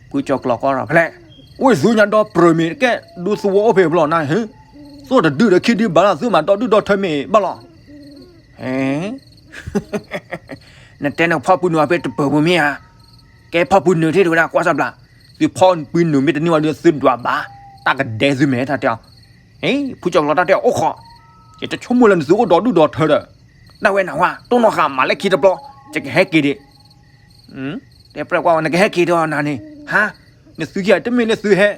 ဖုကၠီၤကျီၤကွၢ်ဒီး ဖဲလဲၣ်, ဝ့ၢ်သုညါဒီပြၢၤမ့ၢ်ကဲ ဒူသဝီအိၣ်ဖဲဘျီနၤ, သုတဒုဒီးခံဒုဘၣ်လီၤ သုမၤဒီဒုၣ်ဒီထၢမ့ၢ်ဘၣ်လီၤ. နတဲနဖီၣ်ပူၤနုာ်အဖဲတပၢၤပူၤမ့ၢ်ဧါ, ကဲဖီၣ်ပူၤနုာ်ထံၣ်တဝဲဒၣ်ကွၢ်စၢ်ဘျး, သုဖီၣ်ပူၤနုာ်မ့ၢ်တန့ၢ်ဝဲဒီးသုဒွးဘၣ်, တၢ်ကဒဲသုမဲာ်တၢ်တဲအီၤ, ဖုကၠီၤကျီတၢ်တဲအီၤအိၣ်ဃီ, ယတဆိကမိၣ်လၢနသုအိၣ်ဒီဒုၣ်ဒီထၢဒီး, ဒၣ်ဝဲနဝါ တိၢ်နီၣ်ဃာ်မၤလၢခံတဘျီ, ယကဟဲက့ၤဒံး တဲပြၢၢ်ကွၢ်ဝဲ နကဟဲက့ၤဒီးနၤန့ၣ်, ဟါ, နသုခံဂၤတမ့ၢ်လၢသုဟဲ,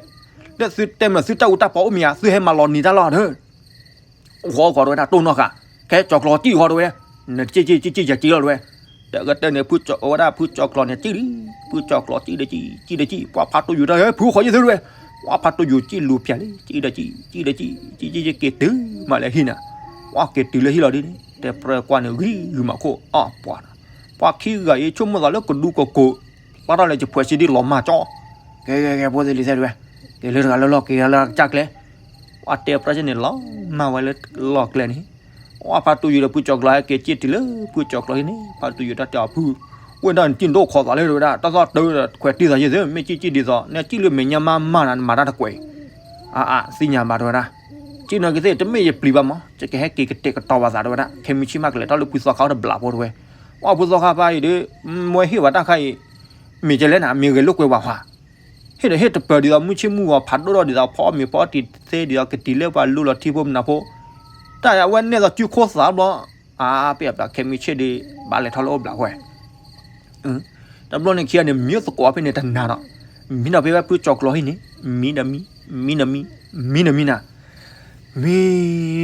လၢသုတဲမ့ၢ်သုတၢ်အူတၢ်ပီအိၣ်မ့ၢ်ဧါ, သုဟဲမၤလီၤနံၤတၢ်လီၤဒီး, အိၣ်ဃီအိၣ်ဃီတဝဲဒၣ် တိၢ်နီၣ်ဃာ်, ခဲကၠီၤကျီၤကံၣ်ဃီတဝဲ, နက့ၣ်က့ၣ်က့ၣ်က့ၣ်ယက့ၣ်လီၤတဝဲ, တကတၢၢ်န့ၣ် ဖုကၠီၤဝဲဒၣ်ဖုကၠီၤကျီၤန့ၣ် ကံၣ်လံ, ဖုကၠီၤကျီၤကံၣ်ဒီးကံၣ်, ကံၣ်ဒီးကံၣ်, ပှၤဖးတူၢ်ယူၤတၢ်ဟဲဖုဃီယသ့တဝဲ, ပှၤဖးတူၢ်ယူၤကံၣ်လူၤဖျဲးလံ, ကံၣ်ဒီးကံၣ်, ကံၣ်ဒီးကံၣ်, ကံၣ်က့ၤက့ၤတုၤမးလၢဟံၣ်နၤ, ပှၤက့ၤတုၤလၢဟံၣ်လီၤဒ်န့ၣ် တဲပြၢၢ်ကွၢ်န့ၣ် ဂံၢ်ဂုာ်မးခိၣ်အီၣ်ပှၤ ပှၤခံဂၤအံၤဆိကမိၣ်သးလၢကဒူကကိး, ဘၣ်တၢ်လၢယဖှဲးစံဒံလီၤမၢ်ကၠီ, ကဲကဲကဲ ဖိသ့ၣ်လံၤသ့ၣ်တဝဲ, က့ၤလၢတဂၤလၢလီၢ် က့ၤလၢတဂၤလၢကၠၢ်ကျဲ, ပှၤတဲပြၢၢ်စ့ၢ်န့ၣ် လီၤမၢ်ဝဲလၢလီၢ်ကျဲန့ၣ်, ပှၤဖးတူၢ်ယူၤဒီးဖုကၠီၤကျီၤဟဲက့ၤက့ၣ်တုၤလၢဖုကၠီၤကျီၤဟံၣ်န့ၣ် ဖးတူၢ်ယူၤတၢ်တဲအီၤဖု, ဝဲဒၣ်နက့ၣ်ဒိၣ်ခိးသးလၢတဝဲဒၣ် တၢ်သီၣ်တၢ်ခွဲးတံၢ်သးယသ့ မ့ၢ်က့ၣ်က့ၣ်ဒ်သိး နက့ၣ်လၢမဲာ်ညါမးမးနၤ နမၤတၢ်တကွဲး, အါအါ သ့ၣ်ညါဘၣ်တဝဲဒၣ်, က့ၣ်နီၢ်က့ၤသ့ၣ် တမ့ၢ်ယပျံၤဘၣ်မး ယကဟဲက့ၤကတဲာ်ကတီၤဘၣ်သးတဝဲဒၣ် ခဲမုၢ်ဆ့ၣ်မးကလဲၤထီၣ်လၢဖုသီခါအိၣ်တဘျီဖိတဝဲ, ပှၤဖုသီခါဖးအံၤဒီး, မ့ၢ်ဟ့ၣ်ဝဲတၢ်ခါအံၤ, မ့ၢ်ကလဲၣ်နၤ မ့ၢ်ဂဲၤလိာ်ကွဲဝဲဟါ, ဟ့ၣ်ဒီးဟ့ၣ်တပၢၤဒ်သိးမုၢ်ဆ့ၣ်မုၢ်ဂီၤဖးဒိၣ်ထီၣ်ဒ်သိးဖီအီၣ်မ့ၤဖီအီၣ်တံၤသ့ဒ်သိးကတံၤလၢပှၤလူလီၤထံဖိမနၤဖိ, တၢ်အဝဲနဲၣ်သိးစုခိၣ်သးဘျီ, အါ ပ့ၢ်အပျးခဲမုၢ်ဆ့ၣ်ဒီး, ဘၣ်လဲၤထီၣ်လၢအိၣ်ဘျးဝဲ တဘျီန့ၣ်ခံဂၤန့ၣ် မံသကိးဖဲန့ၣ်တနၤဒီး, မံဒီးဖဲဝဲဖုကၠီၤကျီၤဟံၣ်န့ၣ်, မံဒီးမံ, မံဒီးမံ, မံဒီးမံနၤ,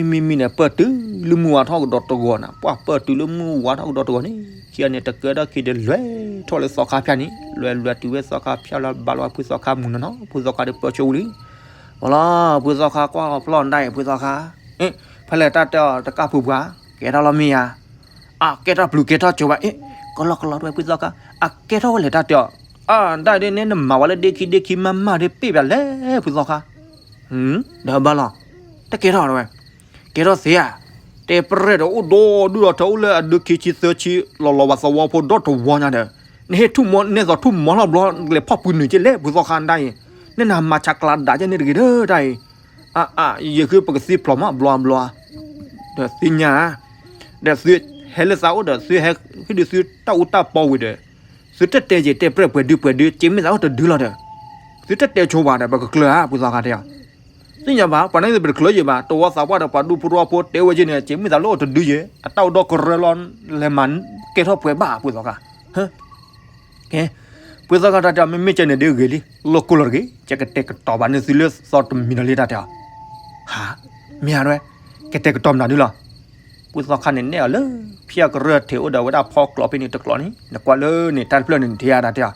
မံ, မံမံန့ၣ် ပၢၢ်တုၤလၢမုၢ်ဝါထီၣ်ကဒီးတဂီၤနၤ, ပှၤပၢၢ်တုၤလၢမုၢ်ဝါထီၣ်ကဒီးတဂီၤန့ၣ်, ခံဂၤန့ၣ် တကဲထီၣ်ခံဒီးလဲၤထီၣ်လၢသီခါဖၠၣ်န့ၣ်, လဲၤလဲၤတုၤဝဲသီခါဖၠၣ်လီၤ ဘၣ်လီၤဖုသီခါမုၢ်နီၢ်နီၢ် ဖုသီခါဒီးပၢၢ်ဆိဝံၤလံ, ပလီၤ ဖုသီခါကွၢ်ဖျီၣ်ဒၣ်အံၤ ဖုသီခါ, ဖဲလဲၣ်တၢ်တဲအီၤတကၢ်ဖုပှၤ, ကဲထီၣ်လီၤမ့ၢ်ယၤ အကဲထီၣ်ပျုၤကဲထီၣ်ကၠိဘၣ်အ့ၣ်, ကလီကလီတဝဲဖုသီခါ, အကဲထီၣ်ဝဲလဲၣ်တၢ်တဲအီၤ, အဒၣ်ဒ်န့ၣ်နမၤဝဲလၢဒ့ခံဒ့ခံမးမးဒီးပ့ၢ်ဘၣ်လဲၣ်ဖုသီခါ, ဒီးဘၣ်လီၤ, တကဲထီၣ်တဝဲ, ကဲထီၣ်သ့ဧါ, တဲပြဲၢ်ဒီးအိၣ်ဒီဒူၣ်ဒီထၢအိၣ်လၢအဒုခံဆံသၢဆံ လီၤလီၤဝဲသဝီဖိဒီတဝီညါဒီး, နဟ့ၣ်ထူၣ်မီန့ၢ်သိးထူၣ်မီလီၤဘျီ လဲၤဖီၣ်ပူၤနုာ်က့လဲၣ်ဖုသီခါဒၣ်အံၤ, နနမၤဆါကျါဒၣ်ကဲန့ၣ်တဂ့ၤဒီးတၢ်အံၤ အါအါ ယဃုပကသံဖျိးမးဘျီဘျီ, ဒီးသ့ၣ်ညါ, ဒီးသုဟဲလၢသးအိၣ်ဒီးသုဟဲ, ဟ့ၣ်ဒုးသုတၢ်အူတၢ်ပီဝံၤဒီး, သုတတဲယဲၢ်တဲပြဲၢ်ပှဲၤဒုပှဲၤဒု က့မ့ၢ်သးအိၣ်တဒုလီၤဒီး, သုတတဲဆိဘၣ်ဒီး ပကကျၢၤဧါ ဖုသီခါတဲအီၤ, သ့ၣ်ညါဘၣ် ပှၤန့ၣ်ပတကျၢၤယဲၢ်ဘၣ် တဝီသးပှၢ်ဒီးပှၤဒူဖိတဝီဖိတဲဝဲက့န့ၣ် က့မ့ၢ်သးလၢအိၣ်တဒုယဲၢ် အတၢ်အိၣ်ဒီကရၢလီၤ, လဲၤမၤကဲထီၣ်ပှဲၤဘၣ်ဖုသီခါ ကဲ, ဖုသီခါတၢ်တဲအီၤ မ့မ့ၢ်ကဲန့ၣ်ဒ်ဂ့ၤလံ လီၢ်ကိၢ်လီၤတဂ့ၤ ယကတဲာ်ကတီၤဘၣ်န့ၢ်သုလၢသီတမံၤဒီးလံတၢ်တဲအီၤ, ဟါ, မ့ၢ်ဧါတဝဲ, ကတဲာ်ကတီၤမနုၤဒ်လီၤ, ဖုသီခါန့ၣ်နဲၣ်အီၤလၢ ဖံအကရၢၢ်ထံးအိၣ်ဒီးဝဲဒၣ်ဖီကျိးဖဲန့ၣ်တကျိးန့ၣ် နကွၢ်လၢန့ၣ်တၢ်တဖျၢၣ်န့ၣ် နထံၣ်ဧါတၢ်တဲအီၤ,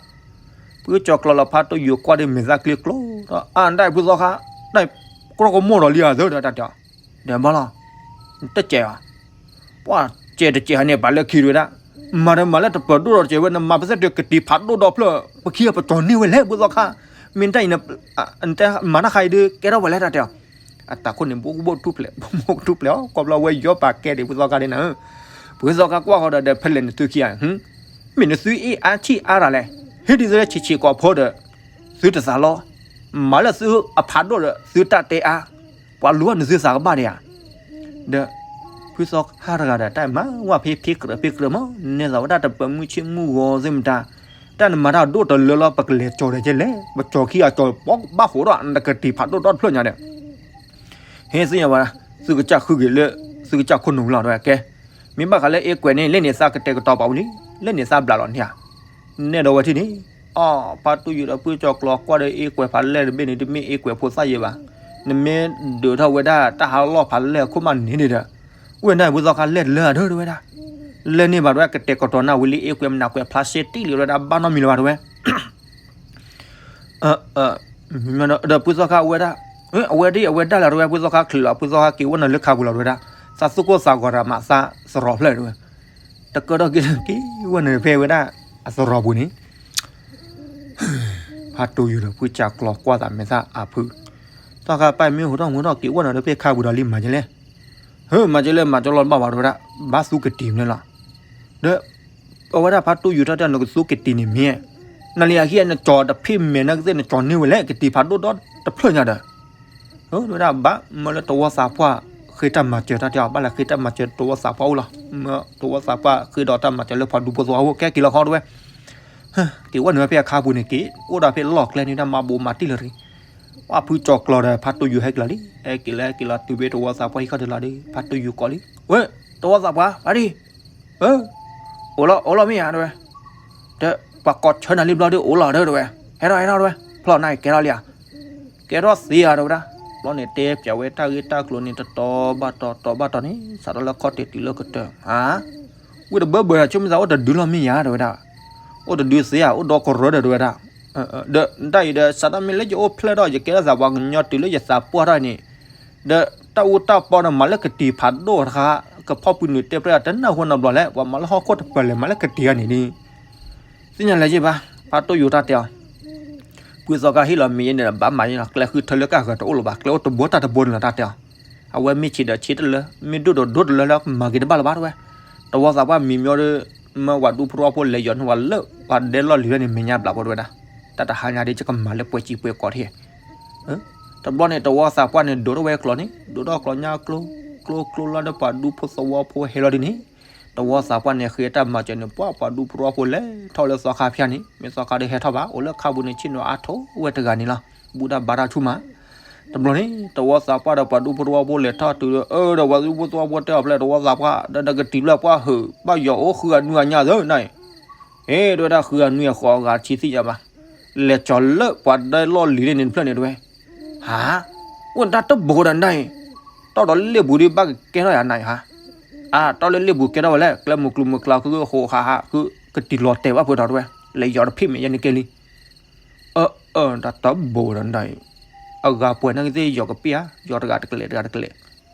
ဖုကၠီၤကျီၤလီၤဖးတူၢ်ယူၤကွၢ်ဒီးမဲာ်သၣ်ကျ့ကျိၤဒီး အါဒၣ်ဖုသီခါ, တၢ်ကြၢးကမိၣ်ဒီးလံဧါသၢဒီးတၢ်တဲအီၤ, ဒီးဘၣ်လီၤ, နတကဲးဘၣ် ပှၤကဲတကဲးဟဲန့ၣ် ပာ်လၢခံတဝဲဒၣ်, မၤတမၤလၢတပၢၤဒိၣ်ဒီးတကဲးဝဲ နမၤပသ့ၣ်တကတံၤဖးဒိၣ်ဒီဖျၢၣ် ပခံဂၤပကၠီၤန့ၢ်ဝဲလဲၣ် ဖုသီခါ, မ့ၢ်တၢ်အံၤ နတဲမၤတၢ်ခါအံၤဒုး ကဲထီၣ်ဝဲလဲၣ်တၢ်တဲအီၤ, အတၢ်ခိၣ်န့ၣ် ဘိၣ်ဘိၣ်ထူၣ်ဖျဲး ဘိၣ်ဘိၣ်ထူၣ်ဖျဲးအီၤ ကွၢ်ဘျီဝဲယီၤပာ်ကဲဒံး ဖုသီခါဒ်နၤဧၢ, ဖုသီခါကွၢ်ဃီဒီး ဒီးဖဲလဲၣ်န့ၣ်သုခံဂၤ မ့ၢ်နသုအ့ၣ်အါဆံၣ်အါတၢ်လဲၣ်, ဟ့ၣ်ဒ်သိးလၢဆံးဆံးကိာ်ဖိဒီး သုတသးလီ, မၤလၢသုအဖးဒိၣ်ဒီး သုတၢ်တဲအါ, ပှၤလူၤအီၣ်နသုသးကဘၣ်ဒံးဧါ, ဒီး ဖုသီခါတဂၤဒီး တၢ်မၤဝဲဖဲဖ့ကြၢးဖ့ကြၢးမး နဲသိးဝဲဒၣ်တပၢၤမုၢ်ဆ့ၣ်မုၢ်ဂီၤသ့ၣ်မတၤ, တၢ်နမၤတၢ်ဒိၣ်တလၢလီၤ ပကလဲၤကၠီၤဒီးကဲလဲၣ် ပကၠီၤခံဂၤကၠီၤဘၣ်ဃိးဒီး နကတံၤဖးဒိၣ်ဒီတဖျၢၣ်ညါဒီး ဟ့ၣ်သ့ၣ်ညါဝဲ, သုကစၢ်ဃုက့ၤလၢ သုကစၢ်ခိၣ်နူာ်လီၤတဝဲကဲ, မ့ၢ်ဘၣ်ဃးလၢအ့ကွဲးန့ၣ် လၢန့ၣ်သးကတဲာ်ကတီၤပာ်ဝံၤလံ, လၢန့ၣ်သးဘျးလီၤန့ၣ်ဧါ, နဲၣ်ဒီးဝဲထံၣ်န့ၣ်, အီ ဖါတူၢ်ယိၤဒီးဖုကၠီၤကျီၤကွၢ်ဒီးအ့ကွဲးဖးလဲၢ်တဘ့ၣ်န့ၣ် တမ့ၢ်အ့ကွဲးဖိသၣ်ယဲၢ်ဘၣ်, နမ့ၢ်ဒုးထီၣ်ဝဲဒၣ်တၢ်ဟးလီၢ်ဖးလဲၢ်အခိၣ်မးန့ၣ်ဒီး, ဝဲန့ၣ်ဖုသီခါလဲၢ်တလၢအဒၢတဝဲဒၣ်, လဲၢ်န့ၢ်ဘၣ်တဝဲကတဲာ်ကတီၤနၢ်ဝံၤလံ အ့ကွဲးမနၤကွဲးဖျါရှဲတံၢ်လံတဝဲဒၣ် ဘၣ်နီတမံၤလၢၤဘၣ်တဝဲ ဒီးဖုသီခါအဝဲဒၣ်, အဝဲဒၣ်အဝဲဒၣ်လီၤတဝဲ ဖုသီခါချုးလီၤ ဖုသီခါက့ၤဝဲနုာ်လၢခါပူၤလီၤတဝဲဒၣ်, သးသူၣ်ကိၢ်သးဂီၤတၢ်မးသးစရီဖျၢၣ်တဝဲ, တကးဒီးက့ၤဝဲနုာ်ဖဲဝဲဒၣ်အစရီဖျၢၣ်တဝဲ, ဖါတူၢ်ယိၤဒီးဖုကၠီၤကျီၤကွၢ်သးမဲာ်သၣ်အဖု, သီခါပၢ်မ့ၢ်ဟိထီၣ်မူထီၣ်က့ၤဝဲနုာ်လၢဖဲခါပူၤဒီးလံမၤကလဲၣ်, ဟၢ မၤကလဲၣ်မၤကလီၤဘၣ်ဘၣ်တဝဲဒၣ်, ဘၣ်သူကတံၤမနုၤလီၤ, ဒီး အဝဲဒၣ်ဖါတူၢ်ယိၤထီၣ်တၢ်နကသူကတံၤန့ၣ်မ့ၢ် နလံအဟံၣ်နကၠီၤတဖ့ၣ်မဲာ်နကသ့ၣ်နကၠီၤန့ၢ်ဝဲလဲၣ် ကတံၤဖးဒိၣ်ဒီတဖျၢၣ်ညါဒီး, ဝဲဒၣ်ဘၣ်မၢလၢတဝီသးပှၢ် ဃ့တၢ်မၤစၢၤတၢ်တဲအီၤ ဘၣ်လဲၤဃ့တၢ်မၤစၢၤတဝီသးပှၢ်အိၣ်လီၤ. မၢတဝီသးပှၢ်ဃ့ဒီးတၢ်မၤစၢၤလၢပှၤဒူဖိသဝီဖိ ကဲက့ၤလီၤခီတဝဲ က့ၤဝဲနုာ်ဝဲဖဲအခါပူၤန့ၣ်က့ၤ အိၣ်ဒီးဖဲလီၢ်ကျဲန့ၣ် တၢ်မၤဘိးမၤတံၢ်လၢတဂ့ၤ, ပှၤဖုကၠီၤကျီၤဒီးဖးတူယူၤဟဲက့ၤလီၤလံ. ဟဲက့ၤလၢဟဲက့ၤလီၤတုၤဖဲတဝီသးပှၢ်ဟံၣ်ခီၣ်ထံးလီၤဒီး ဖးတူယူၤကိးလံ, ဝဲ, တဝီသးပှၢ် ဖးဒံၣ်, အိၣ်လီၤ အိၣ်လီၤမ့ၢ်ယၤတဝဲ, ဒီးပှၤကိးဆၢနၤလံဘျီဒီး အိၣ်လီၤဒီးတဝဲ, ဟဲထီၣ်ဟဲထီၣ်တဝဲ, ဖျီၣ်နၤကဲထီၣ်လံဧါ, ကဲထီၣ်သ့ဧါတဝဲဒၣ်, ဘျီန့ၣ်တဲပၠးဝဲတၢ်ဂ့ၢ်တၢ်ကျိၤန့ၣ် တတီၤဘၣ်တီၤ တီၤဘၣ်တီၤန့ၣ် စးထီၣ်လၢခီၣ်ထံးတုၤလၢကတၢၢ်, ဟါ, ဝံၣ်တဘၢဘၢ ဆိကမိၣ်သးအိၣ်တဒုလီၤမ့ၢ်ယၤတဝဲဒၣ်, အိၣ်တဒုသ့ဧါ အိၣ်ဒီကရၢဒီးတဝဲဒၣ်, ဒီးတၢ်အံၤဒီး စးထီၣ်မ့ၢ်လၢယအိၣ်ဖျဲၣ်ထီၣ် ယကဲထီၣ်သးပှၤကညီတုၤလၢယသးပှၢ်ထီၣ်န့ၣ်, ဒီးတၢ်အူတၢ်ပီဒီးမၤလၢကတံၤဖးဒိၣ်တခါ, ကဖီၣ်ပူၤနုာ်တဲပြဲအတနၢ်ဟူနီတဘျီလဲၣ်, ပှၤမၤလၢဟီၣ်ခိၣ်တပၢၢ်လဲၣ် မၤလၢကတံၤအီၤန့ၣ်ဒ် သ့ၣ်ညါလၢယဘၣ်, ဖးတူယူၤတၢ်တဲအီၤ, ဖုသီခါဟ့ၣ်လီၤမ့ၢ်ယဲန့ၣ်ဒီး ဘၣ်မၤယဲလီၤ ကျဲဃုထၢလၢကၢ်ဂၤတအိၣ်လၢၤဘၣ် ကျဲအိၣ်တဘိတၢ်တဘိန့ၣ်လီၤတၢ်တဲအီၤ, အဝဲမ့ၢ်ဆံးဒီးဆံးတလၢ မ့ၢ်ဒိၣ်ဒိၣ်ဒိၣ်တလၢလၢကမၤက့ၤတဘၣ်လၢၤဘၣ်တဝဲ, တဝီသးပှၢ်မံၤမံၤဒီး မၢဝၤဒူဖိတဝီဖိလဲၤယီၤန့ၢ်ဝဲလၢ ပှၤဒဲလီၢ်လံၤဖဲန့ၣ် မဲာ်ညါဘျးဖိတဝဲဒၣ်, တၢ်တဟါညါဒ်ကမၤလၢပှဲၤစံာ်ပှဲၤကီးထံၣ် တဘျီန့ၣ် တဝီသးပှၢ်န့ၣ် ဒိးထီၣ်ဝဲကျိာ်န့ၣ် ဒိးထီၣ်ကျိာ်ညါကျိ ကျိကျိလီၤဒီးပှၤဒူဖိသဝီဖိဟဲလီၤဒ်န့ၣ်, တဝီသးပှၢ်န့ၣ် ဃ့တၢ်မၤစၢၤန့ၣ် ပှၤပှၤဒူဖိသဝီဖိလဲၤထီၣ်လၢသီခါဖၠၣ်န့ၣ် မ့ၢ်သီခါဒီးဟဲထီၣ်ဘၣ် အိၣ်လၢခါပူၤန့ၣ် ဆ့ၣ်နီၤအါထီၣ်ဝဲတဂၤန့ၣ်လီၤ, ဘူၣ်တၢ်ဘါတၢ်ဆူၣ်မး, တဘျီန့ၣ် တဝီသးပှၢ်ဒီးပှၤဒူဖိသဝီဖိလဲၤထီၣ်တုၤဒီး အၢ ဒီးပှၤဒူဖိသဝီဖိတဲအီၤဖျဲၣ် တဝီသးပှၢ် ဒီးနကတံၤဖျၢၣ်ပှၢ်ဟုး ဘၣ်ယီၤအိၣ်ဃုအနွံအညါသၢနၤအံၤ ဟ့ၣ် တဝဲဒၣ်ဃုအနွံအဃိးအဂၤဆံသ့ၣ်ညါဘၣ်, လဲၤကၠီၤလၢပှၤဒဲလီၢ်လံၤန့ၣ်တဖျၢၣ်န့ၣ်တဝဲ, ဟါ, အိၣ်တၢ်တဘိဒီးနၤအံၤ, တီၢ်ဒီးလ့ၣ်ပူၤဒ်ဘၣ်ကကဲထီၣ်ယၤနၤအံၤဟါ, အါ တီၢ်လၢလ့ၣ်ပူၤကဲထီၣ်ဝဲလဲၣ် ကျဲမုၢ်ကျိၤမုၢ်ကျါဃုဟိးဟးဟးဃု ကတံၤလီၤတဲာ်ဘၣ်ဖုးဒီးတဝဲ, လဲၤယီၤတဖ့ၣ်မ့ၢ်ယဲန့ၣ်ကဲလံ, အၢ အၢ တၢ်တဘိဒီးနၤအံၤ, အဂၤပှဲၤန့ၣ်ကသ့ၣ်ယီၤကပ့ၢ်ဧါ ယီၤတဂၤတကလဲာ်တဂၤတကလဲာ်,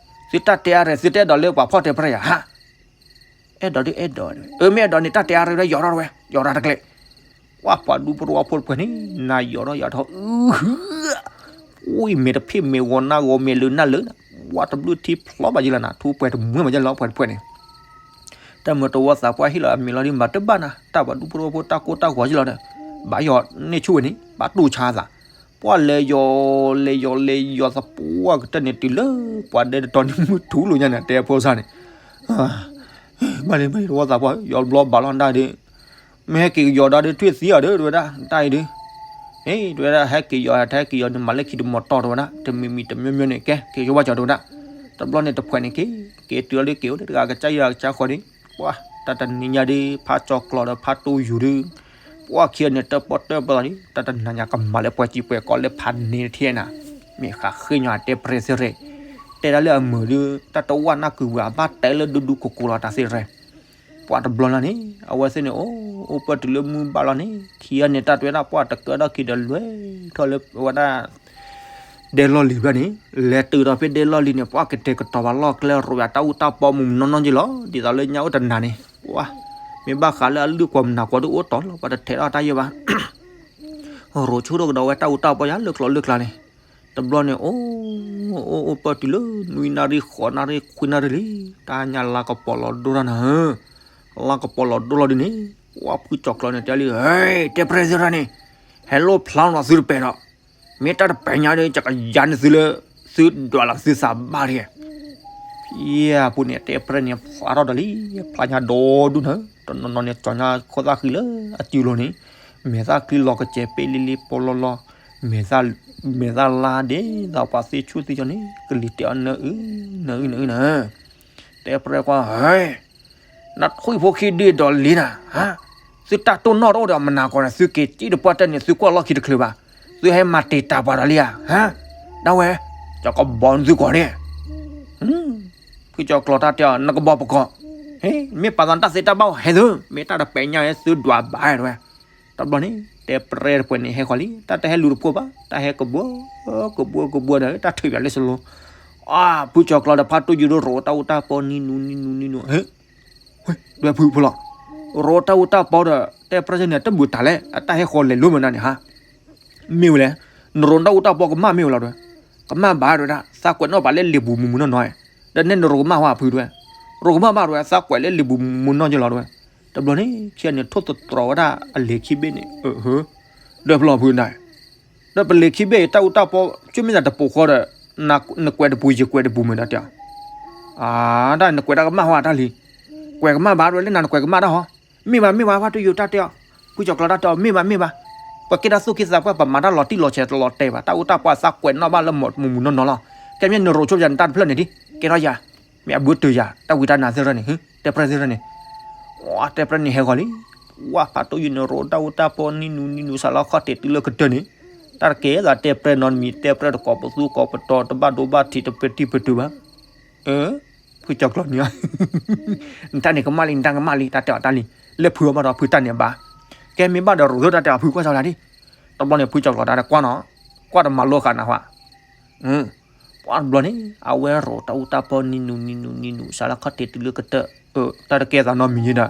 သုတၢ်တဲအါရဲၣ် သုတအဲၣ်ဒိးလၢပှၤဖီၣ်တဲပြဲၢ်ယၤဟါ အဲၣ်ဒိးဒ်အဲၣ်ဒိး, အၢ မ့ၢ်အဲၣ်ဒိးန့ၣ် တၢ်တဲအါရဲၣ် ယီၤထီၣ်တဝဲ ယီၤတၢ်တကလဲာ်, ကွၢ်ပှၤဒူဖိတဝီဖိတဖၣ်န့ၣ် နၤယီၤထီၣ်ယီၤထီၣ်, အူအံၤ မဲာ်တဖ့ၣ်မဲာ်ဂီၤနါဂီၤ မဲာ်လၢနၢ်လၢ, ဝါတဘျုးထံဖျီဘၣ်ယလီၤနၤ ထူပှဲၤတမှဲဘၣ်ယလီၤပှဲၤတဖၣ်န့ၣ် တၢ်မုၢ်တဝီသးပှၢ်ဟ့ၣ်လီၤအမံၤလီၤဒ်မၤတဘၣ်နၤ တၢ်ပှၤဒူဖိတဝီဖိတၢ်ကိၢ်တၢ်ဂီၤယလီၤဒီး, ဘၣ်ယီၤန့ၢ်ဆူၣ်ဝဲန့ၣ် ဘၣ်တူၢ်ဆါသး, ပှၢ်လဲၤယီၤ လဲၤယီၤ လဲၤယီၤသပှၢ်ကတၢၢ်န့ၣ် တုၤလၢပှၤဒဲတတီၤန့ၣ် မုၢ်ထူလိာ်ညါန့ၣ် တဲဖိစၢ်န့ၣ်, ဘၣ်လံ ဘၣ်လံ တဝီသးပှၢ် ယီၤဘျီဘၣ်လီၤဒၣ်ဒီး, မ့ၢ်ဟဲက့ၤကယီၤဒီး ထွံၣ်သံအီၤဒီး တဝဲဒၣ် တၢ်အံၤဒီး, ဟ့ၣ် တဝဲဒၣ် ဟဲက့ၤယီၤ ဟဲက့ၤယီၤန့ၣ် မၤလၢခံတမီၤတီၢ်တဝဲဒၣ် တမံၤမံၤတမံၤမံၤန့ၣ် ကဲ က့ၤကဝၢ်ကၠီၤတဝဲဒၣ်, တဘျီန့ၣ်တဖှဲးန့ၣ်က့ၤ က့ၤတုၤလီၤဒ်က့ၤအိၣ်လၢတဂၤကစၢ်ယွၤကစၢ်ဃီဒီး, ပှၢ် တၢ်တနံၤညါဒီး ဖးကၠီၤကျီၤဒီးဖးတူယူၤဒီး, ပှၢ်ခံဂၤန့ၣ် တၢၣ်ပီၣ်တၢၣ်ပီၣ်လီၤဒီး တၢ်တနံၤညါကမၤလၢပှဲၤစံာ်ပှဲၤကီးလၢဖးန့ၣ်တထံၣ်နၤ, မ့ၢ်ဃးဃ့ညီတဲပြဲၢ်စ့ၢ်ရဲၣ်, တဲဒၣ်လၢအမုာ်ဒီး တၢ်တဝၢ်နၢ်ကုာ်ဝဲ အဘၣ်တဲလၢဒူဒူကိကိးလီၤတၢ်စ့ၢ်ရဲၣ် ပှၢ်တဘျီလီၤန့ၣ် အဝဲသ့ၣ်န့ၣ် အိၣ် အိၣ်ပၢၢ်တုၤလၢမုၢ်ဘၣ်လီၤန့ၣ် ခံဂၤန့ၣ် တၢ်တဝဲဒၣ်ပှၢ်တကၢထီၣ်ခံဒီးလဲၤထီၣ်လၢဝဲဒၣ် ဒဲလီၢ်လံၤဖျၢၣ်န့ၣ် လဲၤတုၤဒီးဖဲဒဲလီၢ်လံၤန့ၣ် ပှၢ်ကတဲာ်ကတီၤပှၤလီၢ်ကျဲ ရိးဝဲတၢ်အူတၢ်ပီမုၢ်မနီၢ်နီၢ်က့လီၤ ဒ်သိးလၢညါအိၣ်တနၤန့ၣ် ပှၢ် မ့ၢ်ဘၣ်ဃးလၢအလုၢ်ကွီၢ်မနၤကွီၢ်ဒုးအိၣ်တီၢ်လီၤ ပှၤတထဲးထီၣ်တၢ်ယဲၢ်ဘၣ် ရိးဆူၣ်ထီၣ်ကဒီးဝဲတၢ်အူတၢ်ပီယါလၢကျိၤလၢကျါန့ၣ် တဘျီန့ၣ် အိၣ် အိၣ် အိၣ်ပၢၢ်တုၤလၢ နွံနၣ်ရံၣ် ဃိးနၣ်ရံၣ် ခွံနၣ်ရံၣ်လံ တၢ်ညါလါကပီၤလီၤဒိၣ်ထီၣ်နၤဧၢ လါကပီၤလီၤဒိၣ်လီၤဒ်န့ၣ် ပှၢ်ဖုကၠီၤကျီၤန့ၣ် တဲလံ ဟဲ တဲပြဲၢ်စ့ၢ်ရၣ်န့ၣ် ဟဲလိၣ်ဖျါလီၤသုတပဲာ်ဒီး မ့ၢ်တၢ်တပဲာ်ညါဒီး ယကယၤန့ၢ်သုလၢ သုဒွးလီၤသုသးဘၣ်တဂ့ၤ ဖံအပူၤန့ၣ် တဲပြဲၢ်န့ၣ် ဖျါထီၣ်ဒီးလံ ဖျါညါဒီဒူၣ်နၤ တနီၤနီၤန့ၣ် ကၠီၤညါခိၣ်သၣ်ဃံလၢအစုလိၤန့ၣ် မဲာ်သၣ်ချံလီၤကစဲးပ့လံလံ ပီလီၤလီၤ မဲာ်သၣ် မဲာ်သၣ်လါဒ်သိးပှၤသ့ဆူၣ်သ့ယီၤန့ၣ် ကလံၤတဲအီၤနၢအု နၢအု နၢအု နၢ တဲပြဲၢ်ကွၢ် ဟဲ နထွံၣ်ဖိခံဒုဒီးလံနၤ ဟါ သုတၢ်တိၢ်နီၣ်တအိၣ်ဒီးမနၤကီးန့ၣ် သုက့ၤစံၣ်တပှၢ်တၢၢ်န့ၣ် သုကွၢ်လီၢ်ခံတချုးဘၣ် သုဟဲမၤတံာ်တာ်ပှၤဒီးလံဧါ ဟါ ဒၣ်ဝဲ ကၠီၤကဘီနသုကီးန့ၣ် ဖုကၠီၤကျီၤတၢ်တဲအီၤ နကဘီပကီၢ် မ့ၢ်ပာ်သးတၢ်သ့တၢ်ဘၣ်ဟဲသု မ့ၢ်တၢ်တပဲာ်ညါသုဒွးဘၣ်ဝဲ တဘျီန့ၣ် တဲပြဲၢ်တပှဲၤန့ၣ် ဟဲဃီၤလံ တၢ်တဟဲလူၤတဖိဘၣ် တၢ်ဟဲကဘှီ ကဘှီ ကဘှီဒီး တၢ်ထုးပၠးလၢစလိ အၢ ဖုကၠီၤကျီၤဒီးဖါတူယူၤဒိရိးတၢ်အူတၢ်ပီနံနူနံနူနံနူ ဟဲ ဒွဲၣ်ဖုဖိလီၤ ရိးတၢ်အူတၢ်ပီဒီး တဲပြဲၢ်န့ၣ် တဘူးတၢ်လဲၣ် အတၢ်ဟဲဃီၤလဲၤလိမ့ၢ်နၤန့ၣ်ဟါ မ့ၢ်ဝဲလဲၣ် နရိးတၢ်အူတၢ်ပီကမၣ်မ့ၢ်ဝဲလီၤဒွဲၣ် ကမၣ်ဘၣ်ဒွဲၣ်ဒၣ် သးကွဲးနီၣ်ဘၣ်လၢလံာ်ပူၤမုၢ်မုၢ်နီၢ်နီၢ် ဒီးနဲၣ်နရိးကမၣ်ဟါဖုဒွဲၣ် ရိးကမၣ်ဘၣ်ဒွဲၣ် သးကွဲးလၢလံာ်ပူၤမုၢ်မုၢ်နီၢ်က့လီၤဒွဲၣ် တဘျီန့ၣ် ခံဂၤန့ၣ်ထိၣ်သတြီၤဝဲဒၣ်အလံၤခံဘ့ၣ်န့ၣ်, ဒီးဖျီဖုဒၣ်, ဒီးပလံၤခံဘ့ၣ်အံၤ တၢ်အူတၢ်ပီ ကၠိမ့ၢ်သးတပိာ်ဃီဒီး နကွဲးတပူၤ ယကွဲးတပူၤမ့ၢ်တၢ်တဲအီၤ, တၢ်နကွဲးတၢ်ကမၣ်ဟီတၢ်လံၤ, ကွဲးကမၣ်ဘၣ် ဒ်လၢနနကွဲးကမၣ်တၢ်ဟီ, မ့ၢ်ဘၣ်မ့ၢ်ဘၣ် ဖါတိယိၤတၢ်တဲအီၤ, ဖုကၠီၤကျီၤတၢ်တဲအီၤ မ့ၢ်ဘၣ်မ့ၢ်ဘၣ်, ပှၤကဲတၢ်သူၣ်က့သးပှၢ် ပမၤတၢ်လီၤတံၢ်လီၤဆဲးတလီၤတဲာ်ဘၣ် တၢ်အူတၢ်ပီအသးကွဲးနီၣ်ဘၣ်လၢမူးမူးနီၢ်နီၢ်လီၤ, ကဲမ့ၢ်နရိးဆိယၤနတၢ်တဖျၢၣ်န့ၣ်ဒ် ကဲထီၣ်ယၤ, မ့ၢ်အဘုတၢၤယၤ တၢ်ဝံတၢ်နါသ့ၣ်ရၢန့ၣ် တဲပြဲၢ်သ့ၣ်ရၢန့ၣ်, တဲပြဲၢ်န့ၣ်ဟဲဂီၤလံ, ဝါဖါတိယိၤနရိးတၢ်အူတၢ်ပီနံၤနူနံၤနူ စးလီခီၣ်တဲာ်တုၤလၢကတၢၢ်န့ၣ်, တၢ်တကဲသးတဲပြဲၢ်နီတမံၤ တဲပြဲၢ်တကိးပသူကိးပတီၤ တဘၣ်ဒိဘၣ်ထံး တပတံၢ်ပတုာ်ဘၣ်, ဖုကၠီၤကျီၤန့ၣ်, နတၢ်န့ၣ်ကမၣ်လံ နတၢ်ကမၣ်လံ တၢ်တဲအီၤတၢ်လံ, လၢဖုအီၤဘၣ်ဒီးဖုတၢ်န့ၣ်ဘၣ်, ကဲမ့ၢ်ဘၣ်ဒီးရိးသၢတၢ်တဲအီၤဖုကွၢ်စီလၢဒ်, တဘျီန့ၣ်ဖုကၠီၤကျီၤတၢ်ကွၢ်နီၤ, ကွၢ်တမၤလိဃာ်နၤဟါ ပှၤတဘျီန့ၣ် အဝဲရိးတၢ်အူတၢ်ပီနံၤနူနံၤနူနံၤနူ စးလီခီၣ်တဲာ်တုၤလၢကတၢၢ်, တၢ်တကဲသးနီတမံၤယဲဒီး,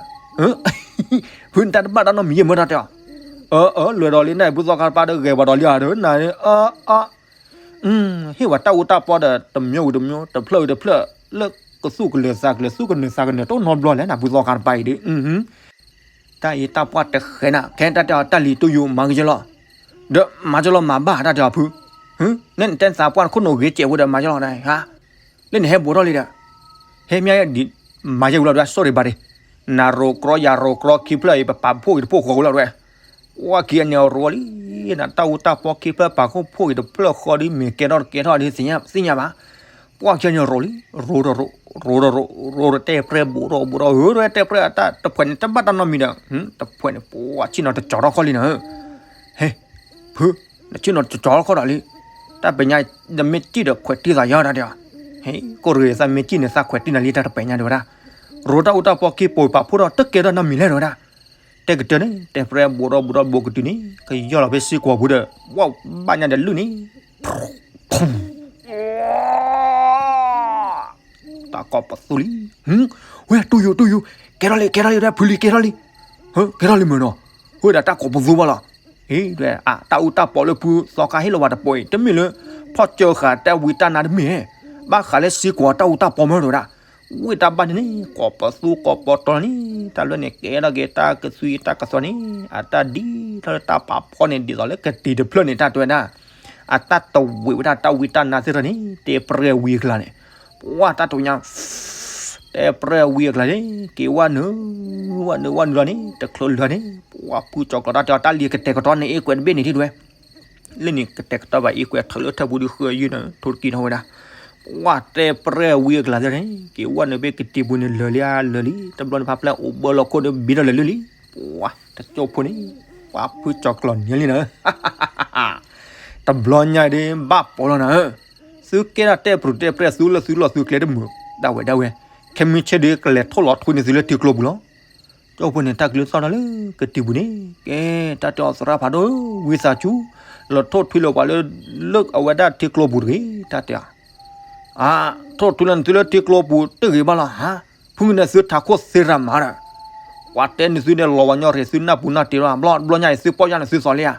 ဖုနတၢ်တဘၣ်တၢ်နီတမံၤယဲမ့ၢ်တၢ်တဲအီၤ, အၢ အၢ လဲၤဒီးလံ နဖုသီခါတပၤဒီးဂဲၤပှၤဒီးလံဧါဒီး နၤန့ၣ် အၢ အၢ ဟ့ၣ်ဝဲတၢ်အူတၢ်ပီဒီး တမံၤဝံၤတမံၤ တဖျၢၣ်ဝံၤတဖျၢၣ် လၢကသူၣ်ကလဲၤသးကလဲၤ သူၣ်ကနၢၤသးကနၢၤ တအိၣ်နီတဘျီလဲၣ် နဖုသီခါတပၤအံၤဒီး တၢ်အံၤတၢ်ပှၢ်တဃဲနၤ ခဲတၢ်တဲအီၤတၢ်လံၤတူၢ်ယူၤမၤကယၢလီၤ, ဒီးမၤကယၢလီၤမၤဘၣ်တၢ်တဲအီၤဖု, နဲနတဲနသးပှၢ်နခိၣ်နူာ်ဂ့ၤစဲးဝဲဒီးမၤကယၢလီၤဒၣ်ဧါ, လၢနဟဲဘူးထီၣ်လံဒီး, ဟဲမ့ၢ်ဒ်, မၤယဲဝံၤလီၤဒၣ် sorry ဘၣ်ဒ့, နရိးကြီယၤရိးကြီခံဖျၢၣ်အံၤ ပပာ်ဖှိၣ်ဂ့ၤတဖှိၣ်ဃီဝံၤလီၤဒၣ်, ပှၢ်ခံဂၤန့ၣ်ရိးလံ, နတၢ်အူတၢ်ပီခံဖျၢၣ်ပာ်ဖှိၣ်ဂ့ၤတဖျၢၣ်ဃီဒီး မ့ၢ်ကဲထီၣ်တကဲထီၣ်ဒ်သ့ၣ်ညါဘၣ်, ပှၢ်ခံဂၤန့ၣ်ရိးလံ, ရိးဒီးရိး, ရိးဒီးရိး, ရိးဒီးတဲပြဲၢ်ဘူးထီၣ်ဘူးထီၣ် ဧၢ တဲပြဲၢ်အတၢ်တဖှဲးန့ၣ် တဘၣ်တၢ်နီတမံၤဒီး, တဖှဲးန့ၣ် ပှၢ်ဆ့ၣ်နီၤတကၠီၤထီၣ်ခီလံနၤ, ဟဲ, ဖု, နဆ့ၣ်နီၤတကၠီၤထီၣ်ခီဒီးလံ, တၢ်ပညါ နမ့ၢ်စံၣ်ဒီးခွဲးတံၢ်သးယၤတၢ်တဲအီၤ, ဟဲ, ကိၣ်ရ့ၣ်သးမ့ၢ်စံၣ်န့ၣ် သးခွဲးတံၢ်နၤလံတၢ်တပညါဒံးဝဲဒၣ်, ရိးတၢ်အူတၢ်ပီက့ၤပိာ်ပာ်ဖှိၣ်ထီၣ်တကဲထီၣ်နီတမံၤလဲၣ်တဲဝဲဒၣ်, တဲကတၢၢ်န့ၣ် တဲပြဲၢ်ဘူးထီၣ်ဘူးထီၣ်ဘူးကတုၤန့ၣ် ကယီၢ်လီၤဖဲစ့ၢ်ကီးပူၤဒီး ဝဲဘၣ်ညါဒီးလုၢ်န့ၣ် တၢ်ကိးပသူလံ, ဝဲတူၢ်ယိာ်တူၢ်ယိာ်, ကဲထီၣ်လံ ကဲထီၣ်လံ ဖုလံ ကဲထီၣ်လံ, ကဲထီၣ်လံမ့ၢ်နီၤ, ဝဲဒၣ်တၢ်ကိးပသူဘၣ်လီၤ, တၢ်အူတၢ်ပီလၢဖုသီခါဟ့ၣ်လီၤဝဲတပီအံၤ တမ့ၢ်လၢ ဖီၣ်စၢဃာ်တၢ်ဝံတၢ်နါတမ့ၢ်, ဘၣ်ဃးလၢစ့ၢ်ကီးတၢ်အူတၢ်ပီမ့ၢ်တဝဲဒၣ်, ဝံတၢ်ဘၣ်န့ၣ်န့ၣ် ကိးပသူကိးပတီၤန့ၣ် တၢ်လၢန့ၣ် ကဲထီၣ်က့ၤတၢ်ကသွံတၢ်ကသီန့ၣ် အတၢ်ဒ်ထီၣ်လၢတၢ်ပာ်ဖီၣ်န့ၣ် ဒ်သိးလၢကတံၤတဖျၢၣ်န့ၣ် တၢ်တဲဝဲဒၣ် အတၢ်တဝံးဝဲဒၣ်တၢ်ဝံတၢ်နါသ့ၣ်တဖၣ်န့ၣ် တဲပြဲၢ်ဝံအကျါန့ၣ်, ပှၢ်တၢ်တဝံညါ, တဲပြဲၢ်ဝံအကျါန့ၣ် က့ၤဝဲနုာ်, ဝဲနုာ်ဝဲနုာ်လီၤန့ၣ် တချုးလၢာ်န့ၣ် ပှၢ်ဖုကၠီၤကျီၤတၢ်တဲအီၤ တၢ်လံၤကတဲာ်ကတီၤန့ၣ် အ့ၣ်ကွဲးတဘ့ၣ်န့ၣ်ထံၣ်တဝဲ, လၢန့ၣ်ကတဲာ်ကတီၤဘၣ်အ့ၣ်ကွဲးထၢၣ်လၢထၢၣ်ပူၤဒီးဃုအယုၢ်န့ၣ် ထိၣ်တကံထီၣ်ဝဲဒၣ်, ပှၢ်တဲပြဲၢ်ဝံအကျါသ့ၣ်န့ၣ် က့ၤဝဲနုာ်ဖဲကတံၤပူၤန့ၣ်လၢာ်လံဧါလၢာ်လံ, တဘျီန့ၣ်ဖးဖျဲၣ်အိၣ်ဘၢလီၤခိၣ်ဒီးဘံထီၣ်လၢာ်လံလံ, ပှၢ်တကၠိၢ်ဖိန့ၣ် ပှၢ်ဖုကၠီၤကျီၤန့ၣ်လံနၤ တဘျီညါဒီး ဘၣ်ပိာ်လီၤနၤဧၢ, သုကဲဒၣ်တဲပြူၤတဲပြဲၢ် သုလၢသုလီၢ်သုကျဲတမုာ်, ဒၣ်ဝဲဒၣ်ဝဲ, ခဲမုၢ်ဆ့ၣ်ဒီး ကလဲၤထိၣ်လီၤထွံန့ၢ်သုလၢထံကျိပူၤလီၤ. ကၠိဖိန့ၣ် တၢ်ကလုၢ်သီၣ်ထီၣ်လၢကတံၤပူၤန့ၣ်, ကဲ, တၢ်တဲအီၤသရၣ်ဖးဒိၣ်ဧၢ, ဝံသးစူၤ, လီၤထိၣ်ထွံလၢပှၤလၢ လၢအဝဲဒၣ်ထံကျိပူၤတဂ့ၤ, တၢ်တဲအီၤ အါ, ထိၣ်ထွံလၢနသုလၢထံကျိပူၤတဂ့ၤဘၣ်လီၤ, ဟါ, ဖုန့ၣ်သုထးခိၣ်သ့ရၤမၤဒီး, ပှၤတဲန့ၢ်သုန့ၣ်လီၤဝဲညီရ့ၣ် သုနၢ်ပူၤနၢ်တ့ၢ်လီၤ, ဘျီဘျီညါအံၤ သုပီၢ်ယၢ်န့ၣ်သုသီၣ်လံဧါ,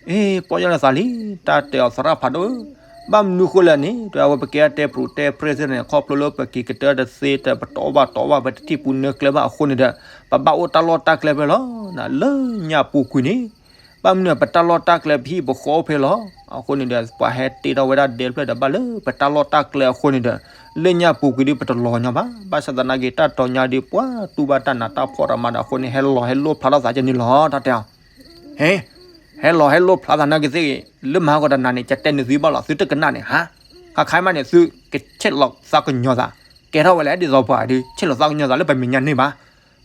အ့, ပီၢ်ယၢ်န့ၣ်သးလံ, တၢ်တဲအီၤသရၣ်ဖးဒိၣ်ဧၢ, ဘၣ်မနုၤဃိလဲၣ်န့ၣ် တဲဝဲပကဲတဲပြူၤတဲပြဲၢ်သ့ၣ်န့ၣ် ခီဖျိလၢပက့ၤကတၢၢ်တသ့ တပတီၢ်ဘၣ်တီၢ်ဘၣ် ပတထံၣ်ပူၤနၢကျဲဘၣ်အဃိန့ၣ်ဒီး ပဘၣ်အိၣ်တၢ်လီၢ်တၢ်ကျဲဖဲလီၤ, လၢညါပူၤကွံာ်န့ၣ် ဘၣ်မနုၤ ပတၢ်လီၢ်တၢ်ကျဲပဟံၣ်ပဃီဖဲလီၤ, အဃိန့ၣ်ဒီး ပှၤဟဲတ့ထီၣ်ဝဲဒၣ်ဒဲတဖျၢၣ်ဒီးဘၣ်လၢပတၢ်လီၢ်တၢ်ကျဲအဃိန့ၣ်ဒီး လၢညါပူၤကွံာ်ဒီးပတလီၤကညီဘၣ်, ဘၣ်ဆၣ်သနာ်က့ တၢ်တီၤညါဒီး ပှၤတူၢ်ဘၣ်တၢ်နးတၢ်ဖှီၣ်တၢ်မၤဒီးအဃိန့ၣ် ဟဲလီၤဟဲလိၣ်ဖျါထီၣ်သးကဲန့ၣ်လီၤ, တၢ်တဲအီၤ, ဟဲ, ဟဲလီၤဟဲလိၣ်ဖျါသးနာ်က့သ့ၣ်ဂ့ၤ, လၢမၤဟးဂီၤတနၤန့ၣ် ကတဲနုာ်သုဘၣ်လီၤ, သုတကနၣ်န့ၣ် ဟါ, ခါခါမးန့ၣ် သုကဆဲးလီၤသးကညီၤသး, ကဲထီၣ်ဝဲလၢဒ်သိးပှၤဒီး ဆဲးလီၤသးကညီၤသးလၢပမဲာ်ညါန့ၣ်ဘၣ်,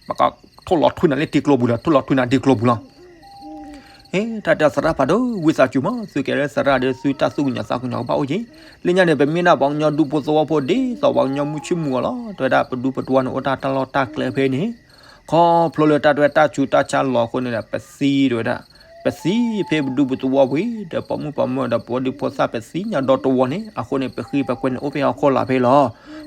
ဘၣ်ကထိၣ်လီၤထွံနၤလၢထံကျိပူၤဒီး ထိၣ်လီၤထွံနၤထံကျိပူၤလီၤ. ဟဲ, တၢ်တဲသရၣ်ဖးဒိၣ် ဝံသးစူၤမး, သုကဲလၢသရၣ်ဒီး သုတၢ်သူၣ်ကညီၤသးကညီၤကဘၣ်အိၣ်က့ၤ, လၢညါန့ၣ် ပမ့ၢ်ဒၣ်ပှၤကညီဒူဖိသဝီဖိဒ်သိးပှၤကညီမုၢ်ဆ့ၣ်မုၢ်ဂီၤလီၤ, တဲဝဲဒၣ်ပဒူပသဝီန့ၣ် အိၣ်တၢ်တၢ်လီၢ်တၢ်ကျဲဖဲန့ၣ်, ခီဖျိလၢတၢ်တဲတၢ်ဆူးတၢ်ဆါလီၤအဃိန့ၣ်ဒီး ပသံတဲဝဲဒၣ်, ပသံဖဲပဒူပသဝီပူၤဒီး ပိာ်မုၣ်ပိာ်မၢၤဒီး ပဝဲဒူဖိသၣ် ပသံညါဒီတဝီန့ၣ်, အဃိန့ၣ် ပဃ့ပကွဲန့ၣ်အိၣ်ဖဲဟီၣ်ခိၣ်လာ်ဖဲလီၤ.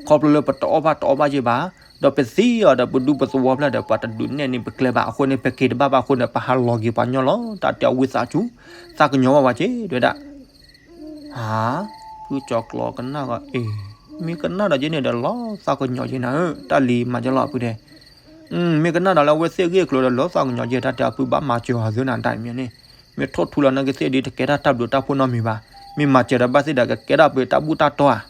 ခီဖျိလၢပတအီၣ်ဘၣ်တအီဘၣ်ယဲၢ်ဘၣ်, ဒီးပသံအီၤဒီးပဒူပသဝီဖျၢၣ်ဒီး ပှၤတဒုးနဲၣ်န့ၢ်ပကျဲဘၣ်အဃိန့ၣ် ပက့ၤတဘၣ်ဘၣ်အဃိန့ၣ် ပဟးလီၤက့ၤပှၤညီလီၤ. တၢ်တဲအီၤဝံသးစူၤ, သးကညီၤဘၣ်ဝဲက့ၤ တဲဝဲဒၣ်. ဟါ, ဖုကၠီၤကျီၤကနၣ်ဂီၤအ့ၣ်, မ့ၢ်ကနၣ်ဒီးယဲန့ၣ်ဒီးလီၤသးကညီၤယဲနၤဧၢ, တၢ်လံၤမၤယဲလီၤအဖုဒဲး. မ့ၢ်ကနၣ်ဒီးလၢအဝဲသ့ၣ်ဂ့ၢ်ကျိၤဒီးလၢသးကညီၤယဲတၢ်တဲအီၤ ဖုဘၣ်မၤစၢၤအီၤသုနၤတၢ်မ့ၢ်န့ၣ်, မ့ၢ်ထိၣ်ထူလီၤနာ်က့သ့ၣ်ဒီး တကဲတၢ်တၢ်ဘျုးတၢ်ဖှိၣ်နီတမံၤဘၣ်, မ့ၢ်မၤစၢၤဒီးဘၣ်သ့ၣ်ဒီးကကဲတၢ်ဘျုးတၢ်ဖှိၣ်နီတမံၤဘၣ်.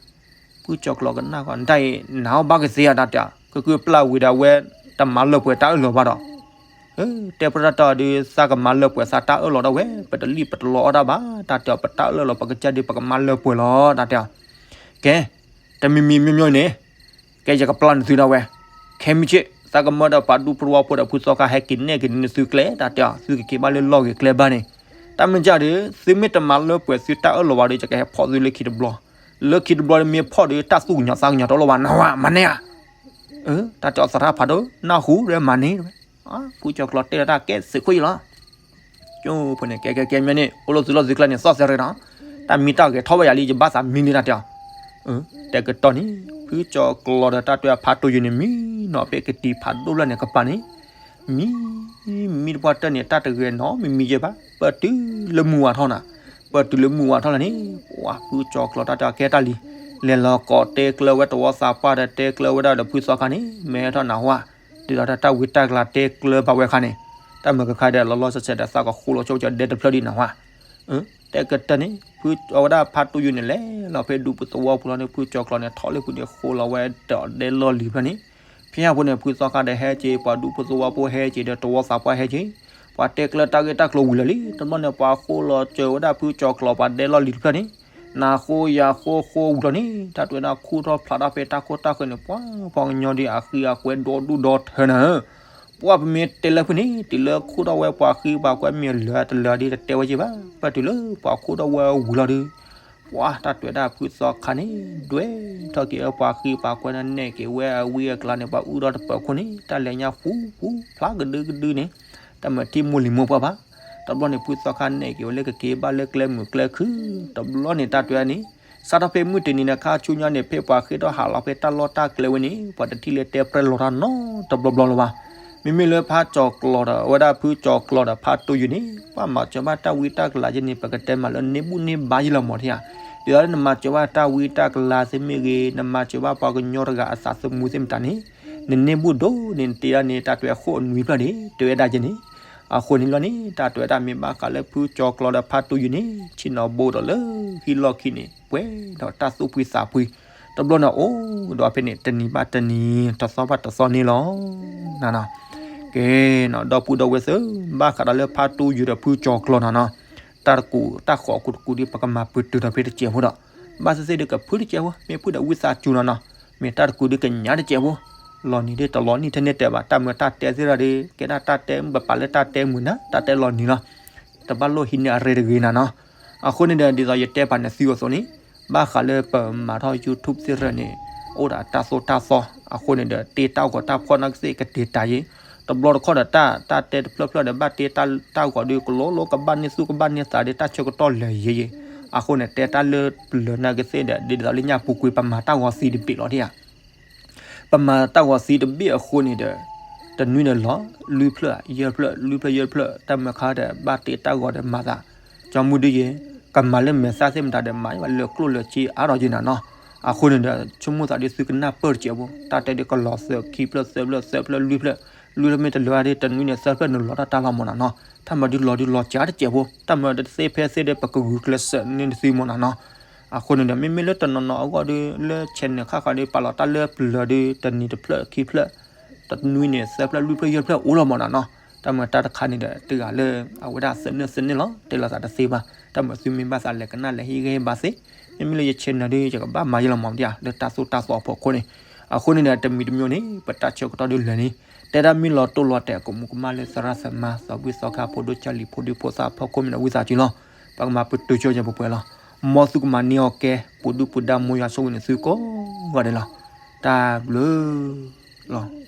ဖုကၠီၤကျီၤကနၣ်ဃီ ဒ်အံၤ နၤအီၣ်ဘၣ်ကသ့ဧါတၢ်တဲအီၤ, ကကုၢ်ပျၢ်ဝံၤဒီးအဝဲ တမၤလၢပှဲၤတၢ်အၢၣ်လီၤဘၣ်ဒီး တဲပရၢတၢ်တဲအီၤဒီး သးကမၤလၢပှဲၤသးတၢ်အၢၣ်လီၤဒၣ်ဝဲ, ပတလံၣ်ပတလီအီၣ်တၢ်ဘၣ်, တၢ်တဲအီၤ ပတၢ်အၢၣ်လီၤပကစၢ်ဒုး ပကမၤလၢပှဲၤလီၤ တၢ်တဲအီၤ. ကဲ, တမံၤမံၤမ့ၢ်မ့ၢ်န့ၣ်, ကဲယကပျၢ်နသုဒၣ်ဝဲ, ခဲမုၢ်ဆ့ၣ် သးကမၢဒီးပှၤဒူဖိသဝီဖိဒီးဖုသီခါဟဲက့ၤနဲၣ်က့ၤနသုကျဲ တၢ်တဲအီၤ, သုကက့ၤဘၣ်လၢလီၢ်ဂ့ၤကျဲဘၣ်န့ၣ်, တၢ်မ့ၢ်ကၢ်ဒီး သုမ့ၢ်တမၤလၢပှဲၤသုတၢ်အၢၣ်လီၤဘၣ်ဒီး ယကဟဲဖီၣ်သုလၢခံတဘျီ, လၢခံတဘျီဒီးမ့ၢ်ဖီၣ်ဒီး တၢ်သူၣ်ကညီၤသးကညီၤတအိၣ်လၢၤဘၣ် နဝဲ မၤန့ၢ်ဧါ. တၢ်တဲအီၤသရၣ်ဖးဒိၣ် နၢ်ဟူဒီးမၤန့ၢ်ဝဲ, ဖုကၠီၤကျီၤတဲလီၤတၢ်ကဲသုးခိၣ်အံၤလီၤ. ကၠိဖိန့ၣ် ကဲကဲကဲမ့ၢ်န့ၣ် အိၣ်လၢသုလီၢ်သုကျဲန့ၣ် သီၣ်သဲရ့ဒီး, တၢ်မံတၢ်ဂဲၤထီၣ်ဝဲယၤလံ ယဘၣ်သးမံလံတၢ်တဲအီၤ. တဲကတီၢ်န့ၣ် ဖုကၠီၤကျီၤဒီးတၢ်တဲအီၤဖးတူယိာ်န့ၣ် မံနီၤဖဲကတံၤဖးဒိၣ်ဖျၢၣ်န့ၣ်ကပၤန့ၣ်, မံ, မံတပှၢ်တၢၢ်န့ၣ် တၢ်တဂဲၤနီတမံၤယဲဘၣ်, ပတုၤလၢမုၢ်ဝါထီၣ်နၤ, ပတုၤလၢမုၢ်ဝါထီၣ်လၢန့ၣ်, ပှၤဖုကၠီၤကျီၤတၢ်တဲအီၤကဲတၢ်လံ, လဲၤလီၤကိးတဲကျၢဝဲတဝီသးပှၢ်ဒီးတဲကျၢဝဲဒၣ်ဒီးဖုသီခါန့ၣ် မ့ၢ်ဟဲထီၣ်နၢ်ဟူဧါ, ဒ်သိးတၢ်ဝံတၢ်ကလၤတဲကျၢဘၣ်ဝဲအခါန့ၣ်, တၢ်မုၢ်ကခါဒီးလီၤလီၤဆဲးဆဲးဒီး သးကဃိလီၤဆိကဒဲတဖျၢၣ်ဒံးနၢ်ဟူဧါ. တဲကတၢၢ်န့ၣ် ဖုအဝဲဒၣ်ဖးတူယိာ်န့ၣ် လဲၤလီၤဖဲဒူပူၤသဝီပူၤလီၤန့ၣ် ဖုကၠီၤကျီၤန့ၣ် ထီၣ်လၢဖုန့ၣ်ဃိလီၤဝဲဒီးဒဲလီၢ်လံၤဖျၢၣ်န့ၣ်, ဖဲညါဖိန့ၣ် ဖုသီခါဒီးဟဲက့ၤ ပှၤဒူဖိသဝီဖိဟဲက့ၤဒီးတဝီသးပှၢ်ဟဲက့ၤ, ပှၤတဲကျၢတၢ်ဂ့ၢ်တၢ်ကျိၤဝံၤလၢာ်လံ, တဘျီန့ၣ် ပှၤဃိလီၤစၢၤဝဲဒၣ်ဖုကၠီၤကျီၤပှၤဒဲလီၢ်လံၤတဖျၢၣ်န့ၣ်, နၢ်ဃိယၤဃိဃိဝံၤလီၤန့ၣ် တၢ်တဲဝဲဒၣ်ခူၣ်ထီၣ်ဖျးထီၣ်ဖဲတၢ်ခိၣ်တၢ်ဃၢၤန့ၣ် ပှၤပှၤကညီဒ်အဃံအဃွဲဒီဒူၣ်ဒီထၢနၤဧၢ ပှၤပမ့ၢ်တဲလၢဖုန့ၣ် တုၤလၢခူၣ်ထီၣ်ဝဲပှၤဃံပှၤကွဲမ့ၢ်လၢာ်တလၢာ်ဒ်တတဲဝဲက့ၤဘၣ်, ပတုၤလၢပှၤခူၣ်ထီၣ်ဝဲဝံၤလီၤဒီး, ပှၤတၢ်တဲဝဲဒၣ်ဖုသီခါန့ၣ် ဒွဲၣ်ထီၣ်က့ၤအပှၤဃံပှၤကွဲန့ၣ် နဲၣ်က့ၤဝဲအဝံအကျါန့ၣ် ပှၤအုၣ်ထီၣ်တပၢၤခိၣ်န့ၣ် တၢ်လဲၤညါပူၤပူၤဖျါကဒုကဒုန့ၣ်, တၢ်မၤထံၣ်မိၢ်လံၤမိၢ်ပှၢ်ဘၣ်. တဘျီန့ၣ် ဖုသီခါနဲၣ်က့ၤဝဲလၢကက့ၤဘၣ်လၢကျဲမုာ်ကျဲခုၣ်, တဘျီန့ၣ် တၢ်တဲဝဲဒၣ်န့ၣ် စးထီၣ်ဖဲမုၢ်တနံၤန့ၣ် ခါဆူညါန့ၣ် ဖဲပှၤဃ့ထီၣ်ဟးလီၤဖဲတၢ်လီၢ်တၢ်ကျဲဝဲန့ၣ် ပှၤတထံၣ်လၢတဲပြဲၢ်လီၤတၢ်နီတဘျီဘျီလၢၤဘၣ်. မ့မ့ၢ်လၢဖးကၠီၤကျီၤဒီး အဝဲဒၣ်ဖုကၠီၤကျီၤဒီးဖးတူယိာ်န့ၣ် ပှၤမၤစၢၤဘၣ်တၢ်ဝံတၢ်ကလၤယဲန့ၣ် ပကတဲမးလၢန့ၢ်ဘူၣ်န့ၢ်ဘါယဲလီၤမးထံဧါ. ဒ်သိးလၢနမၤစၢၤဘၣ်တၢ်ဝံတၢ်ကလၤသ့မ့ၢ်ဂ့ၤ, နမၤစၢၤဘၣ်ပှၤကညီတဂၤအသးသမူသ့ၣ်မတၤန့ၣ် နန့ၢ်ဘူၣ်ဒိၣ်န့ၣ် နတ့ဒၣ်န့ၣ် တၢ်တဲဝဲဃိၣ်အနွံဖျၢၣ်န့ၣ် တဲဝဲဒၣ်ယဲန့ၣ်. အဃိန့ၣ်လီၤန့ၣ် တၢ်တဲဝဲဒၣ်မ့ၢ်ဘၣ်ဃးလၢဖုကၠီၤကျီၤဒီးဖးတူယိာ်န့ၣ် ဆ့ၣ်နီၤဘိဒီးလၢဟံၣ်လီၢ်ခံန့ၣ် ပှဲၤဒီးတၢ်သူၣ်ဖှံသးဖှံ, တဘျီန့ၣ်အိၣ်ဒီးဖဲန့ၣ် တနံၤဘၣ်တနံၤ တသီဘၣ်တသီန့ၣ်လီၤ. နနီၤ, ကဲနီၤ ဒီပုၢ်ဒီဝဲၢ်သ့ၣ်, ဘၣ်ဃးဒီးလၢဖးတူယိာ်ဒီးဖုကၠီၤကျီၤနီၤနီၤ, တၢ်တကူးတၢ်ဃီးအကူတကူးဒ်ပကမၤပတုာ်ဒီးဖဲတစဲးဖိဒီး ဘၣ်သ့ၣ်သ့ၣ်ဒ်ကဖုတစဲးဖိ မ့ၢ်ဖုဒီးဝံသးစူၤနီၤနီၤ, မ့ၢ်တၢ်တကူးဒ်ကညးတစဲးဖိ, လီၤနံၤဒ်တလီၤနံၤထဲန့ၣ်တဲဘၣ်, တၢ်မၢတၢ်တဲသ့ၣ်ဒီးဒ် ကဲဒၣ်တၢ်တဲမုာ်ပပာ်လၢတၢ်တဲမုာ်နၤ တၢ်တဲလီၤနံၤလီၤ. တဘၣ်လိၣ်ဟံးန့ၢ်အရ့တဂ့ၤနၤနီၤ. အဃိန့ၣ်ဒီး ဒ်သိးယတဲပာ်နသုအသိးန့ၣ်, ဘၣ်ဃးလၢပမၤထီၣ် YouTube သ့ၣ်ရၢၣ်န့ၣ် အိၣ်ဒီးတၢ်သိၣ်တၢ်သီ, အဃိန့ၣ်ဒီး တ့တၢ်ဂီၤတၢ်ဖီၣ်နာ်ကသ့ၣ်ကတ့တၢ်ယ့ၣ်, တဘျီတခီၣ်ဒီးတၢ် တၢ်တဲတဖျၢၣ်ဖျၢၣ်ဒီး ဘၣ်တ့တၢ်ဂီၤဒီး ကလိလိကဘၣ်န့ၢ်သူၣ်ကဘၣ်န့ၢ်သးဒီး တၢ်ဆၢကတီၢ်လၢာ်ယ့ၣ်ယ့ၣ်, အဃိန့ၣ် တဲတၢ်လၢပျၢၤနာ်ကသ့ၣ်ဒီး ဒ်သိးလၢညါပူၤကွံာ် ပမၤတၢ်ဂီၤသံတဘ့ၣ်လီၤဒ်ဧါ ပမၤတၢ်ဂီၤသံတဘ့ၣ်အဃိန့ၣ်ဒီး တနွံန့ၣ်လီၤ လွံၢ်ဖျၢၣ်ယဲၢ်ဖျၢၣ် လွံၢ်ဖျၢၣ်ယဲၢ်ဖျၢၣ် တၢ်မၢခါဒီး ဘၣ်တ့တၢ်ဂီၤဒီးမၤသး, ကၠီမုၢ်ဒုယ့ၣ်, ကမၤလၢမဲာ်သၣ်သ့ၣ်မတၤဒီး မၤလၢကျိၣ်လၢစ့အါထီၣ်ယ့ၣ်နၤနီၤ. အဃိန့ၣ်ဒီး ဆိကမိၣ်သးဒ်သုကနၢ်ပၢၢ်တစဲးဖိ, တၢ်တဲဒ်ကလီၤသၢခံဖျၢၣ်သၢဖျၢၣ်သၢဖျၢၣ်လွံၢ်ဖျၢၣ်, လွံၢ်ဖျၢၣ်မ့ၢ်တလၢာ်ဒ် တနွံန့ၣ် သၢဖျၢၣ်န့ၣ်လီၤတၢ်တၢ်လီၤမၢ်နၤနီၤ. တၢ်မၢဒုလီၤဒုလီၤစှၤတစဲးဖိ, တၢ်မၢတသ့ဖဲသ့ဒီး ပကဂုာ်ကျဲးစၢးန့ၢ်သုမၢ်နၤနီၤ. အဃိန့ၣ်ဒီး မ့မ့ၢ်လၢတနီၤနီၤအဂီၢ်ဒီး လၢ channel ခါဃီဒီး ပာ်လီၤတၢ်လၢပျၢၤဒီး တနံၤတဖျၢၣ်ခံဖျၢၣ်, တနွံန့ၣ် သၢဖျၢၣ်လွံၢ်ဖျၢၣ်ယဲၢ်ဖျၢၣ်အိၣ်လီၤမၢ်နၤနီၤ. တၢ်မၢတၢ်တခါန့ၣ်ဒီး တဂၤလၢ အဝဲဒၣ်သၢနၢၣ်သၢနၢၣ်လီၤ တဲလီၤသးတသ့ဘၣ်. တၢ်မၢသုမ့ၢ်ဘၣ်သးလဲၤကနၣ်လဲၤဟ့ၣ်ဂံၢ်ဟ့ၣ်ဘါသ့, မ့မ့ၢ်လၢယ channel ဒီး ယကဘၣ်မၤယဲလီၤမၢ်ဒ်ဧါ လၢတၢ်သိၣ်တၢ်သီအဖီခိၣ်န့ၣ်. အဃိန့ၣ်ဒီး တမံၤတမံၤန့ၣ် ပတၢ်ဆၢကတီၢ်ဒုးလဲၤန့ၣ်, တဲဒၣ်မ့ၢ်လီၤတိၢ်လီၤတဲာ် ကမူးကမၣ်လၢသရၣ်သမါ သီဘုၣ်သီခါ ဖိဒိၣ်ကၢ်လံၤ ဖိဒံဖိသၣ်ဖီခိၣ်မ့ၢ်ဒီးဝံသးစူၤလီၤ. ပကမၤပတုာ်ကၠိယဲၢ်ပှဲၤပှဲၤလီၤ. မ်သုကမၤန့ၢ်အီၤကဲ ပူၤဒုၣ်ပူၤဒါ မ်ယွၤဆိၣ်ဂ့ၤန့ၢ်သုကိးဂၤဒဲးလီၤ. တၢ်ဘျုးလီၤ.